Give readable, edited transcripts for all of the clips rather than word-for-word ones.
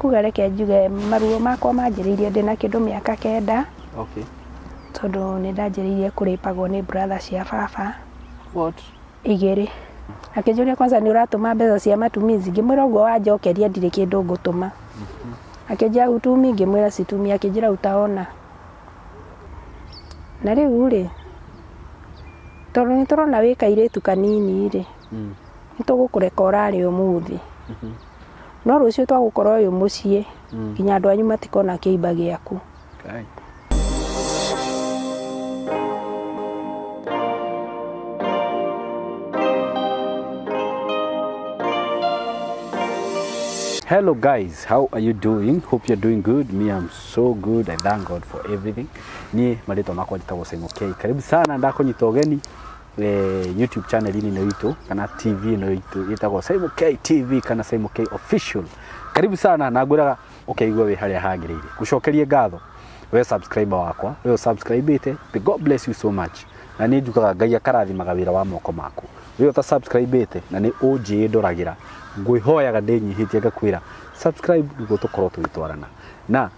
Kuga reke njuge maruo makwa manjĩrĩirie ndĩna kĩndũ mĩaka 9. Okay. Tondũ nĩ ndanjĩrĩirie kũrĩpagwo nĩ brother cia baba. What? Igĩrĩ. Akĩnjũria kwanza nĩ ũratũma mbeca cia matumizi, ngĩmwĩra ũguo wanjokeria ndirĩ kĩndũ ngũtũma. Akĩnjĩra utumi, ngĩmwĩra situmi, akĩnjĩra utaona. Na rĩu rĩ, tondũ nĩ tũrona wĩ kairĩtu kanini rĩ, nĩ tũgũkũreka ũrare ũmũthĩ. No rũciũ twagũkora ũyũ mũciĩ, nginya andũ anyu matikona kĩimba gĩaku. Okay. Hello guys, how are you doing? Hope you're doing good. Me, I'm so good. I thank God for everything. Niĩ marĩtwa makwa njĩtagwo Simon K. Karibu sana ndakũnyita ũgeni YouTube channel ĩno itũ kana TV ĩno itũ ĩtagwo Simon K TV kana Simon K Official. Karibu sana na ngwĩraga ũkeigua wĩ harĩa hagĩrĩire. Gũcokerie ngatho we subscriber wakwa, we subscribe-ĩte, God bless you so much. Na nĩ njugaga Ngai akarathimaga wĩra wa moko maku. We ũta subscribe-ĩte na nĩ ũnjĩĩ ndoragĩra, ngwĩhoyaga ndĩnyihĩtie ngakwĩra subscribe nĩguo tũkorwo tũgĩtwarana. Na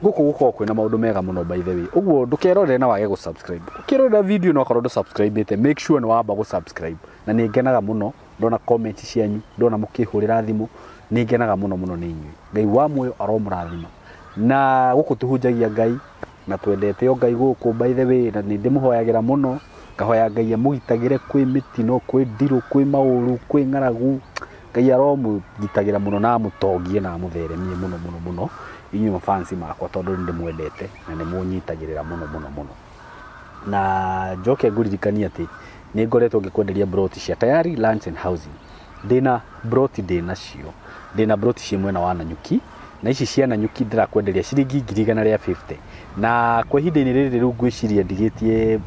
gũkũ gũkoragwo kwĩna maũndũ mega mũno by the way. Ũguo ndũkerorere na wage gũ-subscribe. Ũkĩrorera video no akorwo ndũ subscribe-ĩte, make sure nĩ wamba gũ-subscribe. Na nĩ ngenaga mũno ndona comment cianyu, ndona mũkĩhũrĩra thimũ, nĩ ngenaga mũno mũno nĩ inyuĩ. Ngai wa muoyo aromũrathima. Na gũkũ tũhunjagia Ngai na twendete o Ngai gũkũ by the way, na nĩ ndĩmũhoyagĩra mũno, ngahoya Ngai amũgitagĩre kwĩ mĩtino, kwĩ ndirũ, kwĩ maũru, kwĩ ng'aragu. Ngai aromũgitagĩra mũno na amũtongie na amũtheremie mũno mũno mũno inyuĩ mafansi makwa, tondũ nĩ ndĩmwendete na nĩ mũnyitagĩrĩra mũno mũno mũno. Na njoke ngũririkanie atĩ nĩ ngoretwo ngĩkwenderia broti cia Tayari Lands and Housing. Ndĩna broti ndĩnacio, ndĩna broti ciĩ mwena wa Nanyuki, na ici cia Nanyuki ndĩrakwenderia ciringi 150,000. Na kwa ihinda-inĩ rĩrĩ rĩu ngwĩciria ndigĩtie,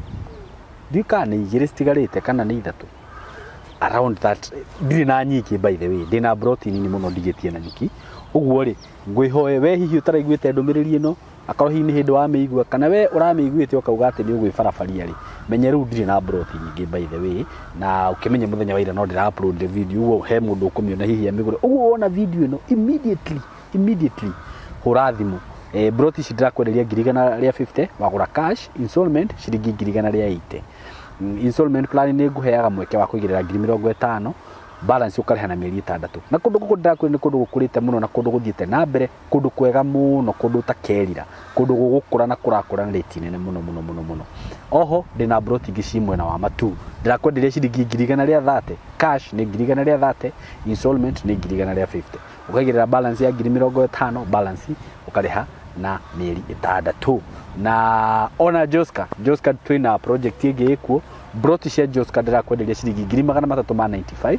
ndiũĩ kana nĩ 2 citigarĩte kana nĩ 3 around that. Ndirĩ na nyingĩ by the way, ndĩna broti nini mũno ndigĩtie Nanyuki. Ũguo rĩ, ngwĩhoe we hihi ũtaraiguĩte ndũmĩrĩri ĩno, akorwo hihi nĩ hĩndĩ wamĩigua kana we ũramĩiguĩte ũkauga atĩ nĩ ũgwĩbarabaria rĩ, menye rĩu ndirĩ na broti nyingĩ by the way. Na ũkĩmenye mũthenya wa ira no ndĩra upload video, ũguo he mũndũ ũkũmĩona hihi amĩgũre. Ũguo wona video ĩno immediately hũra thimũ. Broti ici ndĩrakwenderia 150,000, wagũra cash, installment ciringi 180,000. Installment plan nĩ ngũheaga mweke wa kũigĩrĩra 50,000, balance ũkarĩha na mĩeri 6. Na kũndũ gũkũ ndĩrakwĩra nĩ kũndũ gũkũrĩte mũno na kũndũ gũthiĩte na mbere, kũndũ kwega mũno, kũndũ ũtakerira, kũndũ gũgũkũra na kũrakũra na rate nene mũno mũno mũno mũno. Oho ndĩna broti ingĩ ci mwena wa Matuu, ndĩrakwenderia ciringi 130,000, cash nĩ 130,000, installment nĩ 150,000. Ũkaigĩrĩra balance ya 50,000, balance ũkarĩha na mĩeri 6. Na ona Joska, Joska twĩna project ĩngĩ ĩkuo, broti cia Joska ndĩrakwenderia ciringi 395,000,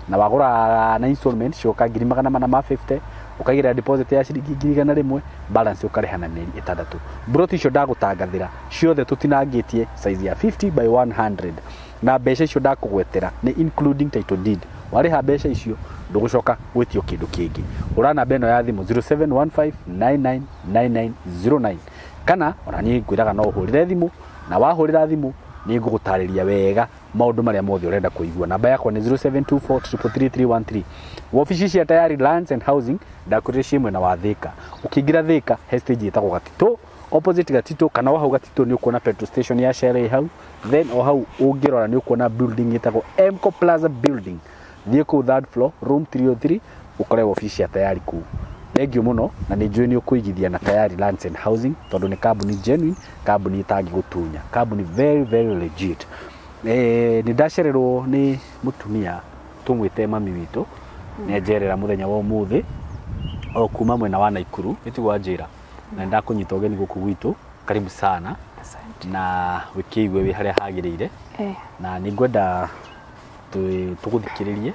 na wagũra na installment cioka 450,000, ũkaigĩrĩra deposit ya ciringi 100,000, balance ũkarĩha na mĩeri 6. Broti icio ndagũtangathĩra ciothe tũtinangĩtie size ya 50 by 100, na mbeca icio ndakũgwetera nĩ including title deed. Warĩha mbeca icio ndũgũcoka gwĩtio kĩndũ kĩngĩ. Hũra namba ĩno ya thimũ 0715999909, kana ona niĩ ngwĩraga no ũhũrĩre thimũ, na wahũrĩra thimũ nĩ ngũgũtarĩria wega maũndũ marĩa mothe ũrenda kũigua. Namba yakwa nĩ 0724333313. Wabici cia Tayari Lands and Housing ndakwĩrire ciĩ mwena wa Thika. Ũkĩingĩra Thika he stage ĩtagwo Gatitũ, opposite Gatitũ kana wa hau Gatitũ nĩ ũkuona petrol station ya Shell ĩ hau, then o hau ũngĩrora nĩ ũkuona building ĩtagwo Emco Plaza building. Thiĩ kũu third floor room 303 ũkore wabici cia Tayari kũu. Thengiũ mũno na nĩ njũĩ nĩ ũkũigithia na Tayari Lands and Housing tondũ nĩ kambuni genuine, kambuni ĩtangĩgũtunya, kambuni very very legit. Nĩ ndacererwo nĩ mũtumia tũmwĩte mami witũ, nĩ anjerera mũthenya wa ũmũthĩ o kuma mwena wa Naikuru, ĩtigwo anjĩra, na ndakũnyita ũgeni gũkũ gwitũ. Karibu sana. Asante. Na wĩkĩigue wĩ harĩa hagĩrĩire. Na nĩ ngwenda tũgũthikĩrĩrie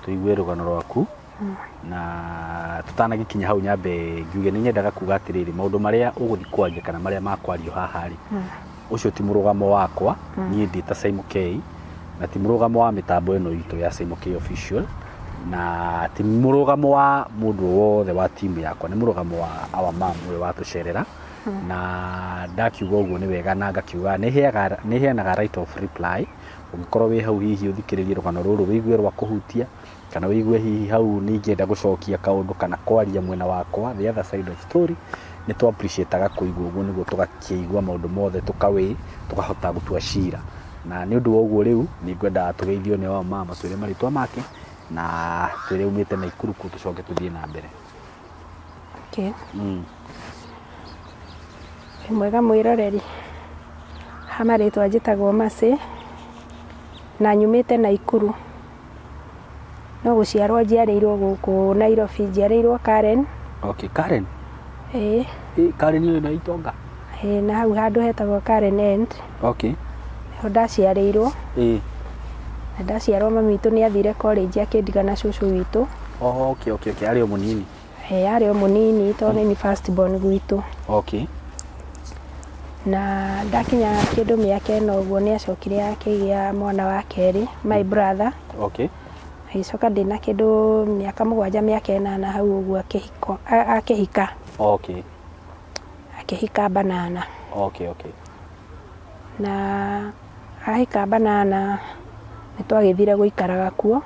tũigue rũgano rwaku, na tũtanagĩkinya hau nyambe ngiuge nĩ nyendaga kuga atĩrĩrĩ, maũndũ marĩa ũgũthiĩ kwaria kana marĩa makwario haha rĩ, ũcio ti mũrũgamo wakwa niĩ ndĩ ta Simon K, na ti mũrũgamo wa mĩtambo ĩno itũ ya Simon K Official, na ti mũrũgamo wa mũndũ wothe wa timu yakwa, nĩ mũrũgamo wa our mom ũrĩa watũcerera. Na ndakiuga ũguo nĩ wega, na ngakiuga nĩ heanaga right of reply. Ũngĩkorwo wĩ hau hihi ũthikĩrĩrie rũgano rũrũ wĩigue rwa kũhutia, Kana wĩigue hihi hau ningĩenda gũcokia kaũndũ kana kwaria mwena wakwa, the other side of story, nĩ tũ appreciate-aga kũigua ũguo nĩguo tũgakĩigua maũndũ mothe, tũkawĩ tũkahota gũtua cira. Na nĩ ũndũ wa ũguo rĩu nĩ ngwenda tũgeithio nĩ wa mama, twĩre marĩtwa make na twĩre umĩte Naikuru kũ, tũcoke tũthiĩ na mbere. Okay. Wĩ mwega mwĩroreri. Ha marĩtwa njĩtagwo Mercy na nyumĩte Naikuru. No gũciarwo njiarĩirwo gũkũ Nairobi, njiarĩirwo Karen. Okay, Karen. Ĩĩ. Eh, Karen ĩyo na itonga. Ĩĩ, na hau handũ hetagwo Karen End. Nĩho ndaciarĩirwo. Na ndaciarwo mami witũ nĩ athire college akĩndiga na cũcũ witũ. Oh, okay. Arĩ o mũnini. Ĩĩ, arĩ o mũnini tondũ nĩ niĩ first born gwitũ. Na ndakinya kĩndũ mĩaka ĩno ũguo nĩ acokire akĩgĩa mwana wa kerĩ, my brother. Agĩcoka ndĩna kĩndũ mĩaka 7 mĩaka 8 hau ũguo akĩhika. Akĩhika banana. Na ahika banana nĩ twagĩthire gũikaraga kuo.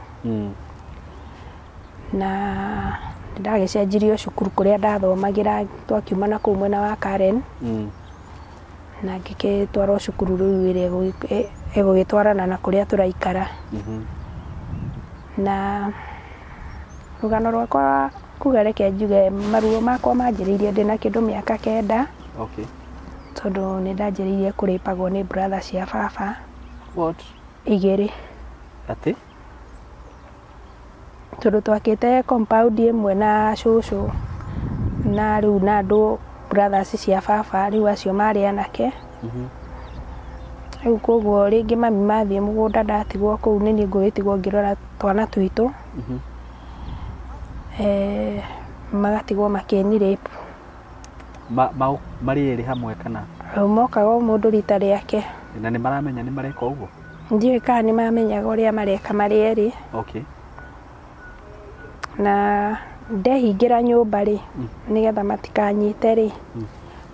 Na ndagĩcenjirio cukuru kũrĩa ndathomagĩra, twakiuma na kũu mwena wa Karen. Na ngĩgĩtwarwo cukuru rĩu ĩrĩa ĩgũgĩtwarana na kũrĩa tũraikara. Na rũgano rwakwa kuga reke njuge maruo makwa manjĩrĩirie ndĩna kĩndũ mĩaka 9. Tondũ nĩ ndanjĩrĩirie kũrĩpagwo nĩ brother cia baba. What? 2. Atĩ? Tondũ twakĩte compound ĩmwe na cũcũ na rĩu na andũ brothers cia baba, rĩu acio marĩ anake. Rĩu koguo rĩngĩ mami mathiĩ mũgũnda ndatigwo kũu nĩ niĩ ngũgĩtigwo ngĩrora twana twitũ. Magatigwo makĩni rape. Marĩ erĩ hamwe kana? Mokaga o mũndũ rita rĩake. Na nĩ maramenya nĩ mareka ũguo? Ndiũĩ kana nĩ mamenyaga ũrĩa mareka marĩ erĩ. Na ndehingĩra nyũmba rĩ, nĩgetha matikanyite rĩ,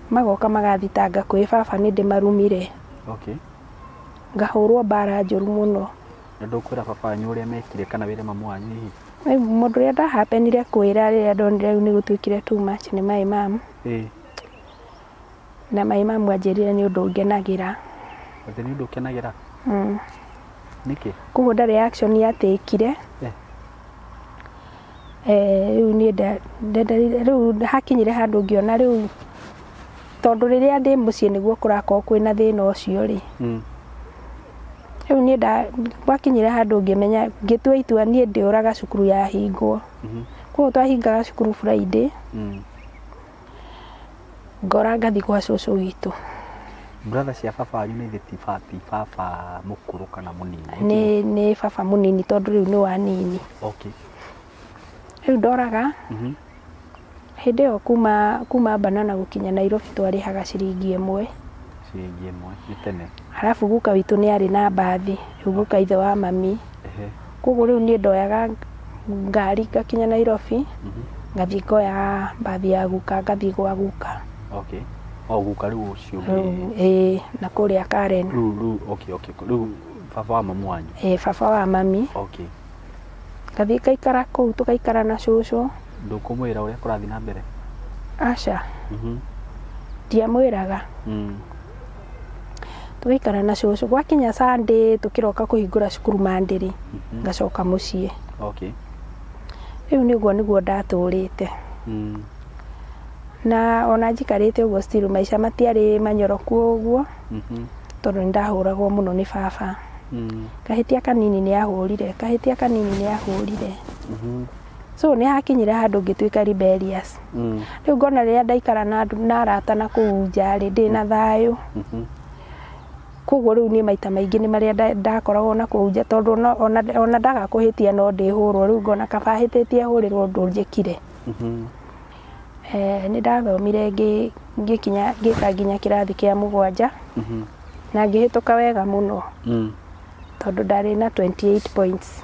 magoka magathitanga kwĩ baba nĩ ndĩmarumire. Ngahũrwo mbara njũru mũno. Na ndũkwĩra baba wanyu ũrĩa mekire kana wĩre mamu wanyu hihi? Rĩu mũndũ ũrĩa ndahapenire kwĩra rĩrĩa ndonire rĩu nĩ gũtuĩkire too much nĩ my mum. Na my mum anjĩrire nĩ ũndũ ngenagĩra. Atĩ nĩ ũndũ ũkenagĩra? Nĩkĩ? Koguo ndarĩ action yatĩkire. Rĩu niĩ rĩu hakinyire handũ ngĩona rĩu tondũ rĩrĩa ndĩ mũciĩ nĩguo kũrakorwo kwĩna thĩna ũcio rĩ. Rĩu niĩ gwakinyire handũ ngĩmenya ngĩtua itua niĩ ndĩũraga cukuru yahingwo. Koguo twahingaga cukuru Friday. Ngora ngathiĩ gwa cũcũ witũ. Brother cia baba wanyu nĩ ti baba mũkũrũ kana mũnini? Nĩ baba mũnini tondũ rĩu nĩ wanini. Rĩu ndoraga. Hĩndĩ ĩyo kuma banana gũkinya Nairobi twarĩhaga ciringi 1. Ciringi 1 nĩ tene. Halafu guka witũ nĩ arĩ na mbathi, rĩu guka ithe wa mami. Koguo rĩu niĩ ndoyaga ngari ngakinya Nairobi, ngathiĩ ngoya mbathi ya guka ngathiĩ gwa guka. O guka rĩu ũcio ũngĩ. Ĩĩ, na kũrĩa Karen. Rĩu, okay. Rĩu baba wa mamu wanyu. Ĩĩ, baba wa mami. Ngathiĩ ngaikara kũu tũgaikara na cũcũ. Ndũkũmwĩra ũrĩa kũrathiĩ na mbere? Aca. Ndiamwĩraga. Tũgaikara na cũcũ. Gwakinya Sunday tũkĩroka kũhingũra cukuru Monday rĩ, ngacoka mũciĩ. Rĩu nĩguo nĩguo ndatũrĩte. Na ona njikarĩte ũguo still maica matiarĩ manyoroku ũguo. Tondũ nĩ ndahũragwo mũno nĩ baba. Kahĩtia kanini nĩ ahũrire, kahĩtia kanini nĩ ahũrire. So nĩ hakinyire handũ ngĩtuĩka rebellious. Rĩu ngona rĩrĩa ndaikara na arata na kũu nja rĩ, ndĩna thayũ. Koguo rĩu niĩ maita maingĩ nĩ marĩa ndakoragwo na kũu nja tondũ ona ndaga kũhĩtia no ndĩhũrwo, rĩu ngona kaba hĩtĩtie hũrĩrwo ũndũ njĩkire. Nĩ ndathomire ngĩkinya ngĩka nginya kĩrathi kĩa 7 na ngĩhĩtũka wega mũno. Tondũ ndarĩ na 28 points.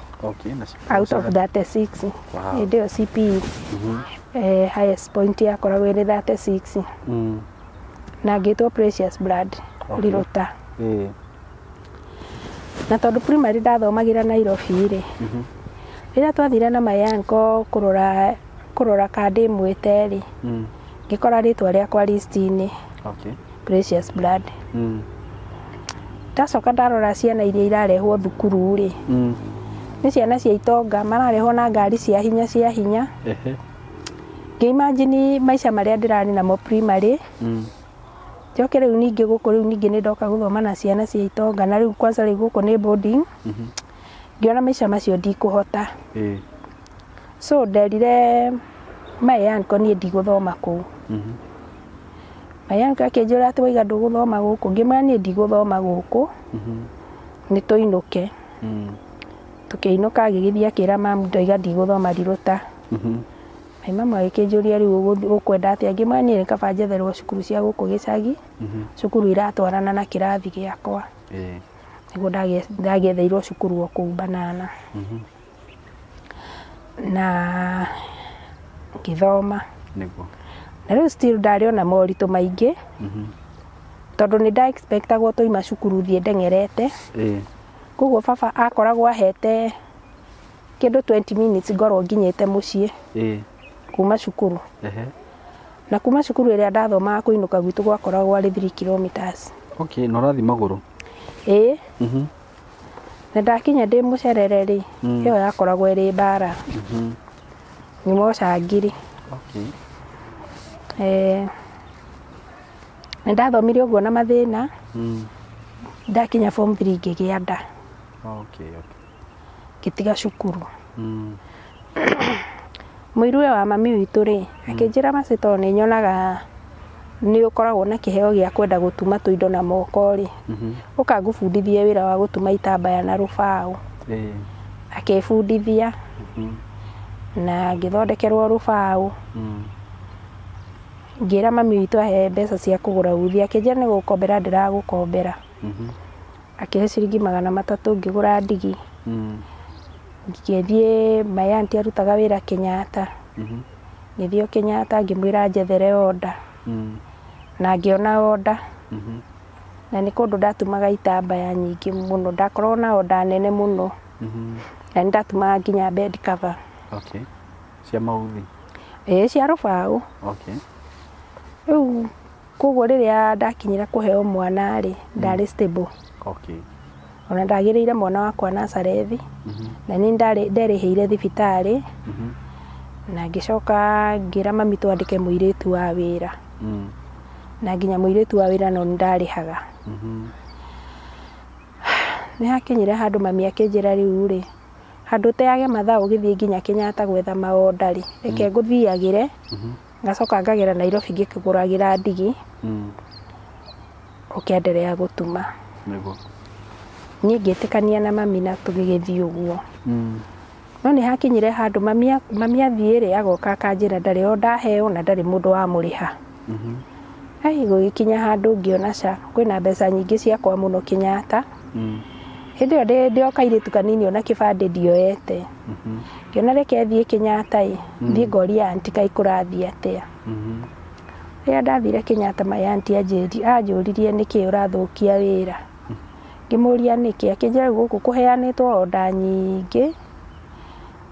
Out of 36. Hĩndĩ ĩyo CPE. Highest point yakoragwo ĩrĩ 36. Na ngĩtwo Precious Blood Rirũta. Na tondũ primary ndathomagĩra Nairobi rĩ, Rĩrĩa twathire na my uncle kũrora kũrora kandi ĩmwĩte rĩ, ngĩkora rĩtwa rĩakwa list-inĩ. Okay. Precious Blood. Ndacoka ndarora ciana iria irarehwo thukuru rĩ, nĩ ciana cia itonga mararehwo na ngari cia hinya cia hinya. Ehe. Ngĩimagine maica marĩa ndĩrarĩ namo primary, njoke rĩu ningĩ gũkũ rĩu ningĩ nĩ ndoka gũthoma na ciana cia itonga, na rĩu kwanza rĩu gũkũ nĩ boarding. Ngĩona maica macio ndikũhota. So nderire my uncle niĩ ndigũthoma kũu. My uncle akĩnjĩra atĩ waiga ndũgũthoma gũkũ, ngĩmwĩra niĩ ndigũthoma gũkũ, nĩ tũinũke. Tũkĩinũka agĩgĩthiĩ akĩra mamu ndoiga ndigũthoma Riruta. My mamu agĩkĩnjũria rĩu ũkwenda atĩa, ngĩmwĩra niĩ nĩ kaba njetherwo cukuru cia gũkũ gĩcagi, cukuru iratwarana na kĩrathi gĩakwa. Nĩguo ndagĩetheirwo cukuru o kũu Banana. Na ngĩthoma. Nĩguo. Na rĩu still ndarĩ ona moritũ maingĩ, tondũ nĩ nda expectagwo twaima cukuru thiĩ ndeng'erete. Koguo baba akoragwo ahete kĩndũ 20 minutes ngorwo nginyĩte mũciĩ kuma cukuru. Ehe. Na kuma cukuru ĩrĩa ndathomaga kũinũka gwitũ gwakoragwo arĩ 3 kilometers. Okay, na ũrathiĩ magũrũ? Ĩĩ. Na ndakinya ndĩ mũcerere rĩ, ĩyo yakoragwo ĩrĩ mbara. Nyuma ũcangiri. Okay. Nĩ ndathomire ũguo na mathĩna. Ndakinya form 3 ngĩgĩa nda. Okay, okay. Ngĩtiga cukuru. Mũiruwe wa mami witũ rĩ, akĩnjĩra Mercy tondũ nĩ nyonaga nĩ ũkoragwo na kĩheo gĩa kwenda gũtuma tũindo na moko rĩ, ũka ngũbundithie wĩra wa gũtuma itambaya na rũbaũ. Akĩbundithia na ngĩthondekerwo rũbaũ. Ngĩra mami witũ ahe mbeca cia kũgũra uthi, akĩnjĩra nĩ gũkombera ndĩragũkombera. Akĩhe ciringi 300 ngĩgũra ndigi. Ngĩthiĩ, my auntie arutaga wĩra Kenyatta. Ngĩthiĩ o Kenyatta ngĩmwĩra njethere order. Na ngĩona order. Na nĩ kũndũ ndatumaga itambaya nyingĩ mũno, ndakoragwo na order nene mũno. Na nĩ ndatumaga nginya bed cover. Okay. Cia mauthi? Ĩĩ, cia rũbaũ. Okay. Rĩu koguo rĩrĩa ndakinyire kũheo mwana rĩ, ndarĩ stable. Okay. Ona ndagĩrĩire mwana wakwa nacarethi. Na nĩ nderĩhĩire thibitarĩ. Na ngĩcoka ngĩra mami twandĩke mũirĩtu wa wĩra. Na nginya mũirĩtu wa wĩra no nĩ ndarĩhaga. Nĩ hakinyire handũ mami akĩnjĩra rĩu rĩ, handũ ũteage mathaa ũgĩthiĩ nginya Kenyatta gwetha maonda rĩ, reke ngũthiagĩre, ngacoka ngagera Nairobi ngĩkũgũragĩra ndigi, ũkĩenderea gũtuma. Nĩguo. Niĩ ngĩtĩkania na mami na tũgĩgĩthiĩ ũguo. No nĩ hakinyire handũ mami athiĩ rĩ, agoka akanjĩra ndarĩ o ndaheo na ndarĩ mũndũ wamũrĩha. Ai, gũgĩkinya handũ ngĩona ca kwĩna mbeca nyingĩ ciakwa mũno Kenyatta. Hĩndĩ ĩyo ndĩ o kairĩtu kanini ona kĩbandĩ ndioete. Ngĩona reke thiĩ Kenyatta ĩ, thiĩ ngorie auntie kaĩ kũrathiĩ atĩa. Rĩrĩa ndathire Kenyatta my auntie anjũririe nĩkĩ ũrathũkia wĩra. Ngĩmũria nĩkĩ, akĩnjĩra rĩu gũkũ kũheanĩtwo order nyingĩ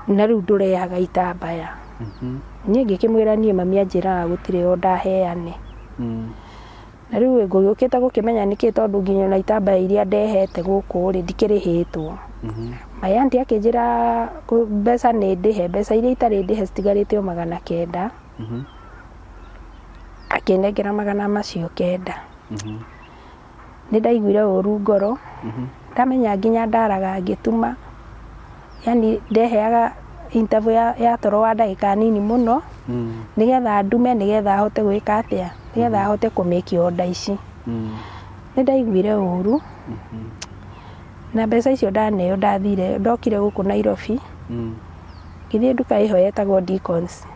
na rĩu ndũrehaga itambaya. Niĩ ngĩkĩmwĩra niĩ mami anjĩraga gũtirĩ order heane. Na rĩu ngũgĩũkĩte gũkĩmenya nĩkĩ tondũ nginya ona itambaya iria ndehete gũkũ rĩ ndikĩrĩhĩtwo. My auntie akĩnjĩra mbeca nĩ ndĩhe, mbeca iria itarĩ ndĩhe citigarĩte o 900. Akĩnengera 900. Nĩ ndaiguire ũru ngoro. Ndamenya nginya ndaraga ngĩtuma. Yani ndeheaga interval ya toro wa ndagĩka nini mũno, nĩgetha ndume, nĩgetha hote gwĩka atĩa, nĩgetha hote kũmĩki order ici. Nĩ ndaiguire ũru. Na mbeca icio ndaneo ndathire ndokire gũkũ Nairobi. Ngĩthiĩ nduka ĩho yetagwo Deacons.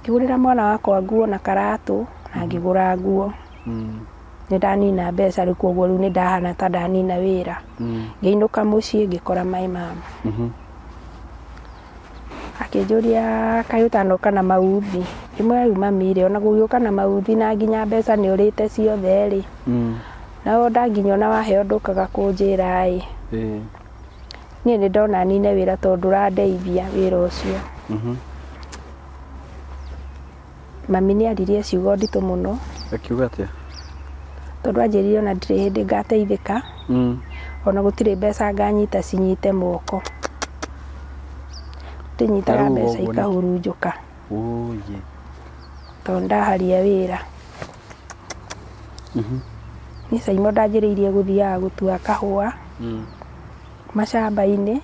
Ngĩgũrĩra mwana wakwa nguo na karatũ na ngĩgũra nguo. Nĩ ndanina mbeca rĩu koguo rĩu nĩ ndahana ta ndanina wĩra. Ngĩinũka mũciĩ ngĩkora my mom. Akĩnjũria kaĩ ũtanoka na mauthi. Ngĩmwĩra rĩu mami rĩ, ona gũgĩũka na mauthi na nginya mbeca nĩ ũrĩte ciothe rĩ. Na onda nginya ona waheo ndũkaga kũnjĩra ĩ. Niĩ nĩ ndona nine wĩra tondũ ndũrandeithia wĩra ũcio. Mami nĩ aririe ciugo nditũ mũno. Akiuga atĩa? Tondũ anjĩrire ona ndirĩ hĩndĩ ngateithĩka. Ona gũtirĩ mbeca nganyita cinyite moko. Ndĩnyitaga mbeca ikahurunjũka. Oye. Tondũ ndaharia wĩra. Niĩ Saimo ndanjĩrĩirie gũthiaga gũtua kahũa macamba-inĩ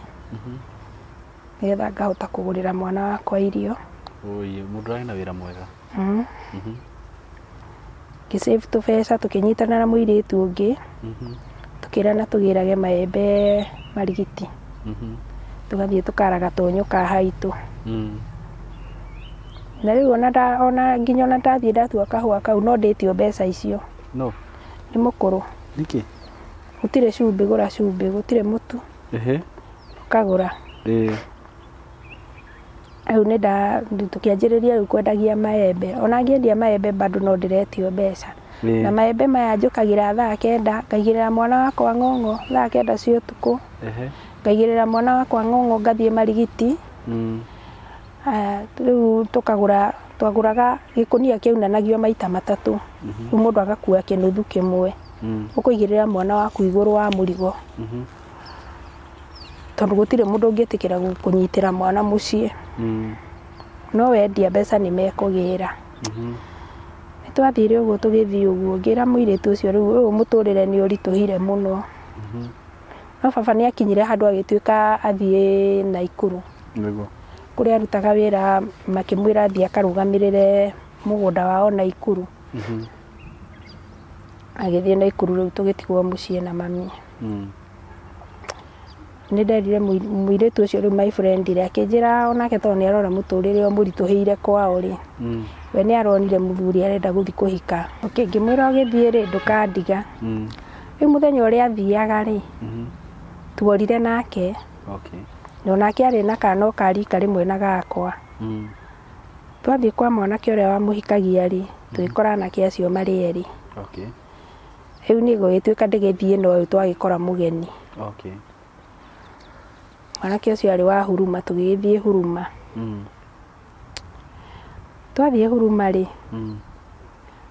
nĩgetha ngahota kũgũrĩra mwana wakwa irio. Oye, mũndũ arĩ na wĩra mwega. Ngĩsave tũbeca tũkĩnyitana na mũirĩtu ũngĩ. Tũkĩrana tũgĩrage maembe marigiti. Tũgathiĩ tũkaraga tonyo ka haitũ. Na rĩu ona nginya ona ndathiĩ ndatua kahũa kau no ndĩtio mbeca icio. No. Nĩ mũkũrũ. Nĩkĩ? Gũtirĩ cumbĩ, gũra cumbĩ, gũtirĩ mũtu. Ũkagũra. Rĩu nĩ tũkĩanjĩrĩria rĩu kwendagia maembe. Ona ngĩendia maembe bado no ndĩretio mbeca. Na maembe maya njũkagĩra thaa 9 ngaigĩrĩra mwana wakwa ng'ong'o thaa 9 cia ũtukũ. Ngaigĩrĩra mwana wakwa ng'ong'o ngathiĩ marigiti. Rĩu tũkagũra twagũraga gĩkũnia kĩaunanagio maita matatũ. Rĩu mũndũ agakua kĩnuthu kĩmwe. Ũkũigĩrĩra mwana waku igũrũ wa mũrigo. Tondũ gũtirĩ mũndũ ũngĩtĩkĩra kũnyitĩra mwana mũciĩ. No wendia mbeca nĩ mekũgĩra. Nĩ twathire ũguo tũgĩthiĩ ũguo ngĩra mũirĩtu ũcio rĩu ũyũ mũtũrĩre nĩ ũritũhire mũno. No baba nĩ akinyire handũ agĩtuĩka athiĩ Naikuru. Nĩguo. Kũrĩa arutaga wĩra makĩmwĩra athiĩ akarũgamĩrĩre mũgũnda wao Naikuru. Agĩthiĩ Naikuru rĩu tũgĩtigwo mũciĩ na mami. Nĩ nderire mũirĩtu ũcio rĩu my friend rĩ akĩnjĩra onake tondũ nĩ arona mũtũrĩre ũmũritũhĩire kwao rĩ. We nĩ aronire mũthuri arenda gũthiĩ kũhika. Okay, ngĩmwĩra ũgĩthiĩ rĩ ndũkandiga. Rĩu mũthenya ũrĩa athiaga rĩ tuorire nake. Okay. Na onake arĩ na kana o ka rika rĩmwe na gakwa. Twathiĩ kwa mwanake ũrĩa wamũhikagia rĩ tũgĩkora anake acio marĩ erĩ. Okay. Rĩu niĩ gũgĩtuĩka ndĩgĩthiĩ no ũyũ twagĩkora mũgeni. Okay. Mwanake ũcio arĩ wa Huruma tũgĩgĩthiĩ Huruma. Twathiĩ Huruma rĩ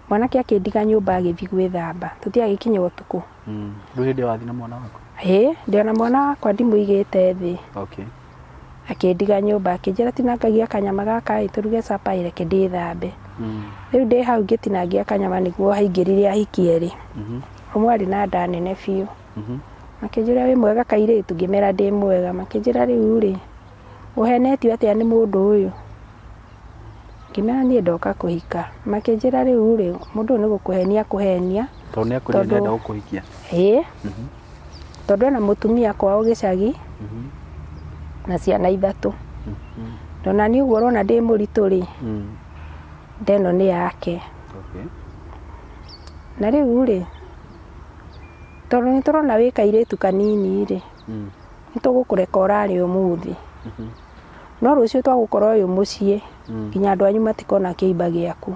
mwanake akĩndiga nyũmba agĩthiĩ gwĩthamba. Tũtiagĩkinya ũtukũ. Rĩu hĩndĩ ĩyo wathiĩ na mwana waku? Ĩĩ, ndĩ mwana wakwa ndimũigĩte thĩ. Okay. Akĩndiga nyũmba akĩnjĩra tinangagia kanyama gaka ĩ tũruge capa ĩ reke ndĩthambe. Rĩu ndĩ hau ngĩtinangia kanyama nĩguo haingĩrire ahiki erĩ. Ũmwe arĩ na nda nene biũ. Makĩnjĩra wĩ mwega kairĩtu ngĩmera ndĩ mwega. Makĩnjĩra rĩu rĩ ũhenetio atĩa nĩ mũndũ ũyũ? Ngĩmera niĩ ndoka kũhika. Makĩnjĩra rĩu rĩ mũndũ ũyũ nĩ gũkũhenia kũhenia. Tondũ nĩ akwĩrire nĩarenda gũkũhikia. Ĩĩ. Tondũ ena mũtumia kwao gĩcagi na ciana 3. Ndona niĩ ũguo ũrona ndĩ mũritũ rĩ nda ĩno nĩ yake. Okay. Na rĩu rĩ tondũ nĩ tũrona wĩ kairĩtu kanini rĩ nĩ tũgũkũreka ũrare ũmũthĩ. No rũciũ twagũkora ũyũ mũciĩ nginya andũ anyu matikona kĩimba gĩaku.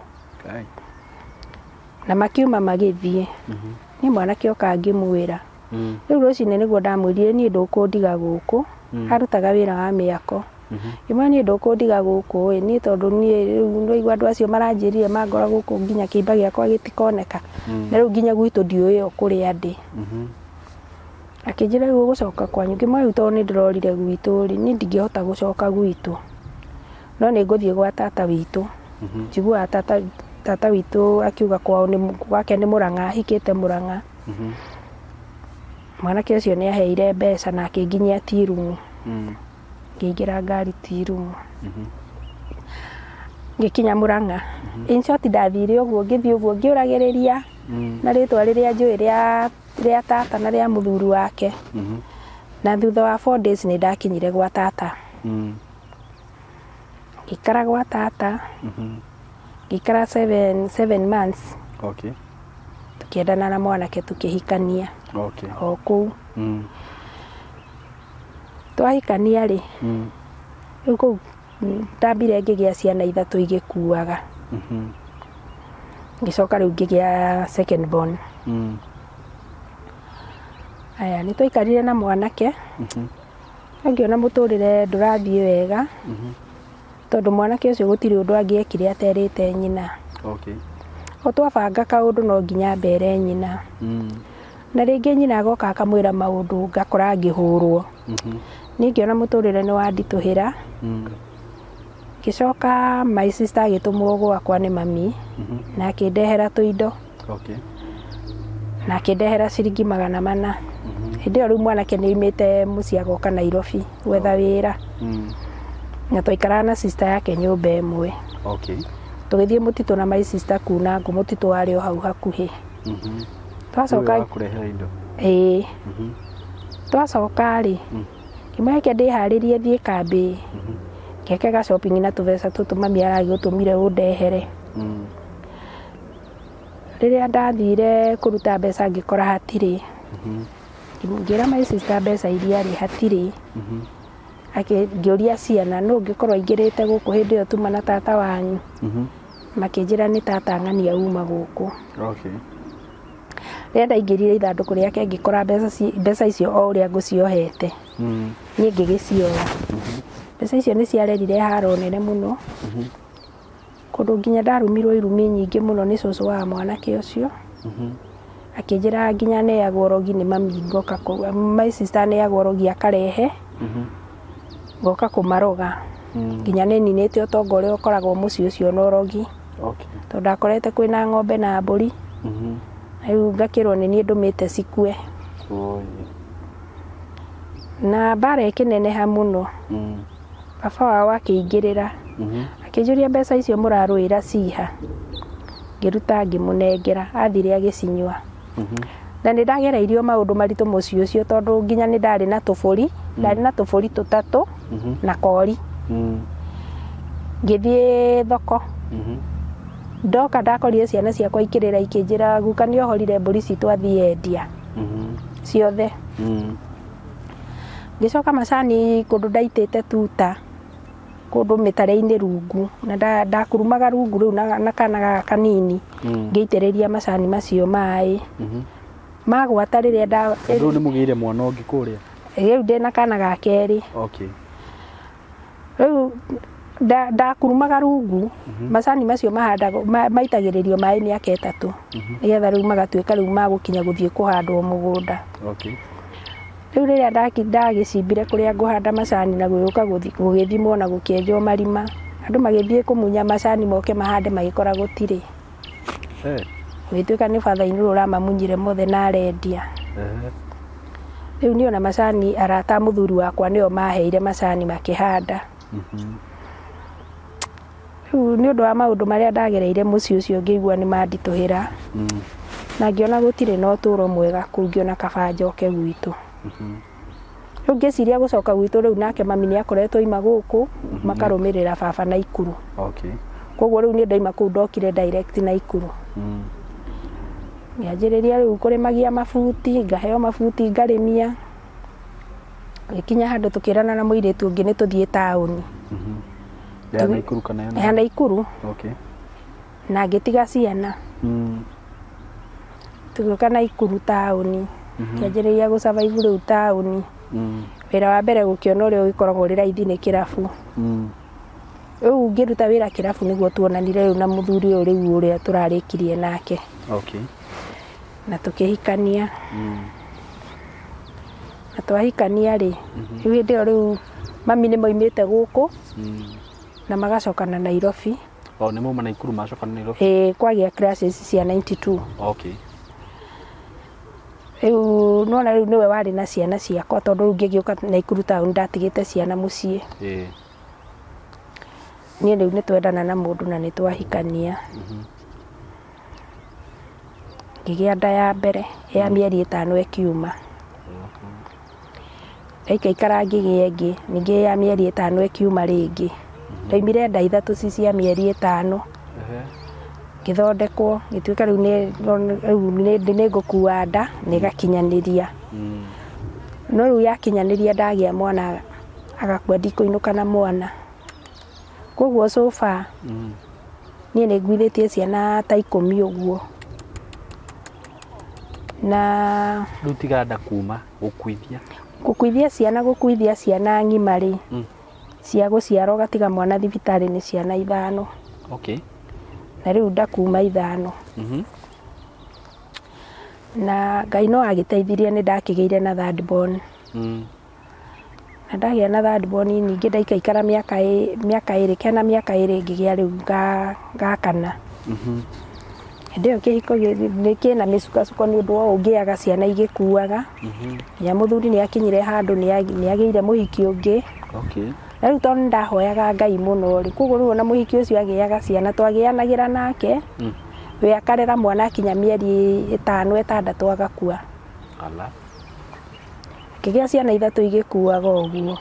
Na makiuma magĩthiĩ. Niĩ mwanake oka ngĩmwĩra. Rĩu rũcinĩ nĩguo ndamwĩrire niĩ ndũkũndiga gũkũ. Arutaga wĩra wa mĩako. Ngĩmwĩra niĩ ndũkũndiga gũkũ ĩ niĩ tondũ niĩ rĩu nĩwaigua andũ acio maranjĩrire mangora gũkũ nginya kĩimba gĩakwa gĩtikoneka. Na rĩu nginya gwitũ ndiũĩ o kũrĩa ndĩ. Akĩnjĩra rĩu ũgũcoka kwanyu. Ngĩmwĩra rĩu tondũ nĩ ndĩrorire gwitũ rĩ niĩ ndingĩhota gũcoka gwitũ. No nĩ ngũthiĩ gwa tata witũ. Njiguaga tata witũ akiuga kwao gwake nĩ Mũrang'a ahikĩte Mũrang'a. Mwanake ũcio nĩ aheire mbeca na akĩnginyia Tirumu. Ngĩingĩra ngari Tirumu. Ngĩkinya Mũrang'a. In short ndathire ũguo ngĩthiĩ ũguo ngĩũragĩrĩria na rĩtwa rĩrĩa njũĩ rĩa tata na rĩa mũthuri wake. Na thutha wa 4 days nĩ ndakinyire gwa tata. Ngĩikara gwa tata. Ngĩikara 7 months. Okay. Tũkĩendana na mwanake tũkĩhikania. Okay. O kũu. Twahikania rĩ rĩu kũu ndambire ngĩgĩa ciana 3 igĩkuaga. Ngĩcoka rĩu ngĩgĩa second born. Aya nĩ twaikarire na mwanake. Ngĩona mũtũrĩre ndũrathiĩ wega tondũ mwanake ũcio gũtirĩ ũndũ angĩekire aterĩte nyina. Okay. O twabanga kaũndũ no nginya mbere nyina. Na rĩngĩ nyina agoka akamwĩra maũndũ ngakora ngĩhũrwo. Niĩ ngĩona mũtũrĩre nĩ wanditũhĩra. Ngĩcoka my sister agĩtũmwo gwakwa nĩ mami na akĩndehera tũindo. Okay. Na akĩndehera ciringi 400. Hĩndĩ ĩyo rĩu mwanake nĩ oimĩte mũciĩ agoka Nairobi gwetha wĩra. Na twaikaraga na sister yake nyũmba ĩmwe. Okay. Tũgĩthiĩ mũtitũ na my sister kuna ngũ, mũtitũ warĩ o hau hakuhĩ. Twacoka kũrehera indo. Ĩĩ. Twacoka rĩ, ngĩmwĩra ndĩharĩrie thiĩ kambĩ. Ngeke ga shopping na tũbeca tũtũ mami aragĩgũtũmire ũndehere. Rĩrĩa ndathire kũruta mbeca ngĩkora hatirĩ. Ngĩra my sister mbeca iria rĩ hatirĩ. Ngĩũria ciana nũ ũngĩkorwo aingĩrĩte gũkũ hĩndĩ ĩyo tuma na tata wanyu. Makĩnjĩra nĩ tata ng'ania uma gũkũ. Okay. Rĩrĩa ndaingĩrire ithandũkũ rĩake ngĩkora mbeca icio o ũrĩa ngũciohete. Niĩ ngĩgĩcioya. Mbeca icio nĩ ciarerire haro nene mũno. Kũndũ nginya ndarumirwo irumi nyingĩ mũno nĩ cũcũ wa mwanake ũcio. Akĩnjĩra nginya neagwo rogi nĩ mami ngoka my sister neagwo rogi akarehe. Ngoka kũmaroga. Nginya nĩ ninĩte ũtonga ũrĩa ũkoragwo mũciĩ ũcio na ũrogi. Okay. Tondũ ndakorete kwĩna ng'ombe na mbũri. Rĩu ngakĩrwo nĩ niĩ ndũmĩte cikue. Na mbara ĩkĩneneha mũno. Baba wao akĩingĩrĩra. Akĩnjũria mbeca icio mũrarũĩra ciha. Ngĩruta ngĩmũnengera, athire agĩcinyua. Na nĩ ndagereirio maũndũ maritũ mũciĩ ũcio tondũ nginya nĩ ndarĩ na tũbũri, ndarĩ na tũbũri tũtatũ na kori. Ngĩthiĩ thoko. Ndoka ndakorire ciana ciakwa ikĩrĩra ikĩnjĩra guka nĩ ohorire mbũri citũ athiĩ endia ciothe. Ngĩcoka macani kũndũ ndaitĩte tuta kũndũ mĩtare-inĩ rungu na ndakurumaga rungu rĩu na kana gaka kanini ngĩitĩrĩria macani macio maĩ. Magwata rĩrĩa nda Rĩu nĩ mũgĩire mwana ũngĩ kũrĩa? Rĩu ndĩna kana ga kerĩ. Okay. Rĩu ndakurumaga rungu macani macio mahandagwo maitagĩrĩrio maĩ mĩaka 3 nĩgetha rĩu magatuĩka rĩu magũkinya gũthiĩ kũhandwo mũgũnda. Okay. Rĩu rĩrĩa ndagĩcimbire kũrĩa ngũhanda macani na gũgĩũka gũgĩthimwo na gũkĩenjwo marima, andũ magĩthiĩ kũmunya macani moke mahande magĩkora gũtirĩ. Gũgĩtuĩka nĩ batha-inĩ ũrĩa ũramamunyire mothe na arendia. Rĩu niĩ ona macani arata a mũthuri wakwa nĩo maheire macani makĩhanda. Rĩu nĩ ũndũ wa maũndũ marĩa ndagereire mũciĩ ũcio ngĩigua nĩ manditũhĩra. Na ngĩona gũtirĩ na ũtũro mwega kũu, ngĩona kaba njoke gwitũ. Rĩu ngĩciria gũcoka gwitũ rĩu nake mami nĩ akoretwo oima gũkũ makarũmĩrĩra baba Naikuru. Okay. Koguo rĩu niĩ ndaima kũu ndokire direct Naikuru. Ngĩanjĩrĩria rĩu kũrĩmagia mabuti, ngaheo mabuti ngarĩmia. Gĩkinya handũ tũkĩrana na mũirĩtu ũngĩ nĩ tũthiĩ taũni. Ya Naikuru kana ya Naikuru? Okay. Na ngĩtiga ciana. Tũgĩũka Naikuru taũni. Ngĩanjĩrĩria gũ survive rĩu taũni. Wĩra wa mbere gũkĩona ũrĩa ũgĩkoragwo ũrĩ raithi nĩ kĩrabu. Rĩu ngĩruta wĩra kĩrabu nĩguo tuonanire rĩu na mũthuri ũyũ rĩu ũrĩa tũrarĩkirie nake. Okay. Na tũkĩhikania. Na twahikania rĩ, rĩu hĩndĩ ĩyo rĩu mami nĩ moimĩte gũkũ na magacokana Nairobi. Oh, nĩ mauma Naikuru macokana Nairobi? Ĩĩ, kwagĩa classes cia 92. Okay. Rĩu nĩwona rĩu nĩwe warĩ na ciana ciakwa tondũ rĩu ngĩgĩũka Naikuru taũni ndatigĩte ciana mũciĩ. Ĩĩ. Niĩ rĩu nĩ twendana na mũndũ na nĩ twahikania. Ngĩgĩa nda ya mbere ya mĩeri 5 ĩkiuma. Ndaikaikara ngĩgĩa ĩngĩ, ningĩ ya mĩeri 5 ĩkiuma rĩngĩ. Ndaimire nda 3 ci cia mĩeri 5. Ngĩthondekwo, ngĩtuĩka rĩu nĩ ngũkua nda na ĩgakinyanĩria. No rĩu yakinyanĩria ndagĩa mwana agakua ndikũinũka na mwana. Koguo so far niĩ nĩ nguithĩtie ciana ta 10 ũguo. Na Rĩu tiga nda kuma gũkuithia. Gũkuithia ciana ng'ima rĩ, cia gũciarwo ũgatiga mwana thibitarĩ nĩ ciana 5. Okay. Na rĩu ndakuma 5. Na Ngai no agĩteithirie nĩ ndakĩgĩire na third born. Na ndagĩa na third born ningĩ ndaikaikara mĩaka 2 kena mĩaka 2 ngĩgĩa rĩu gakana. Hĩndĩ ĩyo kĩhiko nĩ kĩna mĩcukacuko nĩ ũndũ wa ũngĩaga ciana igĩkuaga. Nginya mũthuri nĩ akinyire handũ nĩ agĩire mũhiki ũngĩ. Okay. Na rĩu tondũ nĩndahoyaga Ngai mũno rĩ, koguo rĩu ona mũhiki ũcio agĩaga ciana twagĩanagĩra nake. We akarera mwana akinya mĩeri 5 6 agakua. Ala. Akĩgĩa ciana 3 igĩkuaga ũguo.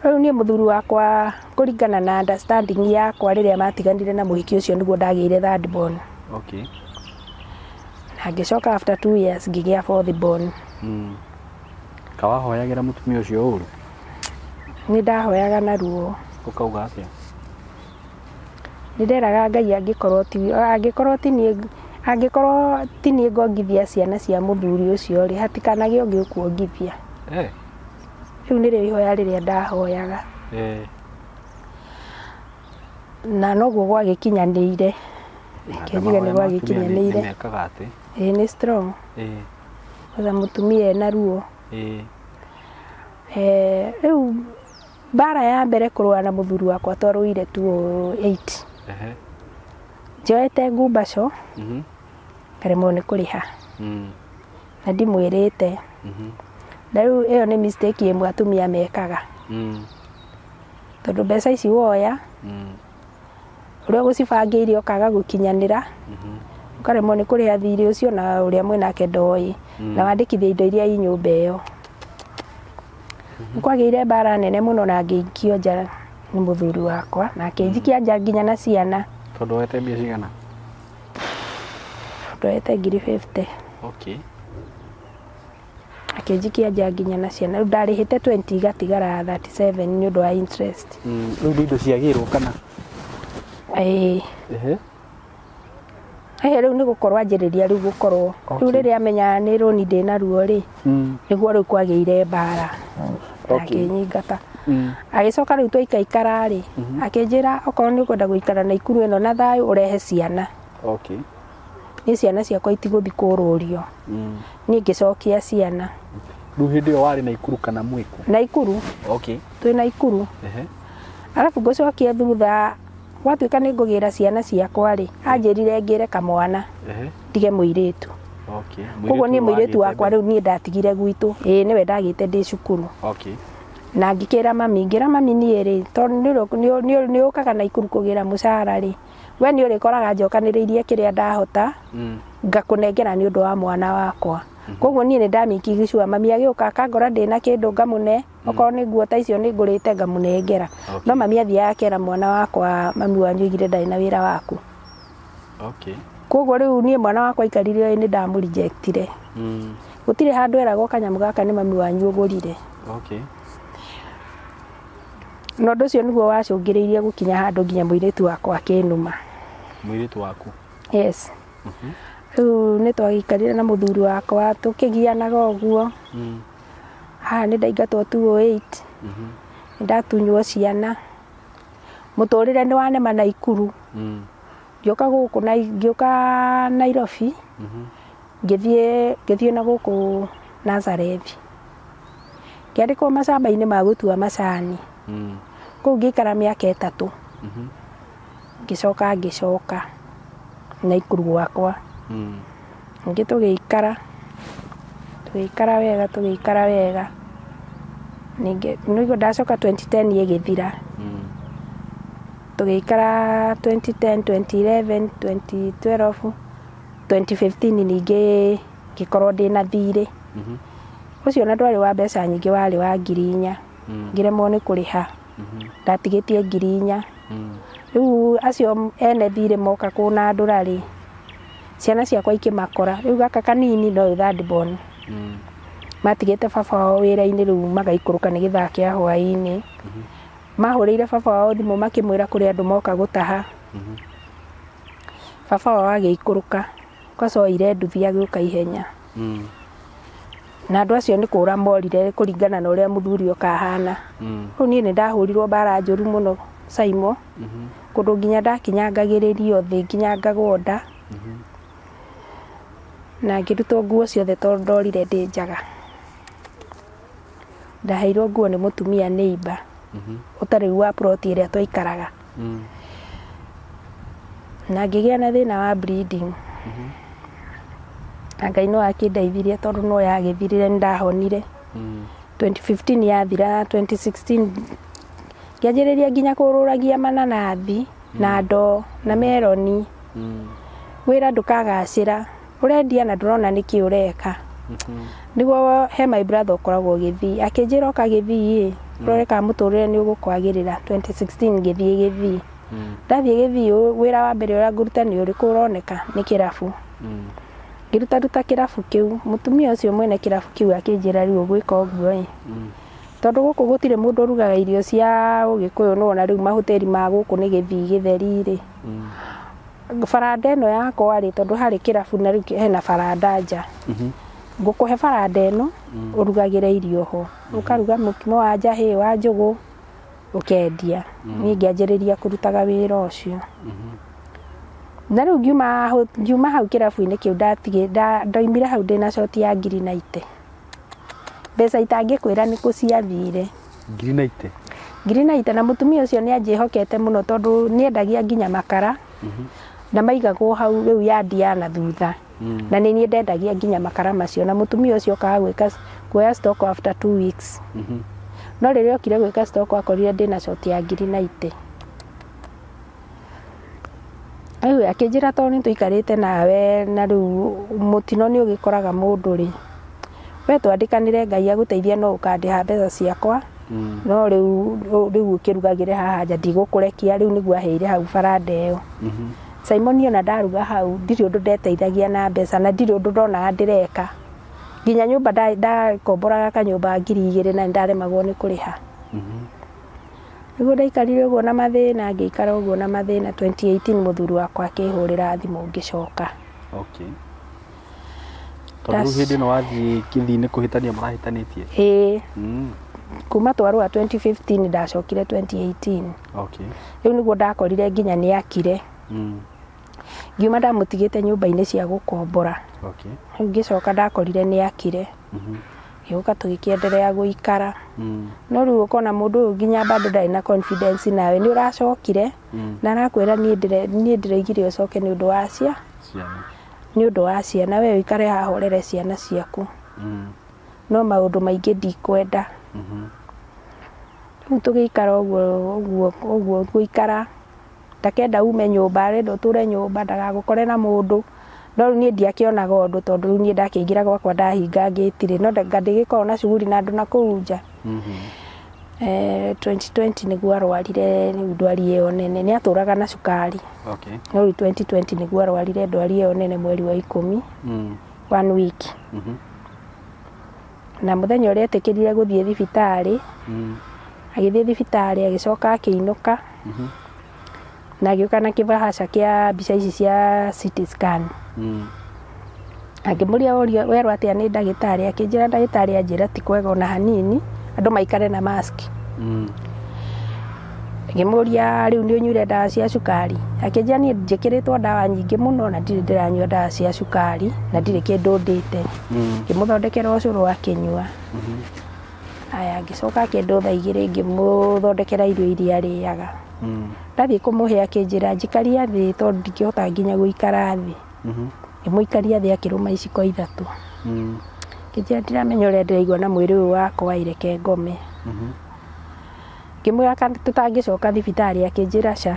Rĩu niĩ mũthuri wakwa kũringana na understanding yakwa rĩrĩa matiganire na mũhiki ũcio nĩguo ndagĩire third born. Okay. Na ngĩcoka after 2 years ngĩgĩa fourth born. Kawahoyagĩra mũtumia ũcio ũru? Nĩ ndahoyaga na ruo. Ũkauga atĩa? Nĩ nderaga Ngai angĩkorwo ti niĩ ngongithia ciana cia mũthuri ũcio rĩ, hatikanagĩe ũngĩ ũkuongithia. Rĩu nĩrĩo ihoya rĩrĩa ndahoyaga. Na noguo gwagĩkinyanĩire. Reke njuge nĩ gwagĩkinyanĩire. Nĩ mekaga atĩ? Ĩĩ nĩ strong. Kwanza mũtumia ena ruo. Rĩu mbara ya mbere kũrũa na mũthuri wakwa twarũire 2008. Njoete ngumbaco, ngaremwo nĩ kũrĩha. Na ndimwĩrĩte. Na rĩu ĩyo nĩ mistake ĩmwe atumia mekaga. Tondũ mbeca ici woya, ũrĩa ũgũcibangĩire ũkaga gũkinyanĩra, ũkaremwo nĩ kũrĩha thirĩ ũcio na ũrĩa mwĩnake ndoĩ, na wandĩkithia indo iria i nyũmba ĩyo. Nĩ kwagĩire mbara nene mũno na ngĩikio nja nĩ mũthuri wakwa, na akĩnjikia nja nginya na ciana. Tondũ woete mbia cigana? Ndoete ngiri 50. Okay. Akĩnjikia nja nginya na ciana. Rĩu ndarĩhĩte 20 igatigara 37 nĩ ũndũ wa interest. Rĩu nĩ indo ciagĩrwo kana? Ĩĩ. Rĩu nĩ gũkorwo anjĩrĩria rĩu gũkorwo. Rĩu rĩrĩa amenya nĩ rũni ndĩna ruo rĩ, nĩguo rĩu kwagĩire mbara. Akĩnyingata. Agĩcoka rĩu twaikaikara rĩ, akĩnjĩra okorwo nĩ ũkwenda gũikara Naikuru ĩno na thayũ ũrehe ciana. Okay. Niĩ ciana ciakwa itigũthiĩ kũrũrio. Niĩ ngĩcokia ciana. Rĩu hĩndĩ ĩyo warĩ Naikuru kana mwĩkũ? Naikuru. Okay. Twĩ Naikuru. Arabu ngũcokia thutha gwatuĩka nĩ ngũgĩra ciana ciakwa rĩ, anjĩrire ngĩre kamwana ndige mũirĩtu. Okay. Koguo niĩ mũirĩtu wakwa rĩu niĩ ndatigire gwitũ. Ĩĩ nĩwe ndagĩte ndĩ cukuru. Okay. Na ngĩkĩra mami, ngĩra mami niĩ rĩ, tondũ nĩ ũkaga Naikuru kũgĩra mũcara rĩ, we nĩ ũrĩkoraga njokanĩrĩirie kĩrĩa ndahota, ngakũnengera nĩ ũndũ wa mwana wakwa. Koguo niĩ nĩ ndamĩkigicua mami agĩũka akangora ndĩna kĩndũ ngamũne, okorwo nĩ nguo ta icio nĩ ngũrĩte ngamũnengera. No mami athiaga akera mwana wakwa, mami wanyu oigire ndarĩ na wĩra waku. Okay. Koguo rĩu niĩ mwana wakwa aikarire nĩ ndamũrejectire. Gũtirĩ handũ eragwo kanyamũ gaka nĩ mami wanyu ũgũrire. Okay. Na ũndũ ũcio nĩguo wacũngĩrĩirie gũkinya handũ nginya mũirĩtu wakwa akĩnuma. Mũirĩtu waku? Yes. Rĩu nĩ twagĩikarire na mũthuri wakwa tũkĩgianaga ũguo. Haha nĩ ndaingatwo 2008. Nĩ ndatunywo ciana. Mũtũrĩre nĩ wanema Naikuru. Ngĩũka gũkũ na ngĩũka Nairobi. Ngĩthiĩ na gũkũ Nazarethi. Ngĩandĩkwo macamba-inĩ ma gũtua macani. Kũu ngĩikara mĩaka 3. Ngĩcoka ngĩcoka Naikuru gwakwa. Ningĩ tũgĩikara wega tũgĩikara wega. Ningĩ nĩguo ndacoka 2010 ĩgĩthira. Tũgĩikara 2010, 2011, 2012, 2015 ningĩ ngĩkorwo ndĩna thirĩ. Ũcio na ndwarĩ wa mbeca nyingĩ, warĩ wa 4,000. Ngĩremwo nĩ kũrĩha. Ndatigĩtie 4,000. Rĩu acio ene thirĩ moka kũnandũra rĩ, ciana ciakwa ikĩmakora. Rĩu gaka kanini no third born. Matigĩte baba wao wĩra-inĩ rĩu magaikũrũka nĩ gĩthaa kĩa hwaĩ-inĩ. Mahũrĩire baba wao thimũ makĩmwĩra kũrĩ andũ moka gũtaha. Baba wao agĩikũrũka. Kwaca oire nduthi agĩũka ihenya. Na andũ acio nĩ kũra morire kũringana na ũrĩa mũthuri ũkahana. Rĩu niĩ nĩ ndahũrirwo mbara njũru mũno Saimo. Kũndũ nginya ndakinyangagĩrĩrio thĩ nginya ngagwo nda. Na ngĩrutwo nguo ciothe tondũ ndorire ndĩ njaga. Ndaheirwo nguo nĩ mũtumia neighbor ũtarĩ wa plot ĩrĩa twaikaraga. Na ngĩgĩa na thĩna wa bleeding. Na Ngai no akĩndeithirie tondũ no yagĩthirire nĩ ndahonire. 2015 yathira, 2016 ngĩanjĩrĩria nginya kũrũragia mananathi na ndoo na meroni. Wĩra ndũkagacĩra, ũrendia na ndũrona nĩkĩ ũreka. Nĩguo he my brother ũkoragwo Gĩthii akĩnjĩra oka Gĩthii ĩ ũrore kana mũtũrĩre nĩ ũgũkwagĩrĩra. 2016 ngĩthiĩ Gĩthii. Ndathiĩ Gĩthii wĩra wa mbere ũrĩa ngũruta nĩ ũrĩkũ ũroneka nĩ kĩrabu. Ngĩrutaruta kĩrabu kĩu, mũtumia ũcio mwene kĩrabu kĩu akĩnjĩra rĩu ũgwĩka ũguo ĩ, tondũ gũkũ gũtirĩ mũndũ ũrugaga irio cia ũgĩkũyũ nĩwona rĩu mahoteri ma gũkũ nĩ Gĩthii gĩtheri rĩ. Baranda ĩno yakwa rĩ, tondũ harĩ kĩrabu na rĩu hena baranda nja. Ngũkũhe baranda ĩno ũrugagĩre irio ho, ũkaruga mũkimo wa njahĩ wa njũgũ ũkendia. Niĩ ngĩanjĩrĩria kũrutaga wĩra ũcio. Na rĩu ngiuma hau kĩrabu-inĩ kĩu ndoimire hau ndĩna coti ya ngiri na ite. Mbeca itangĩkwĩra nĩ kũ ciathire. Ngiri na ite? Ngiri na ite. Na mũtumia ũcio nĩ anjĩhokete mũno tondũ nĩendagia nginya makara. Na maigagwo hau rĩu yandi ya na thutha. Na nĩ niĩ ndendagia nginya makara macio. Na mũtumia ũcio okaga gwĩka kuoya stock after 2 weeks. No rĩrĩa okire gwĩka stock akorire ndĩna coti ya ngiri na ite. Rĩu akĩnjĩra tondũ nĩ tũikarĩte nawe na rĩu mũtino nĩ ũgĩkoraga mũndũ rĩ, we twandĩkanĩre Ngai agũteithie no ũkandĩha mbeca ciakwa. No rĩu ũkĩrugagĩre haha nja ndigũkũrekia. Rĩu nĩguo aheire hau baranda ĩyo. Simon ona ndaruga hau ndirĩ ũndũ ndeteithagia na mbeca na ndirĩ ũndũ ndonaga ndĩreka. Nginya nyũmba ndakomboraga kanyũmba 2,000 na nĩndaremagwo nĩ kũrĩha. Nĩguo ndaikarire ũguo na mathĩna, ngĩikara ũguo na mathĩna. 2018 mũthuri wakwa akĩhũrĩra thimũ ngĩcoka. Okay. Tondũ rĩu hĩndĩ ĩno wathiĩ Gĩthii nĩ kũhĩtania mũrahĩtanĩtie? Ĩĩ. Kuma twarũa 2015 ndacokire 2018. Okay. Rĩu nĩguo ndakorire nginya nĩ akire. Ngiuma ndamũtigĩte nyũmba-inĩ cia gũkombora. Okay. Rĩu ngĩcoka ndakorire nĩ akire. Gĩũka tũgĩkĩenderea gũikara. No rĩu ũkona mũndũ ũyũ nginya bado ndarĩ na confidence nawe. Nĩ ũracokire na arakwĩra niĩ ndĩroigire ũcoke nĩ ũndũ wa ciana. Nĩ ũndũ wa ciana we ũikare haha ũrere ciana ciaku. No maũndũ maingĩ ndikwenda. Rĩu tũgĩikara ũguo ũguo gũikara. Ndakenda ume nyũmba, arenda ũtũre nyũmba ndagagũkore na mũndũ. No rĩu niĩ ndiakĩonaga ũndũ tondũ rĩu niĩ ndakĩingĩra gwakwa ndahinga ngĩtirĩ. No ngandĩgĩkorwo na cuguri na andũ na kũu nja. 2020 nĩguo arwarire rĩu ndwari ĩyo nene. Nĩ atũraga na cukari. Okay. No rĩu 2020 nĩguo arwarire ndwari ĩyo nene mweri wa 10. 1 week. Na mũthenya ũrĩa etĩkĩrire gũthiĩ thibitarĩ, agĩthiĩ thibitarĩ agĩcoka akĩinũka. Na agĩũka na kĩbahaca kĩa mbica ici cia CT scan. Akĩmũria werwo atĩa nĩ ndagĩtarĩ, akĩnjĩra ndagĩtarĩ anjĩra ti kwega ona hanini, andũ maikare na mask. Ngĩmũria rĩu nĩ ũnyuire ndawa cia cukari, akĩnjĩra niĩ njĩkĩrĩtwo ndawa nyingĩ mũno na ndirĩ ndĩranyua ndawa cia cukari na ndirĩ kĩndũ ndĩte. Ngĩmũthondekera ũcũrũ akĩnyua. Aya ngĩcoka akĩndwo thaa 2 ngĩmũthondekera irio iria arĩaga. Ndathiĩ kũmũhe akĩnjĩra njikaria thĩ tondũ ndingĩhota nginya gũikara thĩ. Ngĩmũikaria thĩ akĩrũma iciko 3. Ngĩnjĩra ndiramenya ũrĩa ndĩraigua na mwĩrĩ ũyũ wakwa ĩreke ngome. Ngĩmwĩra kana tũtangĩcoka thibitarĩ akĩnjĩra ca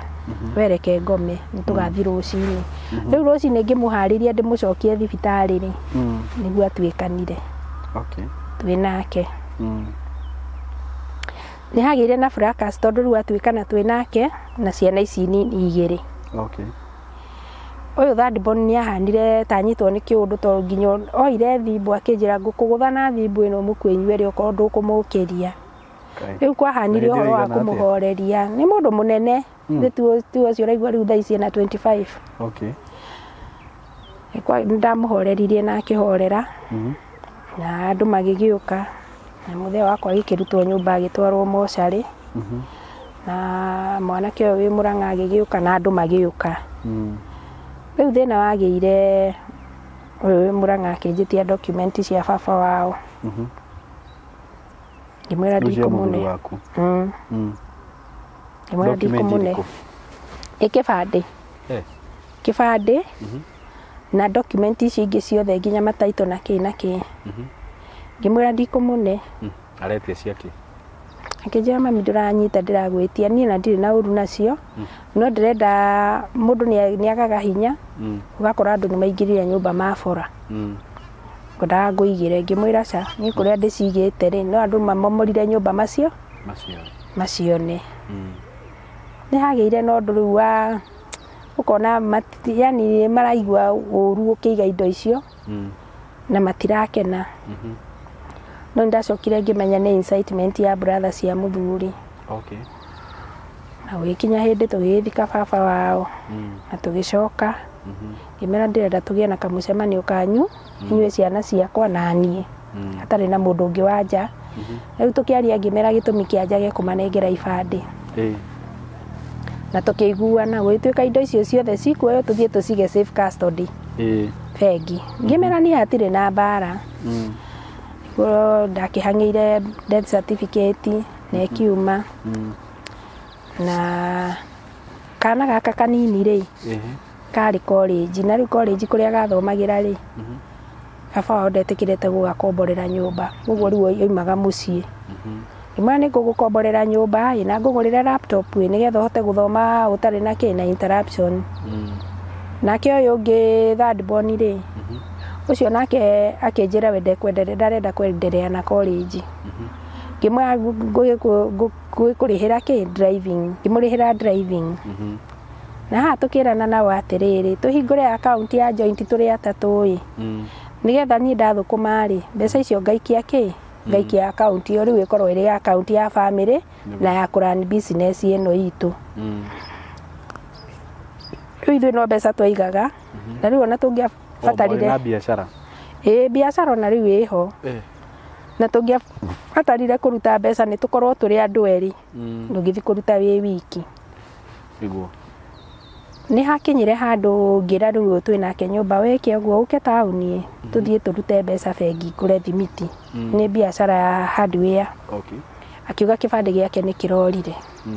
wereke ngome nĩtũgathiĩ rũcinĩ. Rĩu rũcinĩ ngĩmũharĩria ndĩmũcokie thibitarĩ rĩ, nĩguo atuĩkanire. Okay. Twĩ nake. Nĩ hagĩire na fracas tondũ rĩu atuĩkana twĩ nake na ciana ici nini 2. Okay. Ũyũ third born nĩ ahanire ta anyitwo nĩ kĩũndũ tondũ nginya oire thimbu akĩnjĩra ngũkũgũtha na thimbu ĩno mũkue inyuerĩ okorwo ndũkũmũkĩria. Rĩu kwahanire ũhoro wa kũmũhoreria. Nĩ mũndũ mũnene, ti ũcio ũraigua rĩu thaa ici ena 25. Okay. Ndamũhoreririe na akĩhorera. Na andũ magĩgĩũka na mũthee wakwa agĩkĩrutwo nyũmba agĩtwarwo mocarĩ. Na mwanake ũyũ wĩ Mũrang'a agĩgĩũka na andũ magĩũka. Rĩu thĩna wagĩire ũyũ wĩ Mũrang'a akĩnjĩtia document cia baba wao. Ngĩmwĩra Rĩu cia mũthuri ndikũmũne. waku. Ngĩmwĩra Document ndikũmũne. irĩkũ? Ĩ kĩbandĩ. Kĩbandĩ na document icio ingĩ ciothe nginya mataito na kĩ na kĩ. Ngĩmwĩra ndikũmũne. Aretia ciake. Akĩnjĩra mami ndũranyita ndĩragwĩtia niĩ na ndirĩ na ũru nacio no ndĩrenda mũndũ nĩ agaga hinya ũgakora andũ nĩ maingĩrire nyũmba mabora. Ngwendaga ngũigĩre. Ngĩmwĩra ca niĩ kũrĩa ndĩcigĩte rĩ no andũ mamomorire nyũmba macio Macio. macione. Nĩ hagĩire na ũndũ rĩu wa ũkona yani maraigua ũru ũkĩiga indo icio na matirakena. No nĩndacokire ngĩmenya nĩ incitement ya brother cia mũthuri. Na gũgĩkinya hĩndĩ tũgĩgĩthika baba wao na tũgĩcoka ngĩmera ndĩrenda tũgĩe na kamũcemanio kanyu inyuĩ ciana ciakwa na niĩ hatarĩ na mũndũ ũngĩ wa nja. Rĩu tũkĩaria ngĩmera gĩtũmi kĩa njage kũmanengera ibandĩ. Na tũkĩiguana gũgĩtuĩka indo icio ciothe cikuoywo tũthiĩ tũcige safe custody bengi. Ngĩmera niĩ hatirĩ na mbara. Nĩguo ndakĩhang'ĩire death certificate na ĩkiuma. Na kana gaka kanini rĩ karĩ college na rĩu college kũrĩa gathomagĩra rĩ baba wao ndetĩkĩrĩte gũgakomborera nyũmba ũguo rĩu oimaga mũciĩ. Ngĩmwĩra nĩ ngũgũkomborera nyũmba ĩ na ngũgũrĩre laptop ĩ nĩgetha ũhote gũthoma ũtarĩ na kĩ na interruption. Nake ũyũ ũngĩ third born rĩ ũcio nake akĩnjĩra we ndekwenderea ndarenda kwenderea na college. Ngĩmwĩra ngũkũrĩhĩra kĩ driving ngĩmũrĩhĩra driving. Na haha tũkĩrana nao atĩrĩrĩ tũhingũre account ya joint tũrĩ atatũ ĩ nĩgetha niĩ ndathũkũma rĩ mbeca icio ngaikia kĩ ngaikia account ĩyo rĩu ĩkorwo ĩrĩ account ya family na ya kũrun business ĩno itũ. Rĩu ithuĩ no mbeca twaigaga na rĩu ona tũngĩabatarire na biacara. Ĩĩ biacara ona rĩu ĩho. Na tũngĩabatarire kũruta mbeca nĩ tũkorwo tũrĩ andũ erĩ. Ndũngĩthiĩ kũruta wĩ wiki. Nĩguo. Nĩ hakinyire handũ ngĩra rĩu ũyũ twĩ nake nyũmba wĩke ũguo ũke taũni tũthiĩ tũrute mbeca bengi ngũre thimiti. Nĩ biacara ya hardware. Akiuga kĩbandĩ gĩake nĩ kĩrorire.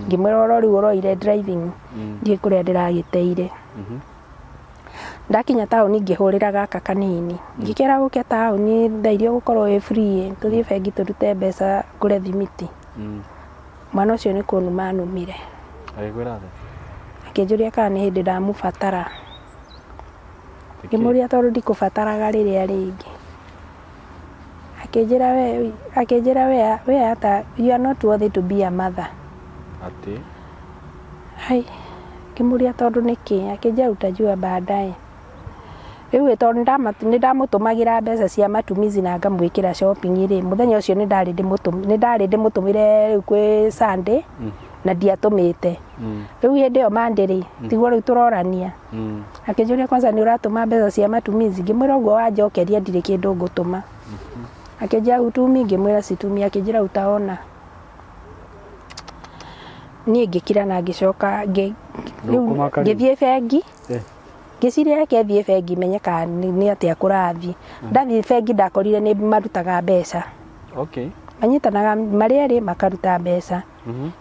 Ngĩmwĩra oro rĩu ũroire driving ndiĩ kũrĩa ndĩragĩteire. Ndakinya taũni ngĩhũrĩra gaka kanini ngĩkĩra ũke taũni thaa iria ũgũkorwo wĩ free tũthiĩ bengi tũrute mbeca ngũre thimiti. Mwana ũcio nĩ kũnuma anumire. Agĩkwĩra atĩa? Akĩnjũria kana nĩ hĩndĩ ndamũbatara. Ngĩmũria tondũ ndikũbataraga rĩrĩa rĩngĩ. Akĩnjĩra we hata you are not worthy to be a mother. Atĩ? Hai, ngĩmũria tondũ nĩkĩ? Akĩnjĩra utajua baadaye. Rĩu ĩ tondũ nĩ ndamũtũmagĩra mbeca cia matumizi na ngamwĩkĩra shopping rĩ mũthenya ũcio nĩ ndarĩ ndĩmũtũmĩre rĩu kwĩ Sunday na ndiatũmĩte. Rĩu hĩndĩ ĩyo Monday rĩ tiguo rĩu tũrorania. Akĩnjũria kwanza nĩ ũratũma mbeca cia matumizi ngĩmwĩra ũguo wanjokeria ndirĩ kĩndũ ngũtũma. Akĩnjĩra utumi ngĩmwĩra situmi akĩnjĩra utaona. Niĩ ngĩkira na ngĩcoka rĩu Ndũkũmaka rĩu? ngĩthiĩ bengi. Ngĩciria reke thiĩ bengi menye kana nĩ atĩa kũrathiĩ. Ndathiĩ bengi ndakorire nĩ marutaga mbeca. Manyitanaga marĩ erĩ makaruta mbeca.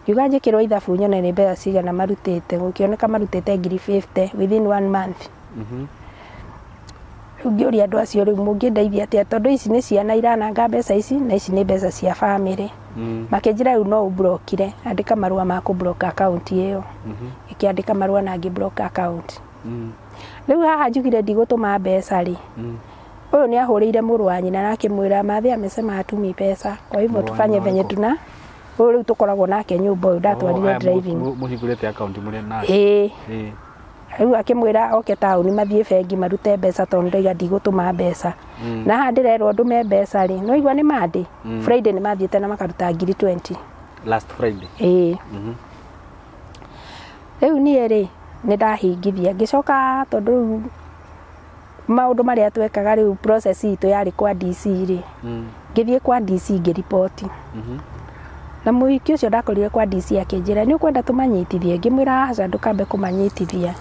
Ngiuga njĩkĩrwo ithabu nyone nĩ mbeca cigana marutĩte gũkĩoneka marutĩte 50,000 within one month. Rĩu ngĩũria andũ acio rĩu mũngĩndeithia atĩa tondũ ici nĩ ciana irananga mbeca ici na ici nĩ mbeca cia bamĩrĩ. Makĩnjĩra rĩu no ũmburokire andĩka marũa ma kũ block account ĩyo. Ngĩkĩandĩka marũa na ngĩ block account. Rĩu haha njugire ndigũtũma mbeca rĩ ũyũ nĩ ahũrĩire mũrũ wa nyina na akĩmwĩra mathe amesema hatumi pesa kwa hivyo Mũrũ wa tufanye nyina venye ũrĩkũ? tuna ũyũ rĩu tũkoragwo nake nyũmba ũyũ ndatwarire driving. Mũhingũrĩte account mũrĩ nake? Ĩĩ. Ĩĩ. Rĩu akĩmwĩra oke taũni mathiĩ bengi marute mbeca tondũ ndauga ndigũtũma mbeca. Na haha ndĩrerwo ndũme mbeca rĩ no igua nĩ Monday. Friday nĩ mathiĩte na makaruta 20,000. Last Friday. Ĩĩ. Rĩu niĩ rĩ nĩ ndahingithia ngĩcoka tondũ rĩu Maũndũ marĩa twekaga rĩu process itũ yarĩ kwa DC rĩ, ngĩthiĩ kwa DC ngĩriboti. Na mũhiki ũcio ndakorire kwa DC akĩnjĩra nĩ ũkwenda tũmanyitithie, ngĩmwĩra aca ndũkambe kũmanyitithia.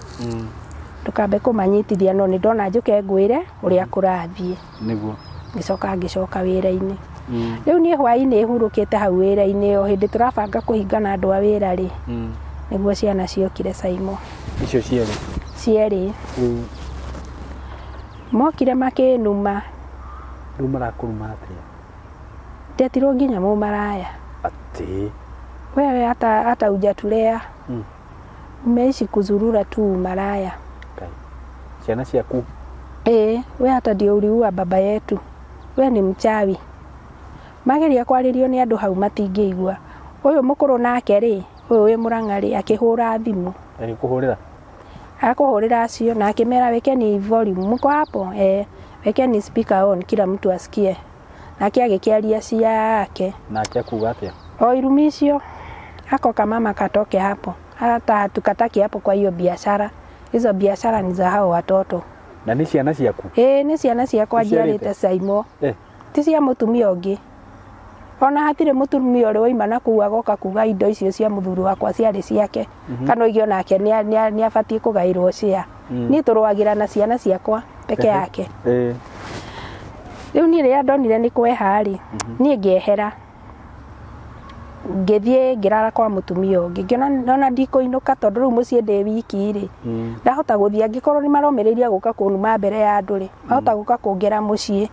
Ndũkambe kũmanyitithia no nĩ ndona njũke ngwĩre ũrĩa kũrathiĩ. Nĩguo. Ngĩcoka ngĩcoka wĩra-inĩ. Rĩu niĩ hwaĩ-inĩ hurũkĩte hau wĩra-inĩ o hĩndĩ tũrabanga kũhingana andũ a wĩra rĩ, nĩguo ciana ciokire Saimo. Icio cierĩ. Cierĩ. Mokire makĩnuma. Rĩu marakũruma atĩa? Ndetirwo nginya mũmaraya. Atĩ. Wewe hata hujatulea. Umeishi kuzurura tu maraya. Ngai. Ciana ciaku. We hata ndio uliua baba yetu. We ni mchawi. Mageria kwarĩrio nĩ andũ hau matingĩigua. Ũyũ mũkũrũ nake rĩ, ũyũ wĩ Mũrang'a rĩ, akĩhũra thimũ. Agĩkũhũrĩra? Akũhũrĩra acio na akĩmera wekeni volume. Mko hapo? Wekeni speaker on kila mtu asikie. Nake agĩkĩaria ciake. Nake akuga atĩa? O irumi icio. Ako kamama katoke hapo. Hata hatukataki hapo kwa hiyo biashara. Hizo biashara ni za hao watoto. Na nĩ ciana ciaku? Nĩ ciana ciakwa njiarĩte Saimo. Ti cia mũtumia ũngĩ. Ona hatirĩ mũtumia ũrĩ waima na kũu agoka kuga indo icio cia mũthuri wakwa ciarĩ ciake. Kana oige onake nĩ abatiĩ kũgaĩrwo cia. Niĩ tũrũagĩra na ciana ciakwa peke yake. Rĩu niĩ rĩrĩa ndonire nĩ kweha rĩ, niĩ ngĩehera. Ngĩthiĩ ngĩrara kwa mũtumia ũngĩ. Ngĩona nona ndikũinũka tondũ rĩu mũciĩ ndĩ wiki rĩ. Ndahota gũthiĩ angĩkorwo nĩ maromĩrĩria gũka kũnuma mbere ya andũ rĩ, mahota gũka kũngera mũciĩ,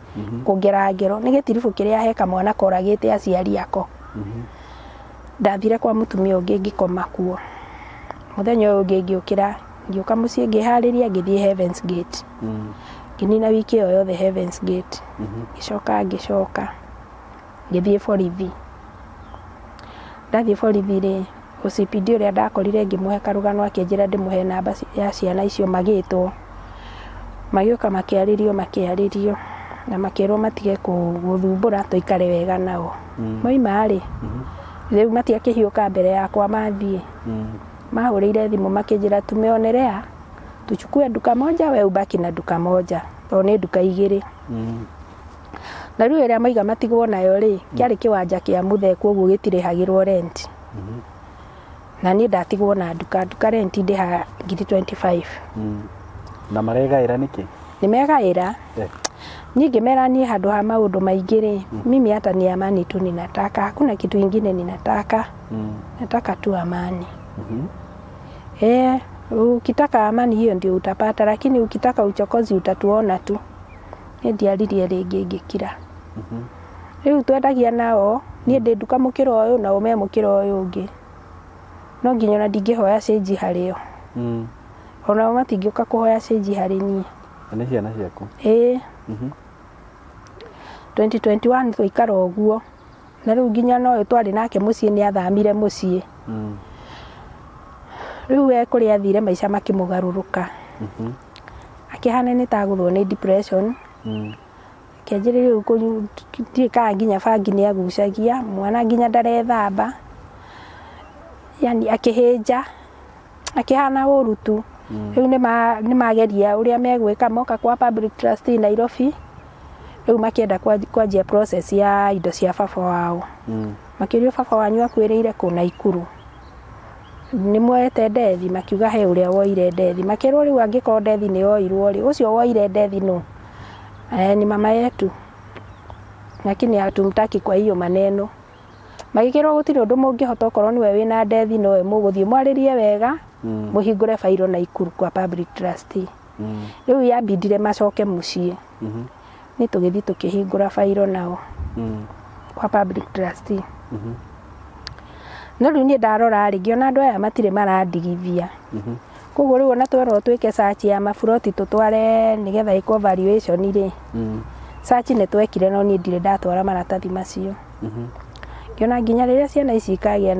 kũngera ngero. Nĩ gĩtiribũ kĩrĩa he kamwana koragĩte aciari ako. Ndathire kwa mũtumia ũngĩ ngĩkoma kuo. Mũthenya ũyũ ũngĩ ngĩũkĩra, ngĩũka mũciĩ ngĩharĩria ngĩthiĩ Heavens Gate. Ngĩnina wiki ĩyo yothe Heavens Gate. Ngĩcoka ngĩcoka ngĩthiĩ borithi. Ndathiĩ borithi rĩ, OCPD ũrĩa ndakorire ngĩmũhe karũgano akĩnjĩra ndĩmũhe namba ya ciana icio magĩtwo. Magĩũka makĩarĩrio na makĩrwo matige gũthumbũra tũikare wega nao. Moima rĩ, rĩu matiakĩhiũka mbere yakwa mathiĩ. Mahũrĩire thimũ makĩnjĩra tumeonelea tuchukue duka moja we ubaki na duka moja tondũ nĩ duka igĩrĩ. Na rĩu ĩrĩa maiga matigwo nayo rĩ, kĩarĩ kĩwanja kĩa mũthee koguo gĩtirĩhagĩrwo rent. Na niĩ ndatigwo na nduka rent ndĩhaga 25,000. Na maregaĩra nĩkĩ? Nĩ megaĩra. Niĩ ngĩmera niĩ handũ ha maũndũ maingĩ rĩ, mimi hata ni amani tu ninataka, hakuna kitu ingine ninataka. Nataka tu amani. Ukitaka amani hiyo ndio utapata, lakini ukitaka uchokozi utatuona tu. Niĩ ndiaririe rĩngĩ ngĩkira. Rĩu twendagia nao, niĩ ndĩ nduka mũkĩra ũyũ nao me mũkĩra ũyũ ũngĩ. No nginya ona ndingĩhoya cĩnji harĩo. Onao matingĩũka kũhoya cĩnji harĩ niĩ. Na nĩ ciana ciaku? 2021 twaikara ũguo. Na rĩu nginya na ũyũ twarĩ nake mũciĩ nĩ athamire mũciĩ. Rĩu we kũrĩa athire maica makĩmũgarũrũka. Akĩhana nĩ ta agũthwo nĩ depression. Akĩanjĩrĩria rĩu ndiũĩ kana nginya bangi nĩ agucagia, mwana nginya ndarethamba. Yani akĩhĩnja, akĩhana ũru tu. Rĩu nĩ mageria ũrĩa megwĩka moka kwa Public Trustee Nairobi. Rĩu makĩenda kwanjia process ya indo cia baba wao. Makĩũrio baba wanyu akuĩrĩire kũ Naikuru. Nĩ muoete ndethi, makiuga he ũrĩa woire ndethi. Makĩrwo rĩu angĩkorwo ndethi nĩ yoirwo rĩ, ũcio woire ndethi nũ? Ni mama yetu. Lakini hatumtaki kwa hiyo maneno. Magĩkĩrwo gũtirĩ ũndũ mũngĩhota okorwo nĩwe wĩna ndethi nowe mũgũthiĩ mwarĩrie wega, mũhingũre bairo Naikuru kwa Public Trustee. Rĩu yambindire macoke mũciĩ. Nĩ tũgĩthiĩ tũkĩhingũra bairo nao kwa Public Trustee. No rĩu niĩ ndarora rĩ, ngĩona andũ aya matirĩ marandigithia. Koguo rĩu ona twerwo twĩke search ya maburoti tũtware nĩgetha ĩkwo valuation rĩ, search nĩ twekire no niĩ ndirĩ ndatwara maratathi macio. Ngĩona nginya rĩrĩa ciana ici ikagĩa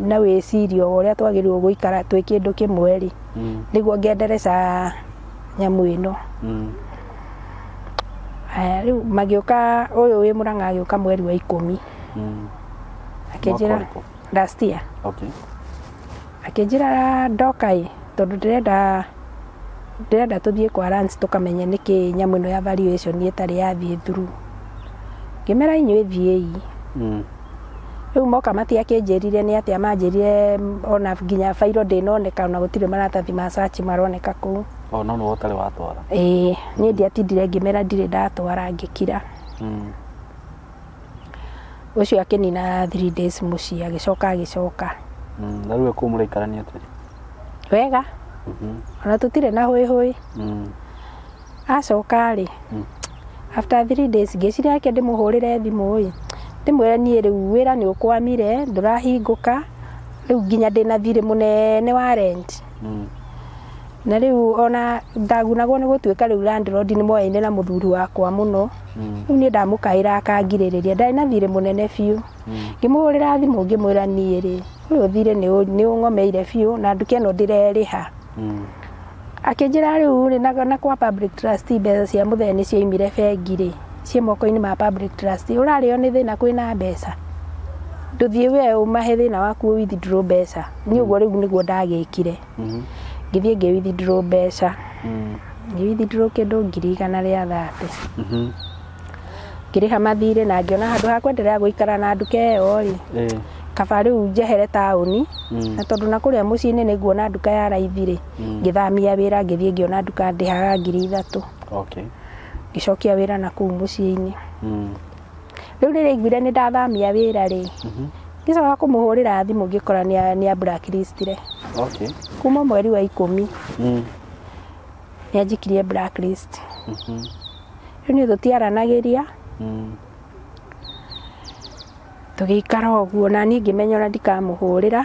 na wĩcirio wa ũrĩa twagĩrĩirwo gũikara twĩ kĩndũ kĩmwe rĩ, nĩguo ngendereca nyamũ ĩno. Aya, rĩu magĩũka, ũyũ wĩ Mũrang'a agĩũka mweri wa 10. Akĩnjĩra Mwaka ũrĩkũ? last year. Akĩnjĩra ndoka ĩ, tondũ ndĩrenda Ndĩrenda tũthiĩ kwa Lance tũkamenye nĩkĩ nyamũ ĩno ya valuation ĩtarĩ yathiĩ through. Ngĩmera inyuĩ thiĩi. Rĩu moka matiakĩnjĩrire nĩ atĩa manjĩrire, ona nginya bairo ndĩnoneka, ona gũtirĩ maratathi ma search maroneka kũu. O no nĩwe ũtarĩ watwara? Ĩĩ, niĩ ndiatindire ngĩmera ndirĩ ndatwara, ngĩkira. Ũcio akĩnina 3 days mũciĩ, agĩcoka agĩcoka. Na rĩu kũu mũraikarania atĩa? Wega. Ona tũtirĩ na hũĩ hũĩ. Acoka rĩ, after 3 days ngĩciria reke ndĩmũhũrĩre thimũ ĩ, ndĩmwĩre niĩ rĩu wĩra nĩ ũkwamire, ndũrahingũka, rĩu nginya ndĩna thirĩ mũnene wa rent. Na rĩu ona ndagunagwo nĩ gũtuĩka rĩu landlord nĩ moyaine na mũthuri wakwa mũno. Rĩu niĩ ndamũkaĩra akangirĩrĩria, ndarĩ na thirĩ mũnene biũ. Ngĩmũhũrĩra thimũ ngĩmwĩra niĩ rĩ, ũyũ thirĩ nĩ ũng'omeire biũ na nduka ĩno ndĩrerĩha. Akĩnjĩra rĩu rĩ, na kwa public trust mbeca cia mũthee nĩ ciaimire bengi rĩ, ciĩ moko-inĩ ma public trust, ũrarĩo nĩ thĩna kwĩna mbeca, ndũthiĩ we ũmahe thĩna waku withdraw mbeca. Niĩ ũguo rĩu nĩguo ndagĩkire. Ngĩthiĩ ngĩ withdraw mbeca. Ngĩ withdraw kĩndũ 130,000. Ngĩrĩha mathirĩ na ngĩona handũ ha kwenderea gũikara na nduka ĩyo rĩ, kaba rĩu njehere taũni. Na tondũ na kũrĩa mũciĩ-inĩ nĩ nguona nduka ya raithi rĩ, ngĩthamia wĩra ngĩthiĩ ngĩona nduka ndĩhaga 3,000. Ngĩcokia wĩra na kũu mũciĩ-inĩ. Rĩu rĩrĩa aiguire nĩ ndathamia wĩra rĩ, ngĩcoka kũmũhũrĩra thimũ ngĩkora nĩ a blacklistire. Kuma mweri wa 10 nĩ anjikirie blacklist. Rĩu niĩ tũtiaranagĩria. Tũgĩikara ũguo na niĩ ngĩmenya ona ndikamũhũrĩra.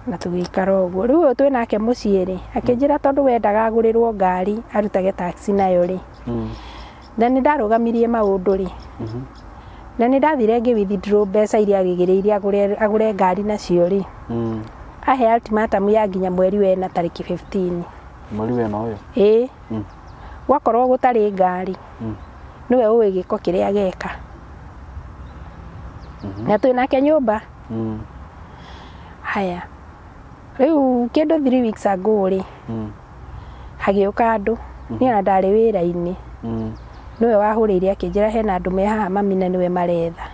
Na tũgĩikara ũguo. Rĩu ũyũ twĩ nake mũciĩ rĩ, akĩnjĩra tondũ wendaga agũrĩrwo ngari arutage taxi nayo rĩ. Na nĩ ndarũgamirie maũndũ rĩ. Na nĩ ndathire ngĩ withdraw mbeca iria agĩgĩrĩire agũre ngari nacio rĩ. Ahe ultimatum ya nginya mweri wa 4 tarĩki 15. Mweri wa 4 ũyũ? Ĩĩ. Gwakorwo gũtarĩ ngari. Nĩwe ũĩ gĩko kĩrĩa geka. Na twĩ nake nyũmba. Haya. Rĩu kĩndũ 3 weeks ago rĩ, hagĩũka andũ. Niĩ ona ndarĩ wĩra-inĩ. Nĩwe wahũrĩire akĩnjĩra hena andũ me haha mami na nĩwe maretha.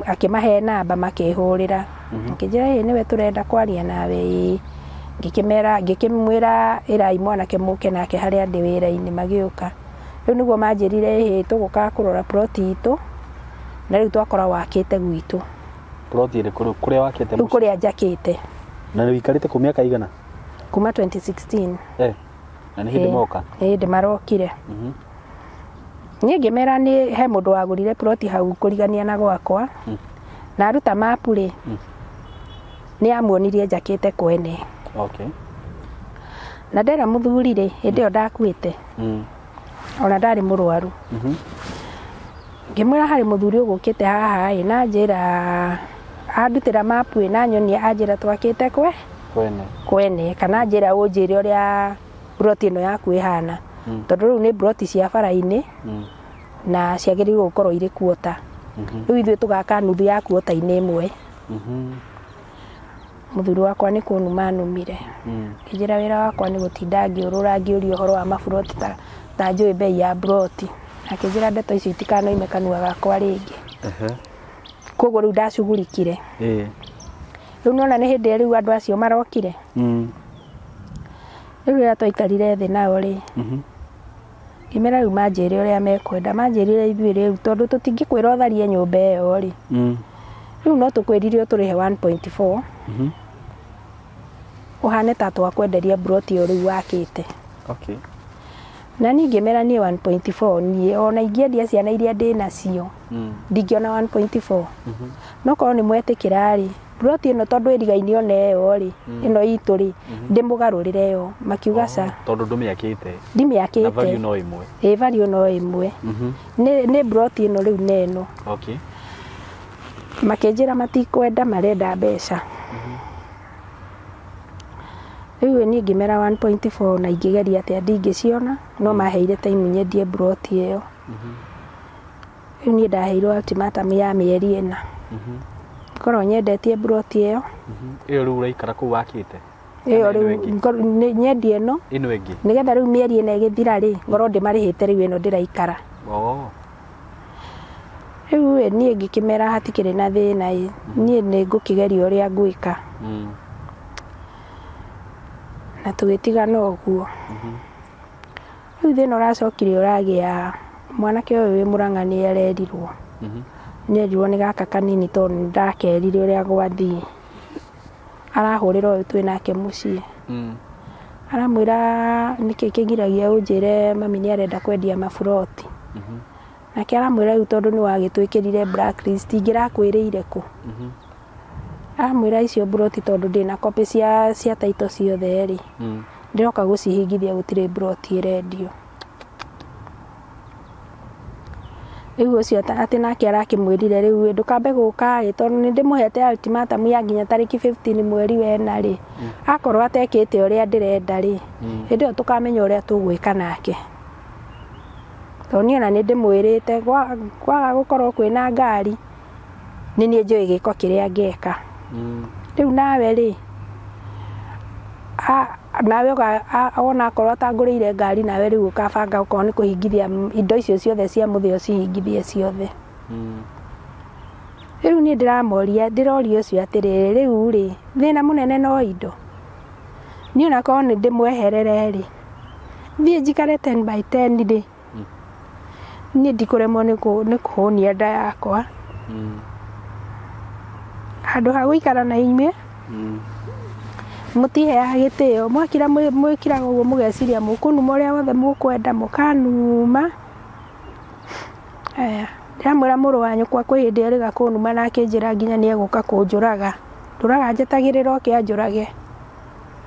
Akĩmahe namba makĩhũrĩra. Akĩnjĩra ĩĩ nĩwe tũrenda kwaria nawe ĩĩ. Ngĩkĩmera, ngĩkĩmwĩra ĩrai mwanake mũke nake harĩa ndĩ wĩra-inĩ, magĩũka. Rĩu nĩguo manjĩrire ĩhĩ tũgũka kũrora plot itũ. Na rĩu twakora wakĩte gwitũ. Plot ĩrĩkũ rĩu? Kũrĩa wakĩte Rĩu mũciĩ? kũrĩa njakĩte. Na rĩu ũikarĩte kũ mĩaka igana? Kuma 2016. Na nĩ hĩndĩ moka? Nĩ hĩndĩ marokire. Niĩ ngĩmera nĩ he mũndũ wagũrire plot hau kũrigania na gwakwa. Na aruta mapu rĩ, nĩ amuonirie njakĩte kwene. Na ndera mũthuri rĩ, hĩndĩ ĩyo ndakuĩte. Ona ndarĩ mũrwaru. Ngĩmwĩra harĩ mũthuri ũgũkĩte haha ĩ, na njĩra andutĩra mapu ĩ, na nyonia anjĩra twakĩte kwe Kwene. Kwene, kana njĩra ũnjĩre ũrĩa plot ĩno yaku ĩhana. Tondũ rĩu nĩ plot cia bara-inĩ na ciagĩrĩirwo gũkorwo irĩ kuota. Rĩu ithuĩ tũgaka nuthu ya kuota-inĩ ĩmwe. Mũthuri wakwa nĩ kũnuma anumire. Ngĩnjĩra wĩra wakwa nĩ gũtinda ngĩũrũra ngĩũria ũhoro wa maburoti ta njũĩ bei ya buroti. Akĩnjĩra ndeto icio itikanoime kanua gakwa rĩngĩ. Koguo rĩu ndacugurikire. Rĩu nĩwona nĩ hĩndĩ rĩu andũ acio marokire. Rĩu rĩrĩa twaikarire thĩ nao rĩ, ngĩmera rĩu manjĩre ũrĩa mekwenda, manjĩrire ithuĩ rĩu tondũ tũtingĩkwĩra ũtharie nyũmba ĩyo rĩ. Rĩu no tũkwĩrire ũtũrĩhe 1.4. Ũhane ta twakwenderia buroti ĩyo rĩu wakĩte. Na niĩ ngĩmera niĩ 1.4 niĩ ona ingĩendia ciana iria ndĩ nacio ndingĩona 1.4. No korwo nĩ mwetĩkĩra rĩ, buroti ĩno tondũ ĩrigaine ona ĩyo rĩ, ĩno itũ rĩ, ndĩmũgarũrĩre yo. Makiuga ca. Tondũ ndũmĩakĩte. Ndimĩakĩte. Na value no ĩmwe. Ĩ, value no ĩmwe. Nĩ buroti ĩno rĩu na ĩno. Makĩnjĩra matikwenda, marenda mbeca. Rĩu niĩ ngĩmera 1.4 na ingĩgeria atĩa ndingĩciona, no maheire time nyendie buroti ĩyo. Rĩu niĩ ndaheirwo ultimatum ya mĩeri 4. Ngorwo nyendetie buroti ĩyo. Ĩyo rĩu ũraikara kũu wakĩte? Ĩyo rĩu nyendie ĩno ĩno ĩngĩ nĩgetha rĩu mĩeri ĩna ĩgĩthira rĩ ngorwo ndĩmarĩhĩte rĩu ĩno ndĩraikara. Rĩu ĩ niĩ ngĩkĩmera hatikĩrĩ na thĩna ĩ niĩ nĩ ngũkĩgeria ũrĩa ngwĩka. Na tũgĩtigana ũguo. Rĩu thĩna ũracokire ũragĩa mwanake ũyũ wĩ Mũrang'a nĩ arerirwo. Nĩ erirwo nĩ gaka kanini tondũ nĩ ndakerire ũrĩa gwathiĩ. Arahũrĩra ũyũ twĩ nake mũciĩ. Aramwĩra nĩkĩ kĩgiragia ũnjĩre mami nĩ arenda kwendia maburoti. Nake aramwĩra rĩu tondũ nĩ wagĩtwĩkĩrire blacklist ingĩrakwĩrĩire kũ. Aramwĩra icio buroti tondũ ndĩna copy cia title ciothe rĩ. Ndĩroka gũcihingithia gũtirĩ buroti ĩrendio. Rĩu ũcio atĩ nake arakĩmwĩrire rĩu ndũkambe gũka ĩ tondũ nĩ ndĩmũhete ultimatum ya nginya tarĩki 15 mweri wa ĩna rĩ. Akorwo atekĩte ũrĩa ndĩrenda rĩ hĩndĩ ĩyo tũkamenya ũrĩa tũgwĩka nake. Tondũ niĩ ona nĩ ndĩmwĩrĩte kwaga gũkorwo kwĩna ngari nĩ niĩ njũĩ gĩko kĩrĩa ngeka. Rĩu nawe rĩ nawe ona akorwo atangũrĩire ngari nawe rĩu ũkabanga okorwo nĩ kũhingithia indo icio ciothe cia mũthĩ ũcihingithie ciothe. Rĩu niĩ ndĩramoria ndĩroria ũcio atĩrĩrĩ rĩu rĩ thĩna mũnene no indo. Niĩ ona korwo nĩ ndĩmweherere rĩ thiĩ njikare 10 by 10 rĩ niĩ ndikũremwo nĩ kũhũnia nda yakwa. Handũ ha gũikara na inyuĩ mũtiheaga gĩtĩo mwakira mwĩkiraga ũguo mũgeciria mũkũnuma ũrĩa wothe mũkwenda mũkanuma. Aya ndĩramwĩra mũrũ wa nyũkwa kwĩ hĩndĩ erĩga kũnuma na akĩnjĩra nginya nĩ egũka kũnjũraga. Ndũraga njetagĩrĩra oke anjũrage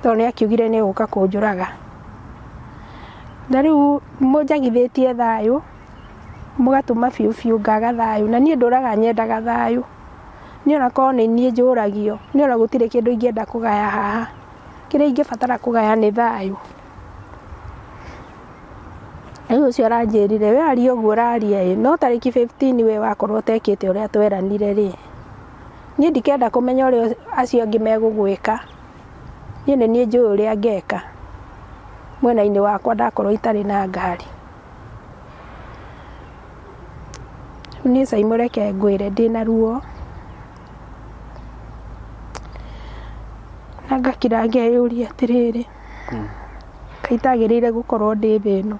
tondũ nĩ akiugire nĩ egũka kũnjũraga. Na rĩu mũnjagithĩtie thayũ mũgatũma biũ biũ ngaga thayũ na niĩ ndũraga nyendaga thayũ. Niĩ ona korwo nĩ niĩ njũragio niĩ ona gũtirĩ kĩndũ ingĩenda kũgaya haha. Kĩrĩa ingĩbatara kũgaya nĩ thayũ. Rĩu ũcio aranjĩrire we aria ũguo ũraria ĩ no tarĩki 15 we wakorwo ũtekĩte ũrĩa tweranire rĩ niĩ ndikenda kũmenya ũrĩa acio angĩ megũgwĩka. Niĩ nĩ niĩ njũĩ ũrĩa ngeka mwena-inĩ wakwa ndakorwo itarĩ na ngari. Rĩu niĩ Caimo reke ngwĩre ndĩna ruo na ngakira ngeyũria atĩrĩrĩ kaĩ itagĩrĩire gũkorwo ndĩ thĩ ĩno.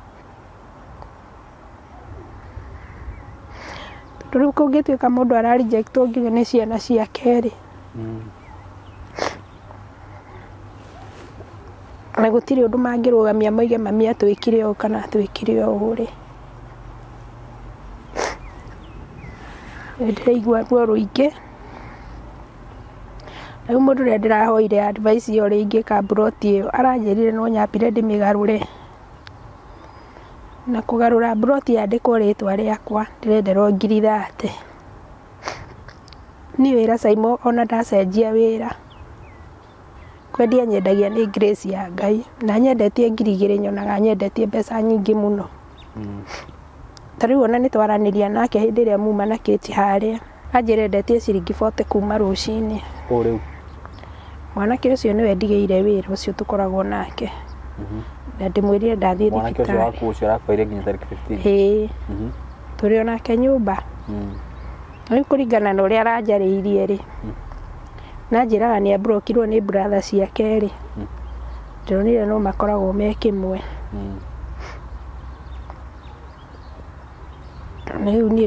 Tondũ rĩu kũngĩtuĩka mũndũ ara rejectwo nginya nĩ ciana ciake rĩ na gũtirĩ ũndũ mangĩrũgamia moige mami atwĩkire ũũ kana atwĩkire ũũ rĩ. Nĩ ndĩraigua ruo rũingĩ. Rĩu mũndũ ũrĩa ndĩrahoire advice ya ũrĩa ingĩka mburoti ĩyo aranjĩrire no nyambire ndĩmĩgarũre. Na kũgarũra mburoti yandĩkwo rĩtwa rĩakwa ndĩrenderwo ngiri 30. Niĩ wĩra Caimo ona ndacenjia wĩra kwendia nyendagia nĩ grace ya Ngai na nyendetie ngiri 2 nyonaga nyendetie mbeca nyingĩ mũno. Ta rĩu ona nĩ twaranĩria nake hĩndĩ ĩrĩa muma na Kate harĩa anjĩra endetie ciringi 40 kuma rũcinĩ. O rĩu Mwanake ũcio nĩwe ndigĩire wĩra ũcio tũkoragwo nake. Na ndĩmwĩrire ndathiĩ mwanake ũcio thibitarĩ. waku ũcio arakwaire nginya tarĩki 15. Ĩĩ tũrĩ o nake nyũmba. Rĩu kũringana na ũrĩa aranjarĩirie rĩ na njĩraga nĩ amburokirwo nĩ brother ciake rĩ ndĩronire no makoragwo me kĩmwe. Rĩu niĩ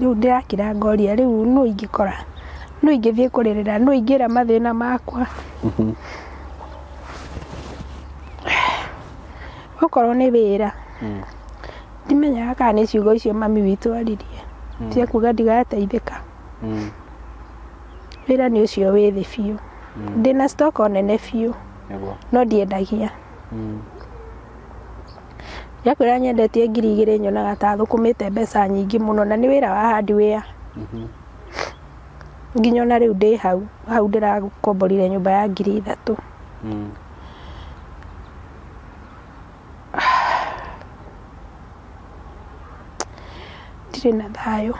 rĩu ndĩrakira ngoria rĩu nũ ingĩkora nũ ingĩthiĩ kũrĩrĩra nũ ingĩra mathĩna makwa. Okorwo nĩ wĩra ndimenyaga kana nĩ ciugo icio mami witũ aririe cia kuga ndigateithĩka. Wĩra nĩ ũcio wĩ thĩ biũ. Ndĩna stock nene biũ no ndiendagia. Ndiakwĩra nyendetie ngiri 2 nyonaga ta thũkũmĩte mbeca nyingĩ mũno na nĩ wĩra wa hardware. Nginya ona rĩu ndĩ hau hau ndĩrakomborire nyũmba ya ngiri 3. Ndirĩ na thayũ.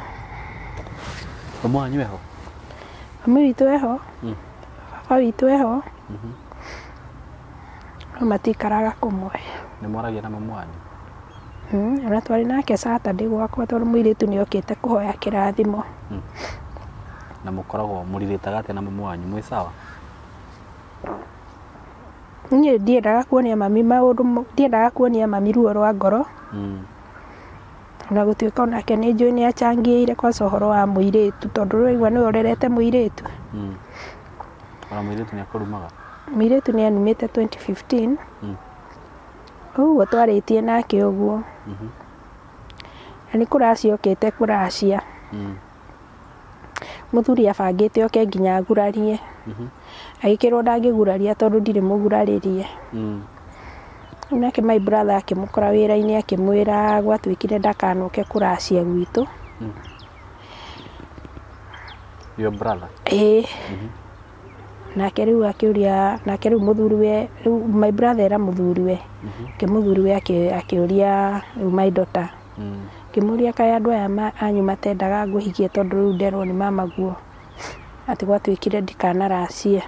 Mama wanyu eho? Mami witũ eho. Baba witũ eho. No matikaraga kũmwe. Nĩ mwaragia na mamu wanyu? Ona twarĩ nake Saturday gwakwa tondũ mũirĩtu nĩ okĩte kũhoya kĩrathimo. Na mũkoragwo mũrirĩtaga atĩa na mamu wanyu, mwĩ sawa? Niĩ ndiendaga kuonia mami maũndũ, ndiendaga kuonia mami ruo rwa ngoro. Ona gũtuĩka onake nĩ njũĩ nĩ achangĩire kwanza ũhoro wa mũirĩtu tondũ rĩu nĩwe ũrerete mũirĩtu. Ona mũirĩtu nĩ akũrumaga? Mũirĩtu nĩ anumĩte 2015. Ũguo twarĩtie nake ũguo. Na nĩ kũracia okĩte kũracia. Mũthuri abangĩte oke nginya agurarie. Agĩkĩrwo ndangĩguraria tondũ ndirĩ mũgurarĩrie. Nake my brother akĩmũkora wĩra-inĩ akĩmwĩra gwatuĩkire ndakanoke kũracia gwitũ. Your brother? Ĩĩ. Nake rĩu akĩũria, nake rĩu mũthuriwe, rĩu my brother era mũthuriwe. Ke mũthuriwe akĩũria rĩu my daughter. Ngĩmũria kaĩ andũ aya anyu matendaga ngũhikie tondũ rĩu nderwo nĩ mamaguo atĩ gwatuĩkire ndikanaracie.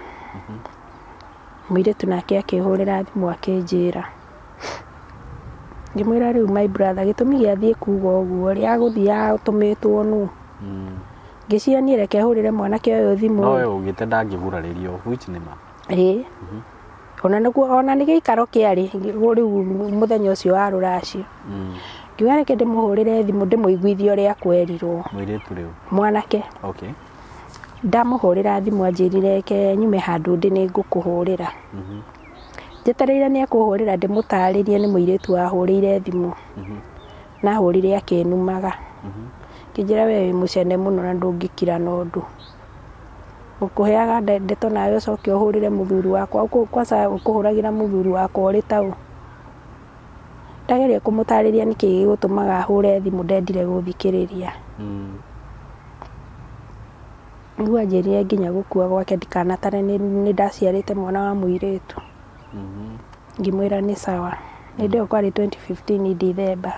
Mũirĩtu nake akĩhũrĩra thimũ akĩnjĩra. Ngĩmwĩra rĩu my brother gĩtũmi gĩa thiĩ kuga ũguo rĩ agũthiĩ atũmĩtwo nũ. Ngĩciria niĩ reke hũrĩre mwanake ũyũ thimũ. No we ugĩte ndangĩgurarĩrio, which nĩ ma. Ĩĩ. Ona nĩguo ona nĩ gĩikaro kĩarĩ rĩu mũthenya ũcio wa rũracio. Ngiuga reke ndĩmũhũrĩre thimũ ndĩmũiguithie ũrĩa kwerirwo. Mũirĩtu rĩu? Mwanake. Okay. Ndamũhũrĩra thimũ anjĩrire reke nyume handũ ndĩ nĩ ngũkũhũrĩra. Njetereire nĩ ekũhũrĩra ndĩmũtarĩrie nĩ mũirĩtu wahũrĩire thimũ. Na ahũrire akĩnumaga. Ngĩnjĩra we wĩ mũcene mũno na ndũngĩkira na ũndũ. Ngũkũheaga ndeto nawe ũcoke ũhũrĩre mũthuri wakwa, kwanza ũkũhũragĩra mũthuri wakwa ũrĩ taũ. Ndageria kũmũtarĩria nĩkĩ gĩgũtũmaga ahũre thimũ ndendire gũthikĩrĩria. Nĩguo anjĩrire nginya gũkua gwake ndikanatare nĩ ndaciarĩte mwana wa mũirĩtu. Ngĩmwĩra nĩ sawa. Hĩndĩ ĩyo kwarĩ 2015 December.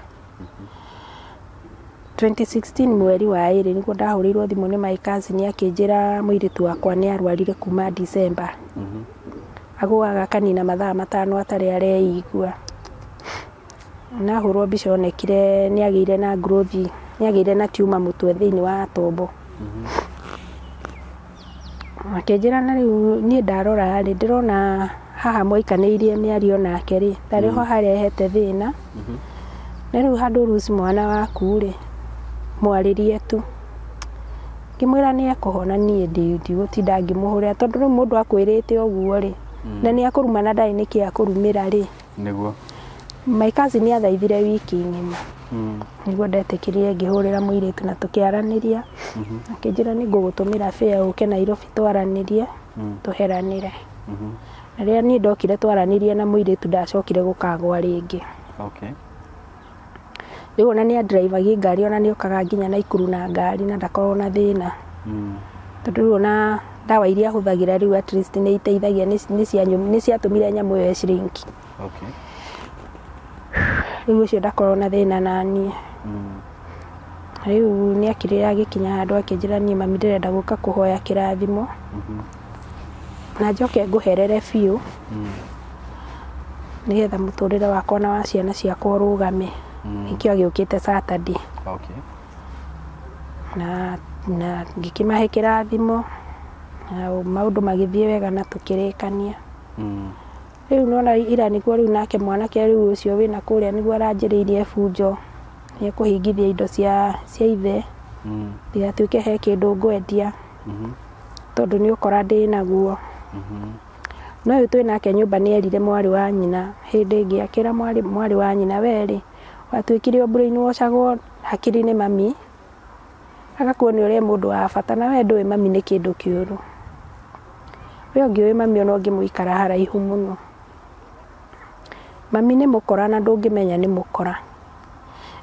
2016 mweri wa ĩrĩ nĩguo ndahũrĩirwo thimũ nĩ my cousin akĩnjĩra mũirĩtu wakwa nĩ arwarire kuma December. Agũaga akanina mathaa 5 atarĩ areigua. Na ahũrwo mbica onekire nĩ agĩire na growth, nĩ agĩire na tumor mũtwe thĩinĩ wa tombo. Akĩnjĩra na rĩu niĩ ndarora rĩ ndĩrona haha mwaikanĩirie mĩario nake rĩ tarĩ ho harehete thĩna. Na rĩu handũ ũruci mwana waku rĩ mwarĩrie tu. Ngĩmwĩra nĩ ekũhona niĩ ndigũtinda ngĩmũhũrĩra tondũ rĩu mũndũ akwĩrĩte ũguo rĩ na nĩ akũruma na ndarĩ nĩkĩ akũrumĩra rĩ. Nĩguo. My cousin nĩ athaithire wiki ng'ima. Nĩguo ndetĩkĩrire ngĩhũrĩra mũirĩtu na tũkĩaranĩria. Akĩnjĩra nĩ ngũgũtũmĩra fare ũke Nairobi twaranĩrie tũheranĩre. Na rĩrĩa niĩ ndokire twaranĩrie na mũirĩtu ndacokire gũkagwa rĩngĩ. Okay. Rĩu ona nĩ andrivagia ngari ona nĩ okaga nginya Naikuru na ngari na ndakoragwo na thĩna. Tondũ rĩu ona ndawa iria ahũthagĩra rĩu at least nĩ iteithagia nĩ ciatũmire nyamũ ĩyo ĩshrink. Okay. Rĩu ũcio ndakoragwo na thĩna naniĩ. Rĩu nĩ akirire agĩkinya handũ akĩnjĩra niĩ mami ndĩrenda gũka kũhoya kĩrathimo. Na njoke ngũherere biũ. Nĩgetha mũtũrĩre wakwa na wa ciana ciakwa ũrũgame. Nĩkĩo agĩũkĩte Saturday. Okay. Na ngĩkĩmahe kĩrathimo na maũndũ magĩthiĩ wega na tũkĩrĩkania. Rĩu nona ira nĩguo rĩu nake mwanake rĩu ũcio wĩna kũrĩa nĩguo aranjĩrĩirie bunjo nĩ ekũhingithia indo cia ithe. Ndigatuĩke he kĩndũ ngwendia. Tondũ nĩ ũkora ndĩ naguo. No ũyũ twĩ nake nyũmba nĩ erire mwarĩ wa nyina hĩndĩ ĩngĩ akĩra mwarĩ wa nyina we rĩ watuĩkire brainwashagwo hakiri nĩ mami agakuonia ũrĩa mũndũ wa bata na we ndũĩ mami nĩ kĩndũ kĩũru. We ũngĩũĩ mami ona ũngĩmũikara haraihu mũno. Mami nĩ mũkora na ndũngĩmenya nĩ mũkora.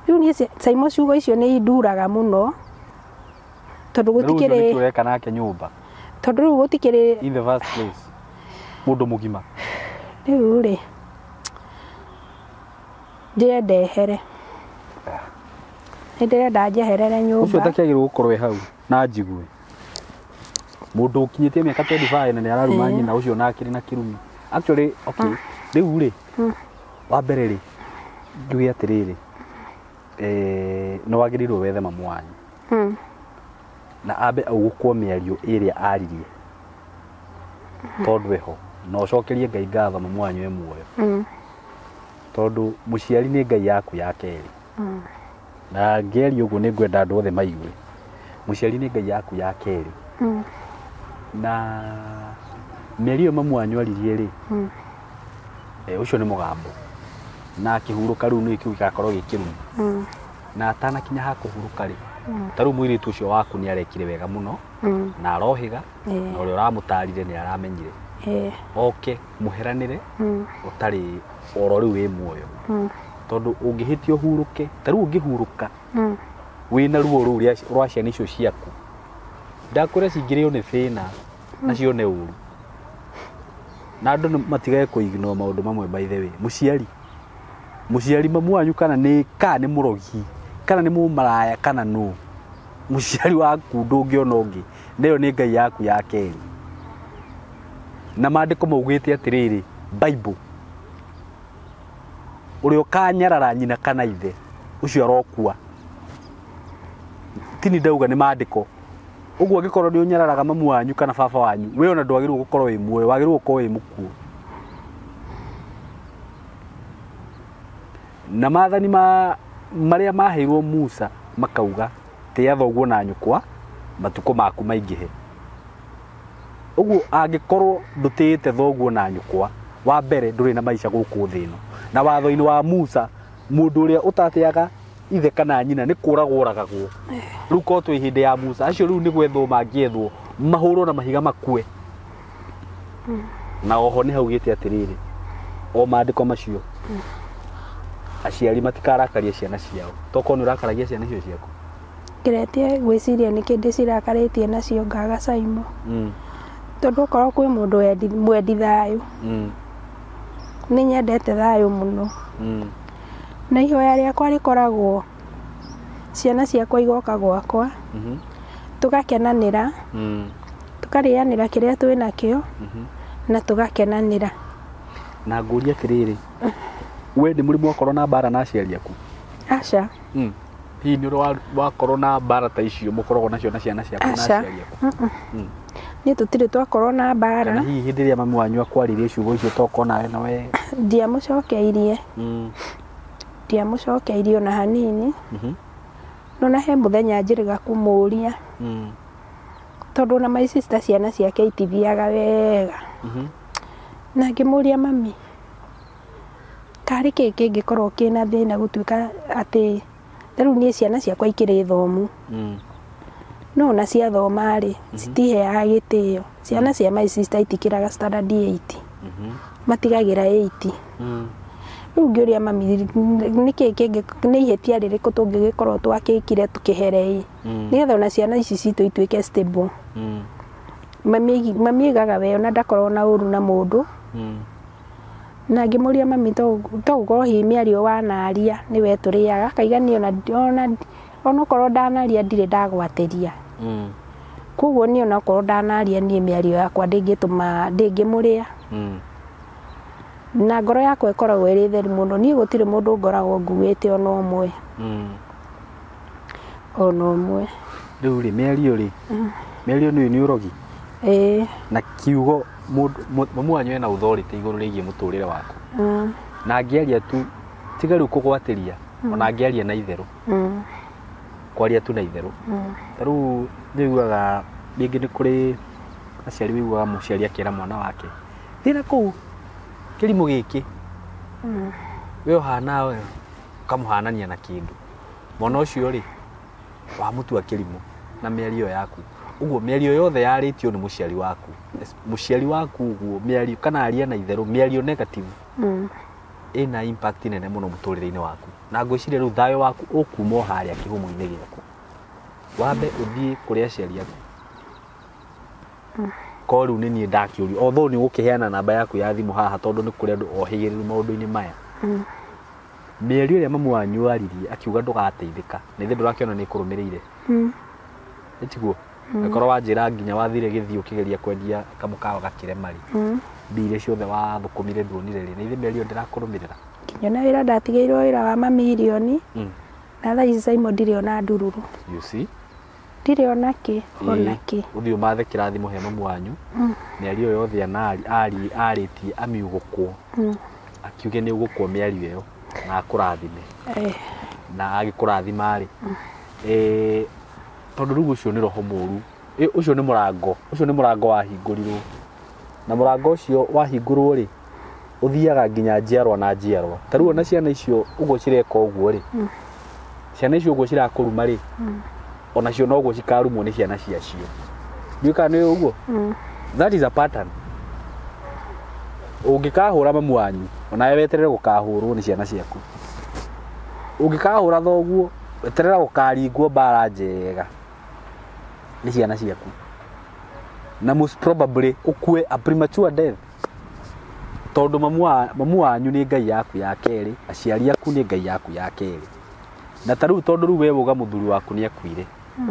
Rĩu niĩ Saimo ciugo icio nĩ induraga mũno tondũ gũtikĩrĩ Rĩu ũreka nake nyũmba. Tondũ rĩu gũtikĩrĩ in the first place mũndũ mũgima. Rĩu rĩ ndĩrenda ehere. Nĩ ndĩrenda njeherere nyũmba. Ũcio ũtakĩagĩrĩirwo gũkorwo e hau na njigue. Mũndũ ũkinyĩtie mĩaka 25 na nĩ araruma nyina ũcio na akĩrĩ na kĩrumi. Actually, okay. Rĩu rĩ, wa mbere rĩ, njuge atĩrĩrĩ, nĩ wagĩrĩirwo wethe mamu wanyu na ambe augũkwo mĩario ĩrĩa aririe tondũ eho na ũcokerie Ngai ngatho mamu wanyu e muoyo tondũ mũciari nĩ Ngai yaku ya kerĩ. Na ngĩaria ũguo nĩ ngwenda andũ othe maigue, mũciari nĩ Ngai yaku ya kerĩ. Na mĩario ĩyo mamu wanyu aririe rĩ, ũcio nĩ mũgambo na akĩhurũka rĩu nĩ kĩu gĩgakorwo gĩ kĩrumi. Na atanakinya ha kũhurũka rĩ, ta rĩu mũirĩtu ũcio waku nĩ arekire wega mũno na arohĩga na ũrĩa ũramũtarire nĩ aramenyire. Oke mũheranĩre ũtarĩ oro rĩu wĩ muoyo. Tondũ ũngĩhĩtia ũhurũke, ta rĩu ũngĩhurũka wĩna ruo rũu rwa ciana icio ciaku, ndakwĩra cingĩrĩo nĩ thĩna na cione ũru. Na andũ matigage kũ-ignore maũndũ mamwe by the way. Mũciari mamu wanyu kana nĩ mũrogi kana nĩ mũmaraya kana nũ, mũciari waku ndũngĩona ũngĩ, na ĩyo nĩ Ngai yaku ya kerĩ. Na maandĩko maugĩte atĩrĩrĩ, Bible, ũrĩa ũkanyarara nyina kana ithe ũcio arokua. Tini ndauga nĩ maandĩko. Ũguo angĩkorwo nĩ ũnyararaga mamu wanyu kana baba wanyu, we ona ndwagĩrĩirwo gũkorwo wĩ muoyo, wagĩrĩirwo gũkorwo wĩ mũkuũ. Na maathani marĩa maheirwo Musa makauga tĩa thoguo na nyũkwa matukũ maku maingĩhe. Ũguo angĩkorwo ndũtĩĩte thoguo na nyũkwa, wa mbere ndũrĩ na maica gũkũ thĩ ĩno. Na watho-inĩ wa Musa, mũndũ ũrĩa ũtatĩaga ithe kana nyina nĩ kũragwo oragagwo. Rĩu korwo twĩ hĩndĩ ya Musa, acio rĩu nĩ gwethwo mangĩethwo mahũrwo na mahiga makue. Na oho nĩ haugĩte atĩrĩrĩ, o maandĩko macio, aciari matikarakarie ciana ciao. Tokorwo nĩ ũrakaragia ciana icio ciaku. Ngeretie gwĩciria nĩkĩ ndĩcirakarĩtie nacio ngaga Saimo. Tondũ okorwo kwĩ mũndũ mwendi thayũ, nĩ nyendete thayũ mũno. Na ihoya rĩakwa rĩkoragwo ciana ciakwa igoka gwakwa, tũgakenanĩra, tũkarĩanĩra kĩrĩa twĩ nakĩo, na tũgakenanĩra. Na ngũria atĩrĩrĩ, we nĩ mũrimũ wakorwo na mbara na aciari aku? Aca. Hihi nĩ ũrĩ wakorwo na mbara ta icio mũkoragwo nacio na ciana ciaku na aciari aku? Niĩ tũtirĩ twakorwo na mbara. Kana hihi hĩndĩ ĩrĩa mamu wanyu akwaririe ciugo icio tokorwo nawe nowe? Ndiamũcokeirie. Ndiamũcokeirie ona hanini. No na he mũthenya njĩrĩga kũmũria. Tondũ ona my sister ciana ciake itithiaga wega. Na ngĩmũria mami, karĩ kĩ kĩngĩkorwo kĩna thĩna gũtuĩka atĩ rĩu niĩ ciana ciakwa ikĩrĩ thomu. No ona ciathoma rĩ, citiheaga gĩtĩo. Ciana cia my sister itikĩraga standard 8. Matigagĩra 8. Rĩu ngĩũria mami, nĩkĩ kĩngĩ, nĩ ihĩtia rĩrĩkũ tũngĩgĩkorwo twakĩkire tũkĩhere ĩ, nĩgetha ona ciana ici citũ ituĩke stable. Mami aigaga we ona ndakorwo na ũru na mũndũ. Na ngĩmũria mami, to gũkorwo hihi mĩario wanaria nĩwe tũrĩaga, akaiga niĩ ona okorwo ndanaria ndirĩ ndagwatĩria. Koguo niĩ ona okorwo ndanaria niĩ mĩario yakwa ndĩngĩtũma ndĩngĩmũrĩa. Na ngoro yakwa ĩkoragwo ĩrĩ theru mũno. Niĩ gũtirĩ mũndũ ngoragwo nguĩte ona ũmwe. Ona ũmwe. Rĩu rĩ, mĩario rĩ, mĩario nĩ ũrogi? Ĩĩ. Na kiugo mamu wanyu ena authority igũrũ rĩgiĩ mũtũrĩre waku. Na angĩaria tu, tiga rĩu kũgwatĩria, ona angĩaria na itherũ. Kwaria tu na itherũ. Ta rĩu nĩũiguaga rĩngĩ nĩ kũrĩ aciari wĩiguaga mũciari akĩra mwana wake, thiĩ na kũu kĩrimũ gĩkĩ. We ũhana we, ũkamũhanania na kĩndũ. Mwana ũcio rĩ, wamũtua kĩrimũ na mĩario yaku. Ũguo mĩario yothe yarĩtio nĩ mũciari waku. Mũciari waku ũguo mĩario kana aria na itherũ, mĩario negative ĩna impact nene mũno mũtũrĩre-inĩ waku. Na ngwĩciria rĩu thayũ waku ũkuma o harĩa kĩhumo-inĩ gĩaku. Wambe ũthiĩ kũrĩ aciari aku. Korwo rĩu nĩ niĩ ndakĩũrio, although nĩ ũgũkĩheana namba yaku ya thimũ haha tondũ nĩ kũrĩ andũ ohĩgĩrĩru maũndũ-inĩ maya. Mĩario ĩrĩa mamu wanyu aririe akiuga ndũgateithĩka, na ithe ndũrakĩona nĩ ĩkũrũmĩrĩire. Ĩtiguo? Angĩkorwo wanjĩra nginya wathire gĩthiĩ ũkĩgeria kwendia kamũkawa gakĩrema rĩ. Mbia iria ciothe wathũkũmire nduonire rĩ, na ithe mĩario ndĩrakũrũmĩrĩra. Nginya wĩra ndatigĩirwo wĩra wa mamirioni. Na thaa ici Simon ndirĩ ona ndururu. You see? Ndirĩ ona kĩ, ona kĩ. Ũthiĩ ũmathe kĩrathimo he mamu wanyu. Mĩario yothe arĩtie amiugũkwo. Akiuge nĩ ũgũkwo mĩario ĩyo na akũrathime. Na agĩkũrathima rĩ, tondũ rĩu ũcio nĩ roho mũru. Ũcio nĩ mũrango, ũcio nĩ mũrango wahingũrirwo. Na mũrango ũcio wahingũrwo rĩ, ũthiaga nginya njiarwa na njiarwa. Ta rĩu ona ciana icio ũguo cireka ũguo rĩ, ciana icio ũguo cirakũruma rĩ, onacio noguo cikarumwo nĩ ciana ciacio. Ndiũĩ kana nĩ ũguo? That is a pattern. Ũngĩkahũra mamu wanyu, onawe weterere gũkahũrwo nĩ ciana ciaku. Ũngĩkahũra thoguo, weterera gũkaringwo mbara njega nĩ ciana ciaku. Na most probably ũkue a premature death. Tondũ mamu wanyu nĩ Ngai yaku ya kerĩ, aciari aku nĩ Ngai yaku ya kerĩ. Na ta rĩu tondũ rĩu we uga mũthuri waku nĩ akuire,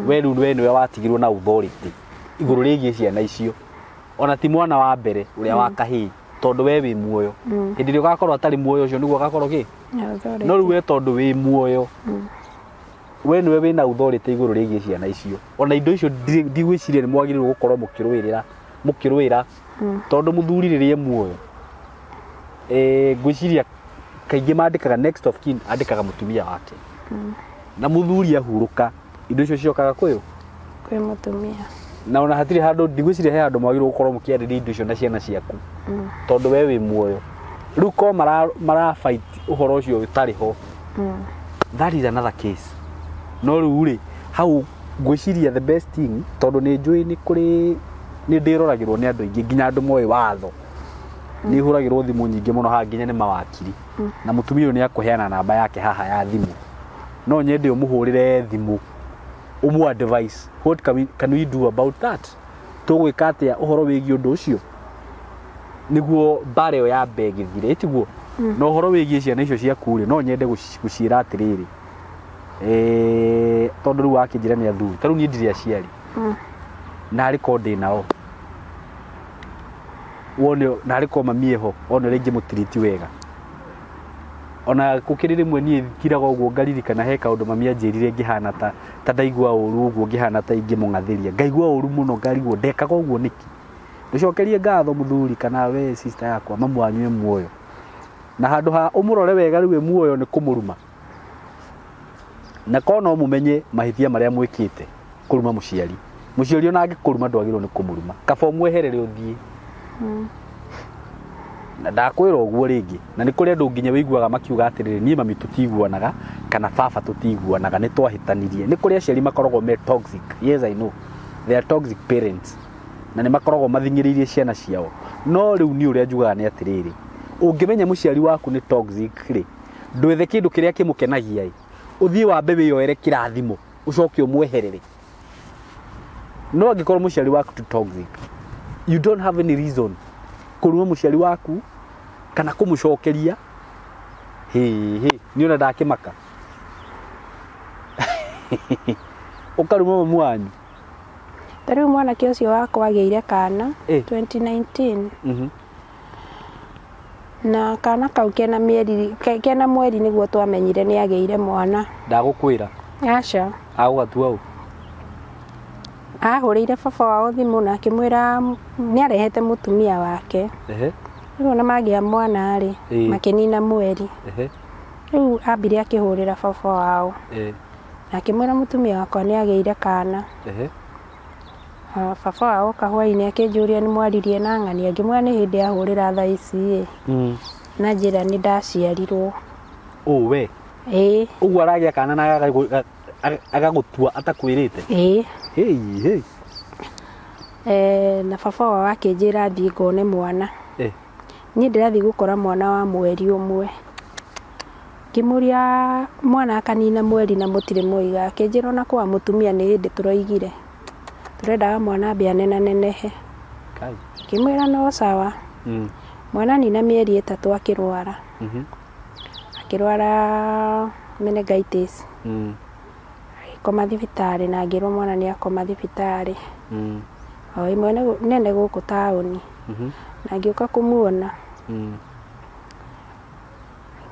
we rĩu we nĩwe watigirwo na authority igũrũ rĩgiĩ ciana icio. Ona ti mwana wa mbere ũrĩa wa kahĩĩ, tondũ we wĩ muoyo. Hĩndĩ ĩrĩa ũgakorwo atarĩ muoyo ũcio nĩguo agakorwo kĩ? No rĩu we tondũ wĩ muoyo, we nĩwe wĩna authority igũrũ rĩgiĩ ciana icio. Ona indo icio ndigwĩciria nĩ mwagĩrĩirwo gũkorwo mũkĩrũĩra tondũ mũthuri rĩrĩa e muoyo, ngwĩciria kaingĩ mandĩkaga next of kin, andĩkaga mũtumia wake. Na mũthuri ahurũka, indo icio ciokaga kwĩũ? Kwĩ mũtumia. Na ona hatirĩ handũ, ndigwĩciria he handũ mwagĩrĩirwo gũkorwo mũkĩarĩria indo icio na ciana ciaku, tondũ we wĩ muoyo. Rĩu ko mara fight ũhoro ũcio ũtarĩ ho, that is another case. No rĩu rĩ, hau ngwĩciria the best thing, tondũ nĩ njũĩ nĩ kũrĩ, nĩ ndĩroragĩrwo nĩ andũ aingĩ, nginya andũ moĩ watho. Nĩ hũragĩrwo thimũ nyingĩ mũno haha, nginya nĩ mawakiri. Na mũtumia ũyũ nĩ akũheana namba yake haha ya thimũ. No nyende ũmũhũrĩre thimũ, ũmũ advice, what can we do about that? Tũgwĩka atĩa ũhoro wĩgiĩ ũndũ ũcio? Nĩguo mbara ĩyo yambe ĩgĩthire, ĩtiguo? Na ũhoro wĩgiĩ ciana icio ciaku rĩ, no nyende gũciĩra atĩrĩrĩ, tondũ rĩu wakĩnjĩra nĩ athuri, ta rĩu niĩ ndirĩ aciari. Na arĩ korwo ndĩ nao, wone na arĩ korwo mami eho, wone ũrĩa ingĩmũtiriti wega. Ona gũkĩrĩ rĩmwe niĩ ngiraga ũguo ngaririkana he kaũndũ mami anjĩrire ngĩhana ta ndaigua ũru ũguo, ngĩhana ta ingĩmũng'athĩria. Ngaigua ũru mũno, ngarigwo ndekaga ũguo nĩkĩ. Ndũcokerie ngatho mũthuri kana we sister yakwa, mamu wanyu e muoyo. Na handũ ha ũmũrore wega rĩu e muoyo nĩ kũmũruma. Na korwo no mũmenye mahĩtia marĩa mwĩkĩte kũruma mũciari. Mũciari ona angĩkũruma ndwagĩrĩirwo nĩ kũmũruma. Kaba ũmweherere ũthiĩ. Na ndakwĩra ũguo rĩngĩ. Na nĩ kũrĩ andũ nginya wĩiguaga makiuga atĩrĩrĩ, niĩ mami tũtiguanaga kana baba tũtiguanaga, nĩ twahĩtanirie. Nĩ kũrĩ aciari makoragwo me toxic. Yes, I know. They are toxic parents. Na nĩ makoragwo mathing'ĩrĩirie ciana ciao. No rĩu niĩ ũrĩa njugaga nĩ atĩrĩrĩ, ũngĩmenya mũciari waku nĩ toxic rĩ, ndwethe kĩndũ kĩrĩa kĩmũkenagia ĩ, ũthiĩ wambe wĩyoere kĩrathimo, ũcoke ũmweherere. No angĩkorwo mũciari waku ti toxic, you don't have any reason kũruma mũciari waku kana kũmũcokeria. Hĩ hĩ, niĩ ona ndakĩmaka. Ũkaruma mamu wanyu. Ta rĩu mwanake ũcio wakwa agĩire kana 2019. Na kana kau kena mĩeri, kena mweri nĩguo twamenyire nĩ agĩire mwana. Ndagũkwĩra. Aca. Agũgatua ũ? Ahũrĩire baba wao thimũ na akĩmwĩra nĩ arehete mũtumia wake. Rĩu ona magĩa mwana rĩ, makĩnina mweri. Rĩu ambire akĩhũrĩra baba wao. Na akĩmwĩra mũtumia wakwa nĩ agĩire kana. Baba wao kahwainĩ akĩnjũria nĩ mwaririe na ng'ani, ngĩmwĩra nĩ hĩndĩ ahũrĩra thaa ici ĩ. Na njĩra nĩ ndaciarirwo. Ũ we? Ĩĩ. Ũguo aragĩa kana na agagũtua atakwĩrĩte? Ĩĩ. Hĩi, hĩi. Na baba wao akĩnjĩra thiĩ ngone mwana. Niĩ ndĩrathiĩ gũkora mwana wa mweri ũmwe. Ngĩmũria mwana akanina mweri na mũtirĩ mwoiga, akĩnjĩra ona kwa mũtumia nĩ hĩndĩ tũroigire. Tũrendaga mwana ambe anenanenehe. Ngĩmwĩra no sawa. Mwana nina mĩeri 3 akĩrwara. Akĩrwara meningitis. Agĩkoma thibitarĩ na ngĩrwo mwana nĩ akoma thibitarĩ. O ĩmwe nene gũkũ taũni. Na ngĩũka kũmuona.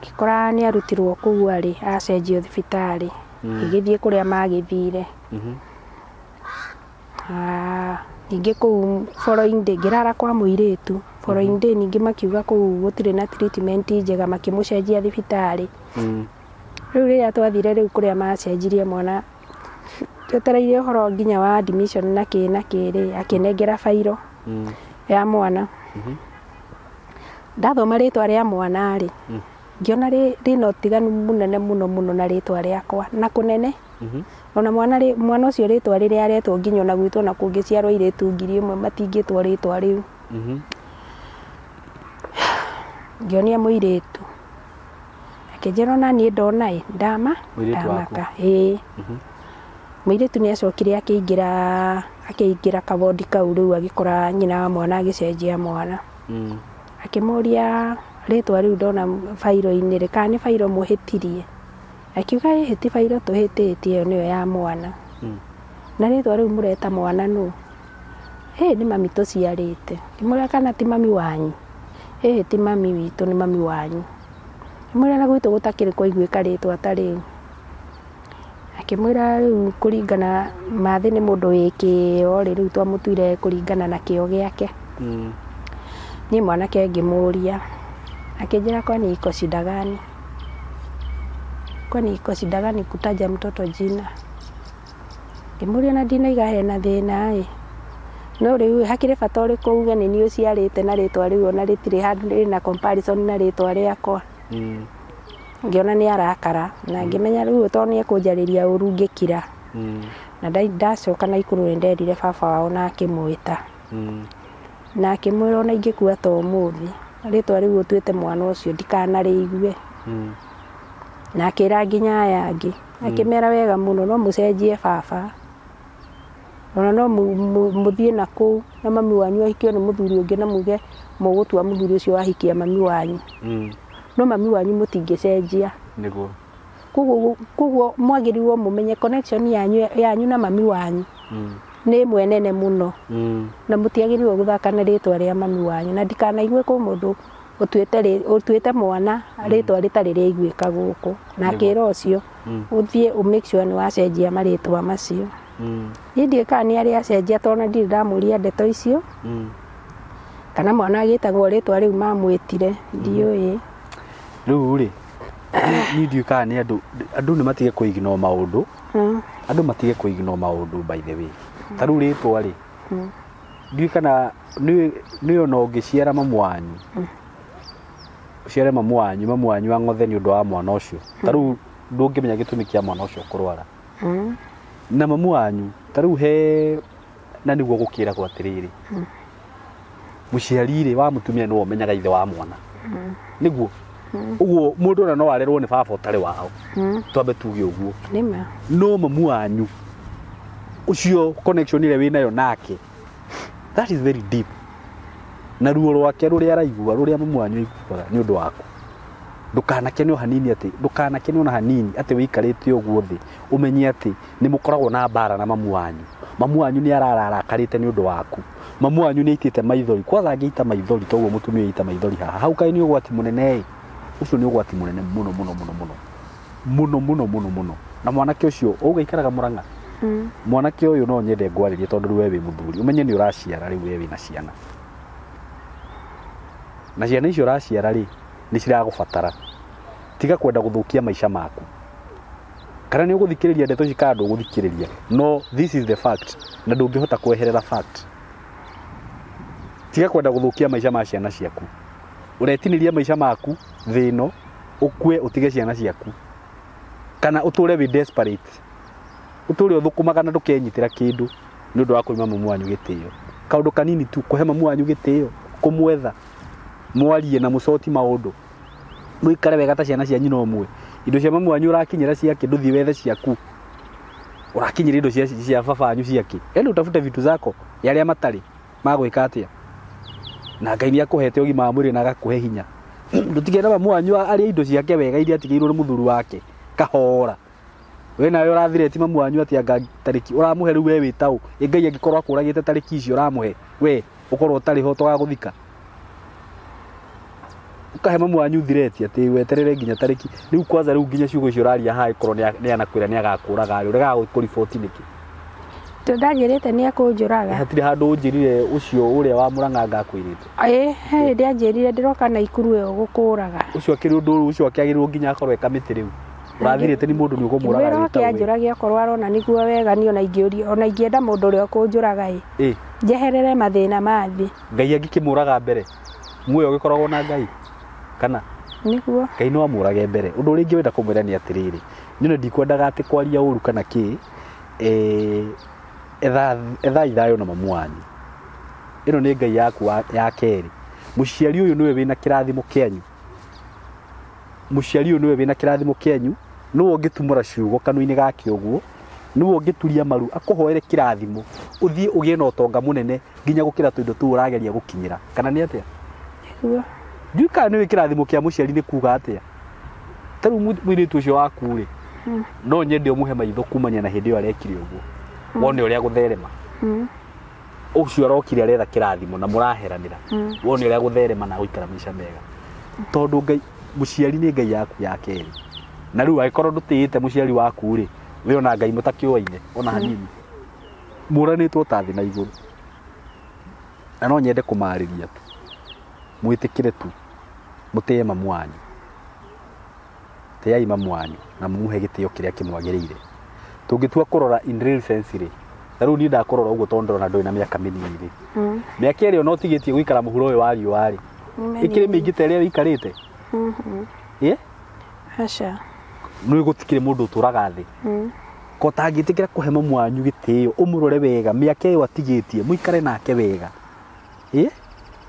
Ngĩkora nĩ arutirwo kũu arĩ acenjio thibitarĩ. Ngĩgĩthiĩ kũrĩa magĩthire. Ningĩ kũu following day ngĩrara kwa mũirĩtu. Following day ningĩ makiuga kũu gũtirĩ na treatment njega, makĩmũcenjia thibitarĩ. Rĩu rĩrĩa twathire rĩu kũrĩa macenjirie mwana, twetereire ũhoro nginya wa admission na kĩ na kĩ rĩ, akĩnengera bairo ya mwana. Ndathoma rĩtwa rĩa mwana rĩ, ngĩona rĩna ũtiganu mũnene mũno mũno na rĩtwa rĩakwa na kũnene. Ona mwana mwana ũcio rĩtwa rĩrĩa aretwo nginya ona gwitũ ona kũngĩciarwo airĩtu 1000 matingĩtwo rĩtwa rĩu. Ngĩonia mũirĩtu, akĩnjĩra ona niĩ ndona ĩ ndama ndamaka. Ĩĩ, mũirĩtu nĩ acokire akĩingĩra kawondi kau rĩu, agĩkora nyina wa mwana agĩcenjia mwana. Akĩmũria rĩtwa rĩu ndona bairo-inĩ rĩ, kana nĩ bairo mũhĩtirie? Akiuga ĩhĩ ti bairo tũhĩtĩtie, ĩyo nĩyo ya mwana. Na rĩtwa rĩu mũreta mwana nũ? Ĩ nĩ mami tũciarĩte. Ngĩmũria kana ti mami wanyu? Ĩhĩ ti mami witũ, nĩ mami wanyu. Ngĩmũria na gwitũ gũtakĩrĩ kwaiguĩka rĩtwa ta rĩu. Akĩmwĩra rĩu kũringana Mathĩ nĩ mũndũ wĩ kĩo rĩ, rĩu twamũtuire kũringana na kĩo gĩake. Niĩ mwanake ngĩmũria, akĩnjĩra kwani iko shida gani? Kwani iko shida gani kutaja mtoto jina? Ngĩmũria na ndinaiga hena thĩna ĩ, no rĩu hakĩrĩ bata ũrĩkũ uge nĩ niĩ ũciarĩte na rĩtwa rĩu ona rĩtirĩ handũ rĩna comparison na rĩtwa rĩakwa. Ngĩona nĩ arakara na ngĩmenya rĩu tondũ nĩ ekũnjarĩria ũru ngĩkira. Na ndacoka Naikuru nĩ nderire baba wao na akĩmwĩta. Na akĩmwĩra ona ingĩkua ta ũmũthĩ, rĩtwa rĩu ũtuĩte mwana ũcio ndikanarĩigue. Na akĩra nginya aya angĩ, akĩmera wega mũno no mũcenjie baba. Ona no mũthiĩ na kũu na mami wanyu ahikio nĩ mũthuri ũngĩ na muge mũgũtua mũthuri ũcio wahikia mami wanyu. No mami wanyu mũtingĩcenjia. Nĩguo. Koguo mwagĩrĩirwo mũmenye connection yanyu na mami wanyu nĩ ĩmwe nene mũno. Na mũtiagĩrĩirwo gũthaka na rĩtwa rĩa mami wanyu, na ndikanaigue kwĩ mũndũ ũtuĩte mwana rĩtwa rĩtarĩ rĩaiguĩka gũkũ. Na akĩra ũcio ũthiĩ ũ make sure nĩ wacenjia marĩtwa macio. Niĩ ndiũĩ kana nĩ arĩ acenjia tondũ ona ndirĩ ndamũria ndeto icio. Kana mwana agĩtagwo rĩtwa rĩu mamwĩtire, ndiũĩ. Rĩu rĩ, niĩ ndiũĩ kana nĩ andũ nĩ matige kũ ignore maũndũ. Andũ matige kũ ignore maũndũ by the way. Ta rĩu rĩtwa rĩ, ndiũĩ kana nĩ ona ũngĩciara mamu wanyu, ũciare mamu wanyu, mamu wanyu ang'othe nĩ ũndũ wa mwana ũcio. Ta rĩu ndũngĩmenya gĩtũmi kĩa mwana ũcio kũrwara. Na mamu wanyu, ta rĩu he na nĩguo gũkĩragwo atĩrĩrĩ, mũciari rĩ wa mũtumia nĩwe ũmenyaga ithe wa mwana. Nĩguo. Ũguo mũndũ ona no arerwo nĩ baba ũtarĩ wao. Twambe tuge ũguo. Nĩma. No mamu wanyu ũcio connection ĩrĩa wĩnayo nake, that is very deep. Na ruo rwake rũrĩa araigua, rũrĩa mamu wanyu aiguaga nĩ ũndũ waku. Ndũkanakene o hanini atĩ, ndũkanakene ona hanini atĩ wĩikarĩte ũguo thĩ, ũmenye atĩ nĩ mũkoragwo na mbara na mamu wanyu. Mamu wanyu nĩ arara arakarĩte nĩ ũndũ waku. Mamu wanyu nĩ aitĩte maithori. Kwanza angĩita maithori toguo mũtumia aita maithori haha. Hau kaĩ nĩ ũgwati mũnene ĩ. Ũcio nĩ ũgwati mũnene mũno mũno mũno mũno. Mũno mũno mũno mũno. Na mwanake ũcio ũgaikaraga Mũrang'a. Mwanake ũyũ no nyende ngwarĩrie tondũ rĩu we wĩ mũthuri. Ũmenye nĩ ũraciara rĩu we wĩna ciana. Na ciana icio ũraciara rĩ, nĩ ciragũbatara. Tiga kwenda gũthũkia maica maku. Kana nĩ ũgũthikĩrĩria ndeto ici kana ndũgũthikĩrĩria. No this is the fact. Na ndũngĩhota kweherera fact. Tiga kwenda gũthũkia maica ma ciana ciaku. Ũretinĩria maica maku thĩ ĩno, ũkue ũtige ciana ciaku. Kana ũtũre wĩ desperate. Ũtũre ũthũkũmaga na ndũkenyitĩra kĩndũ nĩ ũndũ wa kũima mamu wanyu gĩtĩo. Kaũndũ kanini tu, kũhe mamu wanyu gĩtĩo, kũmwetha, mwarie na mũcoti maũndũ. Mũikare wega ta ciana cia nyina ũmwe. Indo cia mamu wanyu ũrakinyĩra ciake, ndũthiĩ wethe ciaku. Ũrakinyĩra indo cia baba wanyu ciake. Yaani utafute vitu zako, yarĩa matarĩ, magwĩka atĩa? Na Ngai nĩ akũhete ũgima wa mwĩrĩ na agakũhe hinya. Ndũtige na mamu wanyu arĩe indo ciake wega iria atigĩirwo nĩ mũthuri wake. Kahora. We nawe ũrathire ti mamu wanyu atĩ anga tarĩki ũramũhe rĩu we wĩ taũ. Ĩ Ngai angĩkorwo akũragĩte tarĩki icio ũramũhe, we ũkorwo ũtarĩ ho tũgagũthika. Ũkahe mamu wanyu thireti atĩ weterere nginya tarĩki rĩu kwanza rĩu nginya ciugo icio ũraria haha ĩkorwo nĩ anakwĩra nĩ agakũraga rĩ ũregaga gũkũriboti nĩkĩ? Tondũ ndanjĩrĩte nĩ ekũnjũraga. Hatirĩ handũ ũnjĩrire ũcio ũrĩa wa Mũrang'a ngakwĩrĩte. Ĩĩ, he hĩndĩ anjĩrire ndĩroka Naikuru ĩyo gũkũraga. Ũcio akĩrĩ ũndũ ũcio akĩagĩrĩirwo nginya akorwo e kamĩtĩ rĩu. Ũrathirĩte nĩ mũndũ nĩ ũkũmũraga Ngĩmwĩra wĩ oke ta we. anjũrage okorwo arona nĩguo wega niĩ ona ingĩũria ona ingĩenda mũndũ ũrĩa ũkũnjũraga ĩ. Ĩ. Njeherere mathĩna ma thĩ. Ngai angĩkĩmũraga mbere muoyo ũgĩkoragwo na Ngai kana? Nĩguo. Ngai no amũrage mbere. Ũndũ ũrĩa ingĩwenda kũmwĩra nĩ atĩrĩrĩ, niĩ ndikwendaga atĩ kwaria ũru kana kĩ, ethai thayũ na mamu wanyu. Ĩno nĩ Ngai yaku ya kerĩ. Mũciari ũyũ nĩwe wĩna kĩrathimo kĩanyu. Mũciari ũyũ nĩwe wĩna kĩrathimo kĩanyu, nĩwe ũngĩtumũra ciugo kanua-inĩ gake ũguo, nĩwe ũngĩturia maru akũhoere kĩrathimo, ũthiĩ ũgĩe na ũtonga mũnene nginya gũkĩra tũindo tũu ũrageria gũkinyĩra. Kana nĩ atĩa? Nĩguo. Ndiũĩ kana nĩũĩ kĩrathimo kĩa mũciari nĩ kuga atĩa. Ta rĩu mũirĩtu ũcio waku rĩ, no nyende ũmũhe maitho kumania na hĩndĩ ĩyo arekire ũguo. Wone ũrĩa gũtherema. Ũcio arokire aretha kĩrathimo na mũraheranĩra. Wone ũrĩa gũtherema na gũikara maica mega. Tondũ Ngai, mũciari nĩ Ngai yaku ya kerĩ. Na rĩu angĩkorwo ndũtĩĩte mũciari waku rĩ, we ona Ngai mũtakĩũaine ona hanini. Mũranĩtwo ta thĩ na igũrũ. Na no nyende kũmarĩria tu. Mwĩtĩkĩre tu. Mũtĩe mamu wanyu. Tĩai mamu wanyu na mũmũhe gĩtĩo kĩrĩa kĩmwagĩrĩire. Tũngĩtua kũrora in real sense rĩ, ta rĩu niĩ ndakũrora ũguo tondũ ndĩrona ndũrĩ na mĩaka mĩnini rĩ. Mĩaka ĩrĩa ona ũtigĩtie gũikara mũhuro ũyũ wa riũa rĩ, ĩkĩrĩ mĩingĩ ta ĩrĩa ũikarĩte? Ĩ? Aca. Nĩ gũtikĩrĩ mũndũ ũtũraga thĩ. Ko tangĩtĩkĩra kũhe mamu wanyu gĩtĩo, ũmũrore wega, mĩaka ĩyo atigĩtie, mũikare nake wega. Ĩ?